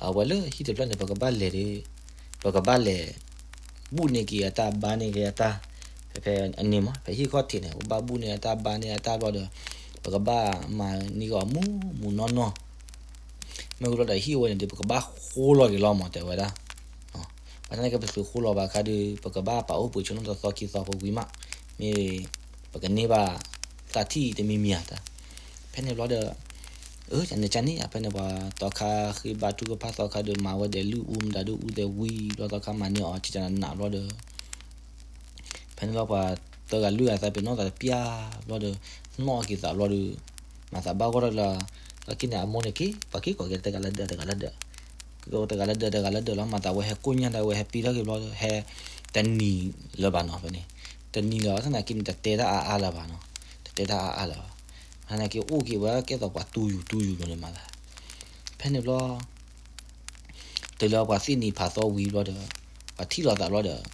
အဝဲလၢဟံၣ်တဖျၢၣ်န့ၣ် ပကဘၣ်လဲၤဒီး ပကဘၣ်လဲၤ ဘူးန့ၢ်က့ၤအတၢ် ဘါန့ၢ်က့ၤအတၢ် ဖဲဖဲအန့ၣ်မး ဖဲဟံၣ်ခီၣ်ထံးန့ၣ် ပကဘၣ်ဘူးန့ၢ်အတၢ်ဘါန့ၢ်အတၢ်ဘျီဒီး ပကဘၣ်မၤန့ၢ်က့ၤအီၤမူးမူးနီၢ်နီၢ် မ့ၢ်ဝံၤဘျီဒီးဟံၣ်အဝဲန့ၣ်ဒီး ပကဘၣ်ဃိလီၤက့ၤလီၤမး တဲဝဲဒၣ် ဘၣ်ဆၣ်သနာ်က့ပသုးဃိလီၤဘၣ်အခါဒီး ပကဘၣ်ပာ်အိၣ်ဘှံးဆိနီၣ်တသီခံသီပဝံၤမး မ့ၢ် ပကန့ၢ်ဘၣ် သးထံၣ်တမံၤမံၤဧါတၢ် ဖဲန့ၣ်ဘျီဒီး အၢ ကန့ၣ်ကန့ၣ် ဖဲန့ၣ်ပှၤသီခါဃ့ဘါထုကဖၣ်သီခါဒီးမၤဝဲဒီးလုၢ်အူမတၤဒုးအူသဲးဝံၤဘျီသီခါမၤန့ၢ်အီၤ ကကနနးဘျီဒီး ဖဲန့ၣ်လီၤပှၤသၢဂၤလွံၢ်ဂၤသးပ့ၤနီၣ်သးတပျၢ်ဘျီဒီး နီၣ်က့ၤသးဘျီဒီး မၤသးဘၣ်ဂီၢ်ထီၣ်လၢ လီၢ်ခံန့ၣ် အမိၢ်န့ၣ်က့ၤ ပှၤက့ၤကိးက့ၤတဂၤလၢဒၢးတဂၤလၢဒၢး, က့ၤကိးတဂၤလၢဒၢးတဂၤလၢဒၢးလီၤ မၤသးဝဲဟဲကိၣ်ညၣ်ဒၣ်ဝဲဟဲပ့ၤထီၣ်က့ၤဘျီ ဟဲတနံၤလၢၤဘၣ်နီၤ ဖဲန့ၣ် တနံၤလၢၤဘၣ် သနာ်က့န့ၣ် တတဲတၢ်အါအါလၢၤဘၣ်နီၤ, တတဲတၢ်အါအါလၢၤဘၣ်, သနာ်က့အိၣ်က့ၤဝဲကဲသိးပှၤတူၢ်ယူၤတူၢ်ယူၤလီၤန့ၣ်မၤသး, ဖဲန့ၣ်ဘျီ တုၤလၢပှၤသ့ၣ်နံၤဖးသီဝံၤဘျီဒီး ပှၤထံၣ်လိာ်သးဘျီဒီး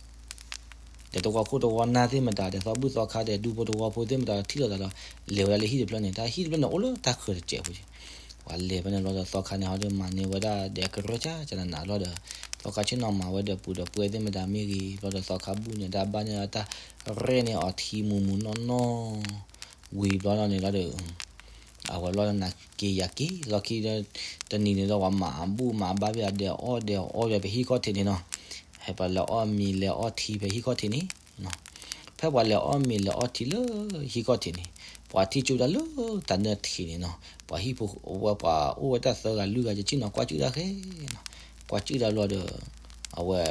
ဒီးတဝီခိၣ်တဝီနၢ်သ့ၣ်မတၤဒီး သီဘူၣ်သီခါဒီး ဒူဖိတဝီဖိသ့ၣ်မတၤဒီး ထံၣ်လိာ်သးဒီး လဲၤဝဲဒၣ်လၢဟံၣ်တဖျၢၣ်န့ၣ် တၢ်ဟံၣ်တဖျၢၣ်န့ၣ် အိၣ်လၢတၢ်ခၢးတစဲးဖိက့ၤ, ပှၤလဲၤဖဲန့ၣ်ဘျီဒီး သီခါန့ၣ် ဟီဒီးမၤန့ၢ်ဝဲဒၣ် ဒဲးကရၢကၢကနနးဘျီဒီး သီခါဆ့ၣ်နီၤမၤဝဲဒီးပူၤဒီးပှဲၤသ့ၣ်မတၤမ့ၢ်ဂ့ၤ ဘျီဒီးသီခါဘူၣ်န့ၣ် တၢ်ဘၣ်န့ၢ်တၢ်ရဲၣ်န့ၢ်အီၤထံမူးမူးနီၢ်နီၢ် ဝံၤဘျီဒီးန့ၣ်လီၤဒီး အဝဲဘျီဒီးနၤက့ၤယၤက့ၤ လီၢ်ခံဒီး တနံၤန့ၣ်ဒီးပှၤမၤဘူၣ်မၤဘါဖဲအဒဲးအီၣ်ဒဲးအီၣ်ဖဲဟံၣ်ခီၣ်ထံးန့ၣ်နီၤ, ဟဲပှၤလဲၤအီၣ်မ့ၤလဲၤအီၣ်ထံဖဲဟံၣ်ခီၣ်ထံးန့ၣ်, ဖဲပှၤလဲၤအီၣ်မ့ၤလဲၤအီၣ်ထံလၢဟံၣ်ခီၣ်ထံးန့ၣ်, ပှၤထံၣ်ကၠိဒၣ်လၢတၢ်နၢၣ်ထံးန့ၣ်နီၤ, ပှၤဟံၣ်ဖိဝဲပှၤအိၣ်ဝဲတၢ်သၢဂၤလွံၢ်ဂၤ ယဆ့ၣ်နီၤကွၢ်ကၠူၣ်ဒၣ်ဃဲနီၤ, ကွၢ်ကၠူၣ်ဒၣ်ဘျီဒီး အဝဲ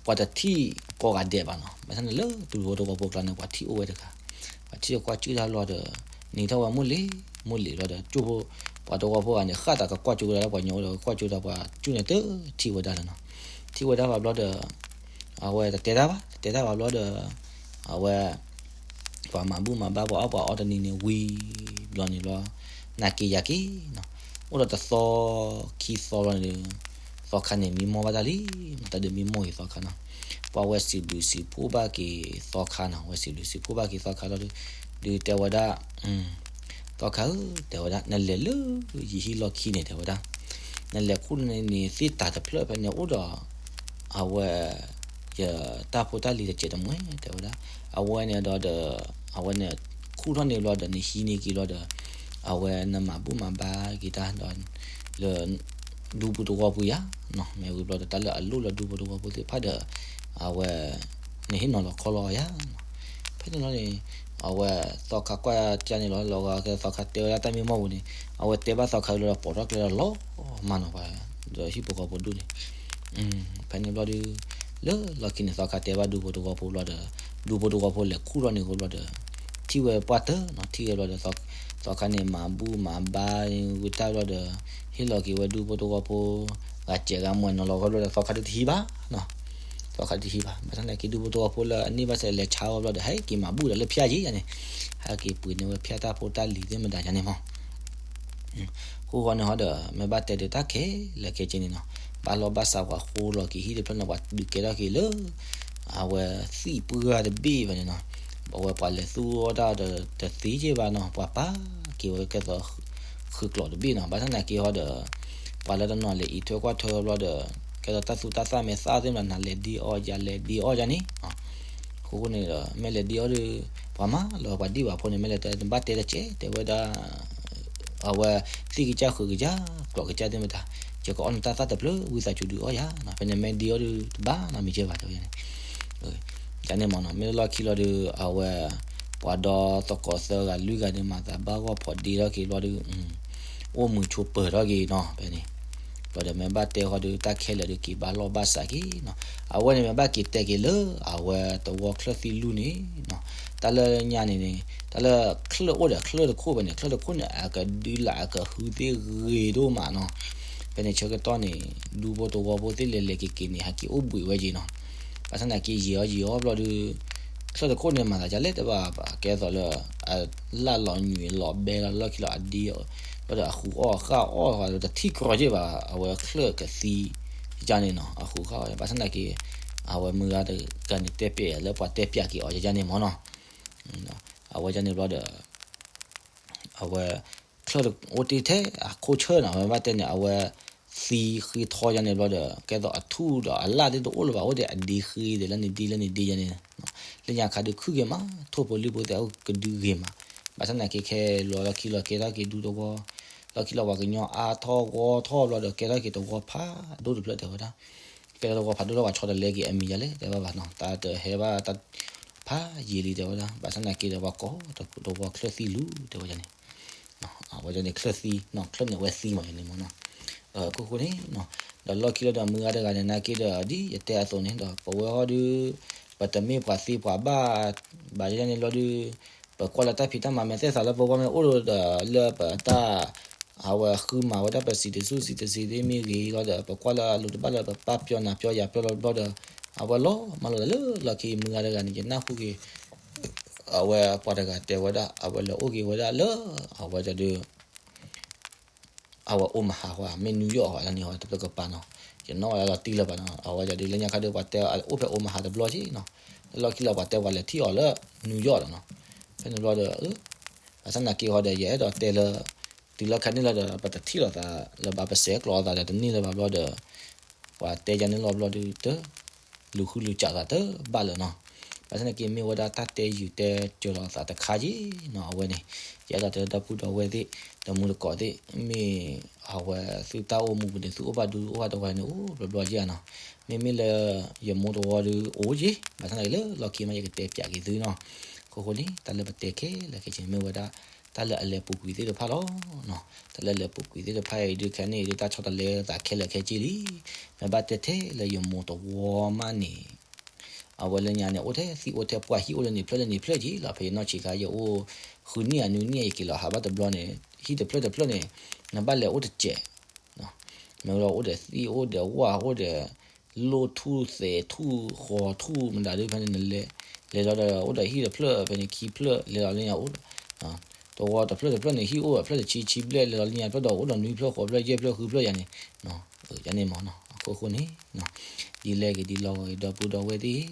ပှၤတထံၣ်ကိးဂၤဒဲးဘၣ်နီၤ, ဘၣ်ဆၣ်န့ၣ်လၢဒူဖိတဝီဖိကျါန့ၣ် ပှၤထံၣ်အိၣ်ဝဲတဂၤ, ပှၤထံၣ်ကွၢ်ကၠူၣ်တၢ်ဘျီဒီး နံၤထီၣ်ဝဲမိၢ်လ့ၤ, မိၢ်လ့ၤဘျီဒီး ကၠိဖိ ပှၤတဝီဖိဂၤန့ၣ် ဃၣ်သးကကွၢ်ကၠိဝဲဒၣ်လၢပှၤကညီအိၣ်ဒီး ကွၢ်ကၠိဒီးပှၤကၠူၣ်န့ၣ်တထံၣ်ဝဲဒၣ်လၢနီၤ, ထံၣ်ဝဲဒၣ်ဘၣ်ဘျီဒီး အဝဲတတဲတၢ်ဘၣ်, တတဲတၢ်ဘၣ်ဘျီဒီး အဝဲ ပှၤမၤဘူၣ်မၤဘါပှၤအီၣ်ပှၤအီတနံၤန့ၣ်ဝံၤဘျီန့ၣ်ဘျီ, နၤက့ၤယၤက့ၤနီၤ, အိၣ်ဒီးတသီခံသီဘျီန့ၣ်ဒီး သီခါန့ၣ်မံမီၢ်ဘၣ်တၢ်လံ, မတၤဒုးမံမီၢ်က့ၤသီခါနီၤ, ပှၤဝဲစံးဘျုးစံးဖှိၣ်ဘၣ်က့ၤသီခါနီၤ, ဝဲစံးဘျုးစံးဖှိၣ်ဘၣ်က့ၤသီခါလီၤဒီး ဒုးတဲဝဲဒၣ် သီခါဧၢ တဲဝဲဒၣ် နလဲၤလၢယဟံၣ်လီၢ်ခံန့ၣ် တဲဝဲဒၣ်, နလဲၤခူၣ်န့ၢ်န့ၣ်သ့ၣ်တၤတဖျၢၣ်ဖဲန့ၣ်အိၣ်ဒီး အဝဲ ယတၢ်ဖိတၢ်လံၤတစဲးတမှဲ တဲဝဲဒၣ်, အဝဲန့ၣ်ဒီးဒီး အဝဲန့ၣ် ခူၣ်ထီၣ်န့ၢ်ဘျီဒီးနဟံးန့ၢ်က့ၤဘျီဒီး အဝဲနမၤဘူၣ်မၤဘါက့ၤတၢ်ဒီး လၢ ဒူဖိတဝီဖိယၤနီၤ, မ့ၢ်ဝံၤဘျီဒီးတၢ်လၢအလိၣ်လၢဒူဖိတဝီဖိသ့ၣ်တဖၣ်ဒီး အဝဲ နဟ့ၣ်နီၤလီၤခီလီၤယၤနီၤ, ဖဲန့ၣ်လီၤန့ၣ် အဝဲသီခါကွၢ်ကၠၢန့ၣ်လီၤ လီၤဂာ်ကဲသီခါတဲဝဲဒၣ်တၢ်မံမီၢ်ပူၤန့ၣ် အဝဲတဲဘၣ်သီခါလီၤဒီးပိာ်ထီၣ်ကျဲလီၤလီၤမးနီၤ ပှၤဒီးဟံၣ်ဖိဃီဖိဒူၣ်န့ၣ် ဖဲန့ၣ်ဘျီဒီး လၢလီၢ်ခံန့ၣ် သီခါတဲဘၣ်ဒူဖိတဝီဖိဘျီဒီး ဒူဖိတဝီဖိလဲၤခူၣ်ထီၣ်န့ၢ်အဃိဘျီဒီး ထံၣ်ဝဲပှၢ်တၢၢ်နီၤ ထံၣ်ဝဲဘျီဒီး သီခါန့ၣ် မၤဘူၣ်မၤဘါဝံၤတၢ်ဘျီဒီး ဟ့ၣ်လီၤက့ၤဝဲဒူဖိတဝီဖိ ဂၤစဲးဂၤမှဲၤနီၤလီၤအဃိဘျီဒီး သီခါဒုးတဟံးဘၣ်နီၤ သီခါဒုးတဟံးဘၣ် ဘၣ်ဆၣ်သနာ်က့ ဒူဖိတဝီဖိလၢအန့ၢ်ဘၣ်ဆဲးလဲၤဆါအီၤဘျီဒီး ဟဲက့ၤမၤဘူၣ်ဒီးလၢဖၠၣ်က့ၤယၤန့ၣ် ဟဲက့ၤပှ့ၤန့ၢ်ဝဲဖၠၣ်တၢ်ဖိတၢ်လံၤသ့ၣ်မတၤယၤန့ၣ်မး ဃိဃီန့ၣ်ဟီဒီး မ့ၢ်ဘၣ်တဲဒီးတၢ်ခဲလၢာ်ခဲဆ့န့ၣ်နီၤ ဘၣ်လီၢ်ဘၣ်စးပှၤဃိလီၤက့ၤဟံၣ်တဖျၢၣ်န့ၣ် ပှၤဒုးကဲထီၣ်က့ၤလၢ အဝဲသံၣ်ပှၢ်တဘ့ၣ်ဘၣ်န့ၣ်နီၤ အဝဲပှၤလဲၤသူၣ်အီၣ်တၢ်ဒီးတသ့က့ဘၣ်နီၤ ပှၤပာ်က့ၤဝဲကဲသိး ဃုာ်ကျိးတဘ့ၣ်နီၤ ဘၣ်ဆၣ်သနာ်က့ဟီဒီး ပှၤလၢတနီၤလဲၤအံးထွဲကွၢ်ထွဲဘျီဒီး ကဲသိးတၢ်သူတၢ်သၣ်မ့ၢ်သၣ်သ့ၣ်မတၤ နၤလဲၤဒ့အီၣ်ယၤလဲၤဒ့အီၣ်ယၤန့ၣ် အဃိန့ၣ်ဒီး မ့ၢ်လဲၤဒ့အီၣ်ဒီး ပှၤမၤလီၤပှၤဒ့ၣ်ဘၣ်ဖိန့ၣ် မ့ၢ်လဲၤတဲ နဘၣ်တဲတကဲး တဲဝဲဒၣ် အဝဲသံၣ်ကစၢ်ဃုာ်ကစၢ် ကျိးကစၢ်သ့ၣ်မတၤ ယကအီၣ်နတၢ်သၣ်တဖျၢၣ် ဝံသးစူၤဒုးအီၣ်ယၤနီၤ ဖဲန့ၣ်မ့ၢ်ဒ့အီၣ်ဒီးတဘၣ်နီတမံၤကဲဘၣ် တဲဝဲန့ၣ် ကန့ၣ်မ့ၢ်နီၤ မ့ၢ်လၢလီၢ်ခံလီၤဒီး အဝဲ ပှၤဒီသကိးသၢဂၤလွံၢ်ဂၤန့ၣ် မၤသးဘၣ်ဂီၢ်ဖိးဒ့ထီၣ်က့ၤဘျီဒီး အိၣ်မုာ်ဆိးပၢၤထီၣ်က့ၤနီၤ ဖဲန့ၣ် ဘျီဒီးမ့ၢ်ဘၣ်တဲဃီဒီး တၢ်ခဲလၢာ်ဒီးက့ၤဘၣ်လီၢ်ဘၣ်စးက့ၤနီၤ အဝဲန့ၣ်မ့ၢ်ဘၣ်က့ၤတဲက့ၤလၢ အဝဲသဝီချၢၣ်သံလူၢ်န့ၣ်နီၤ တၢ်လၢညါန့ၣ်န့ၣ် တၢ်လၢချၢၣ်အိၣ်ဒီးချၢၣ်တခိၣ်ဖဲန့ၣ် ချၢၣ်တခိၣ်န့ၣ် အကဒုလၢအကဟုသ့ၣ်ဂ့ၤဒိၣ်မးနီၤ ဖဲန့ၣ်ဆၢကတီၢ်န့ၣ် ဒူဖိတဝီဖိသ့ၣ်လဲၤလဲၤက့ၤက့ၤန့ၣ် ဟဲက့ၤအိၣ်ဘှံးဝဲက့ၤနီၤ ဘၣ်ဆၣ်သနာ်က့ယံာ်အီၤယံာ်အီၤဘျီဒီး ချၢၣ်တခိၣ်န့ၣ်မၤသးဒ်လဲၣ်တဘၣ်ဘၣ် ကဲသိးလၢ အလၢ်လီၤညွံးလီၤဘဲလီၤလီၢ်ခံလီၤအဒ့အီၣ် ဘျီဒီးအဃုာ်အီၣ်ဃၣ်အီၣ်တထံၣ်ကြီက့ၤဘၣ် အဝဲချၢၣ်ကသံ ယန့ၣ်နီၤ အဃုာ်ဃၣ်အီၣ် ဘၣ်ဆၣ်သနာ်က့ အဝဲမုၢ်ဂၤတဂၤန့ၣ်တဲပျဲလၢပှၤတဲပျဲက့ၤအီၤယန့ၣ်မ့ၢ်နီၤ အဝဲယန့ၣ်ဘျီဒီး အဝဲ ချၢၣ်အိၣ်တ့ၢ်ထဲအခိၣ်ဆၢၣ်နီၤ ဝဲဘၣ်တဲန့ၣ် အဝဲ သံဃ့ထီယန့ၣ်ဘျီဒီး ကဲသိးအထူၣ်ဒီးအလၢ်သ့ၣ်တအိၣ်လၢၤဘၣ် အိၣ်ဒီးအဒ့ဃ့ဒီး လၢန့ၣ်ဒ့လၢန့ၣ်ဒ့ယန့ၣ် လၢညါခါဒုးခုၣ်ဂ့ၤမး ထိၣ်ဖိလံၣ်ဖိသ့ၣ်အကဒုဂ့ၤမး ဘၣ်ဆၣ်သနာ်က့ခဲလီၤလီၢ်ခံလီၤကဲထီၣ်က့ၤဒူသဝီ လီၢ်ခံလီၤပှၤကညီအါထီၣ်ဂီၤထီၣ်ဘျီဒီး ကဲထီၣ်က့ၤသဝီဖးဒိၣ်တဖျၢၣ်တဲဝဲဒၣ် ကဲထီၣ်သဝီဖးဒိၣ်လၢပှၤဆီတလဲက့ၤအမံၤယၤလဲၣ် တဲဘၣ်ဘၣ်နီၤ တၢ်တဟဲဘၣ်တၢ်ဖးယံာ်လံတဲဝဲဒၣ် ဘၣ်ဆၣ်သနာ်က့ဒီးပှၤကိးသဝီချၢၣ်သံလူၢ်တဲဝဲဒၣ်န့ၣ် အဝဲန့ၣ်ချၢၣ်သံနီၤ ချၢၣ်န့ၣ်အဝဲသံမးန့ၣ်မ့ၢ်နီၤ ခိၣ်ဃိန့ၣ်နီၤ ဒီးလီၢ်ခံလီၤဒီးမုၢ်ဂၤတဂၤန့ၣ် နာ်က့ဒီးဒ်ယတဲအသိးန့ၣ် ဒီးပဝဲဟီဒီး ပတမ့ၢ်ပှၤသ့ပှၤဘၣ်, ဘၣ်ဒ်န့ၣ်ဘျီဒုး, ပကွၢ်လၢတၢ်ဖံးတၢ်မၤမဲာ်သ့ၣ်သးလၢပဂီၢ်မ့ၢ်အိၣ်ဒီးလၢပတၢ်, အဝဲဃုမၤဝဲဒၣ်ပစံးတစူၣ်စံးတစံးသ့ၣ်မ့ၢ်ဂ့ၤလီၤဒီး ပကွၢ်လၢအလိၤတဘၣ်လၢပပာ်ပျီနၤပျီယၤပျီလီၤဘျီဒီး, အဝဲလီၤမၢ်လိာ်သးလၢလီၢ်ခံမုၢ်ဂၤတဂၤန့ၣ် ယနၢ်ဟူက့ၤ အဝဲပှၤတဂၤတဲဝဲဒၣ် အဝဲလဲၤအိၣ်က့ၤဝဲဒၣ်လၢ အဝဲဒၣ်ဒုး အဝဲအိမဟါဃီ မ့ၢ်နယူယီၣ်ဃီလၢန့ၣ်ဟီတဖျၢၣ်ကပၤနီၤ, ယနီၣ်ဝဲဒၣ်လီၤတံၢ်လၢၤဘၣ်နီၤ, အဝဲဒၣ်ဒုးလၢညါခါဒုး ပှၤတဲအိၣ်ဖဲအိမဟါတဘျီက့နီၤ, လၢလီၢ်ခံလၢပှၤတဲပှၤလဲၤထံၣ်အီၤလၢနယူယီၣ်လီၤနီၤ, ဖဲန့ၣ်ဘျီဒီး ဘၣ်ဆၣ်သနာ်က့ဃီဒီး ယအဲၣ်ဒိးတဲလၢ တုၤလၢခါန့ၣ်လီၤဒီး ပတထံၣ်လိာ်သးလၢဘၣ်ပစဲးကျိးအသးဒီးတန့ၢ်လၢၤဘၣ်ဘျီဒီး ပှၤတဲယၤန့ၣ်လီၤဘျီဒုးတ လူၤဃုလူၤကးသးတဘၣ်လၢၤနီၤ, ဘၣ်ဆၣ်သနာ်က့မ့ၢ်ဝဲဒၣ်တၢ်တဲယုာ်တဲကၢၤလီၤသးတခါက့နီၤ, အဝဲန့ၣ် ယအဲၣ်ဒိးတဲလၢဒီပုၢ်ဒီဝဲၢ်သ့ၣ် ဒီမုၢ်တကိးသ့ၣ် မ့ၢ်အဝဲသုတၢ်အိၣ်မူပူၤန့ၣ် သုအိၣ်ဘၣ်ဒူအိၣ်ဘၣ်တဝီန့ၣ် အိၣ်ဘျီဘျီက့ဧါနီၤ, မ့မ့ၢ်လၢ ယမိၢ်တဝီဒုးအိၣ်က့, ဘၣ်ဆၣ်သနာ်က့လၢလီၢ်ခံမး ယကတဲပၠးက့ၤသုနီၤ, အဃိဃိန့ၣ် တၢ်လၢပတဲခဲလၢာ်ခဲဆ့န့ၣ် မ့ၢ်ဝဲဒၣ် တၢ်လၢအလဲၤပူၤကွံာ်သ့ၣ်တဖၣ်လီၤ. တၢ်လၢအလဲၤပူၤကွံာ်သ့ၣ်တဖၣ်အံၤဒုးခဲန့ၣ်ဒုး တၢ်ဆီတလဲသးခဲလၢာ်ခဲဆ့လံ. မ့ၢ်ဘၣ်တဲထဲလၢယမိၢ်တဝီမးန့ၣ် အဝဲလၢညါန့ၣ် အိၣ်ထဲသံၣ်အိၣ်ထဲပှၢ် ဟံၣ်အိၣ်လၢန့ၣ်ဖျၢၣ်လၢန့ၣ်ဖျၢၣ်က့လီၤ. ဖဲယနီၢ်ဆံးခါယအိၣ်ဃုနံၣ်အနွံနံၣ် ယက့ၤလီၤဟးဘၣ်တဘျီန့ၣ် ဟံၣ်တဖျၢၣ်တဖျၢၣ်န့ၣ် နဘၣ်လဲၤအိၣ်တစဲး မ့ၢ်ဝဲဒီးအိၣ်ဒီးသံၣ်အိၣ်ဒီးဝၣ်အိၣ်ဒီး လိၣ်ထူၣ်သဲးထူၣ်ဃီထူၣ်မတၤဒုးဖဲန့ၣ်နလဲၤ လဲၤလီၤဒီးအိၣ်ဒီးဟံၣ်တဖျၢၣ်ဖဲန့ၣ်ခံဖျၢၣ် လဲၤလီၤလၢညါအိၣ် တဝီတဖျၢၣ်တဖျၢၣ်န့ၣ် ဟံၣ်အိၣ်ဖျၢၣ်တဆံဆံဘျဲၣ် လဲၤလီၤလၢညါဖျၢၣ်ဒီးအိၣ်ဒီးနွံဖျၢၣ်ဃိးဖျၢၣ်ယဲၢ်ဖျၢၣ်ဃုဖျၢၣ်ယၤန့ၣ် ယန့ၣ်မ့ၢ်နီၤ အဃိဃိန့ၣ် ဒ်လဲၣ်ဂ့ၤဒ်လီၤဂ့ၤ ဒီပုၢ်ဒီဝဲၢ်သ့ၣ်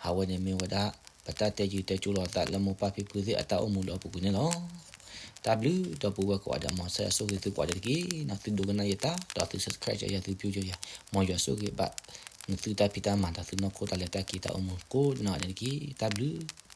အဝဲန့ၣ်မ့ၢ်ဝဲဒၣ် ပတၢ်တဲယုာ်တဲကၠိလိာ်သးလၢမိၢ်ပၢ်ဖံဖုသ့ၣ်အတၢ်အိၣ်မူလၢအပူၤကွံာ်န့ၣ်လီၤ. တၢ်ဘျုးဒီပုၢ်ဝဲၢ်ကိးဂၤဒဲး မ်ကစၢ်ယွၤဆိၣ်ဂ့ၤသုကိးဂၤဒဲးတက့ၢ်. သုဒိကနၣ်ယတၢ်ဒီးသု subscribe ယၤ သု view ယၤ မ်ယွၤဆိၣ်ဂ့ၤဘၣ် နသုတၢ်ဖံးတၢ်မၤဒီးသုနီၢ်ခိတၢ်လဲၤတၢ်က့ၤတၢ်အိၣ်မူကိးနီၢ်ဂၤဒဲးတက့ၢ်. တၢ်ဘျုး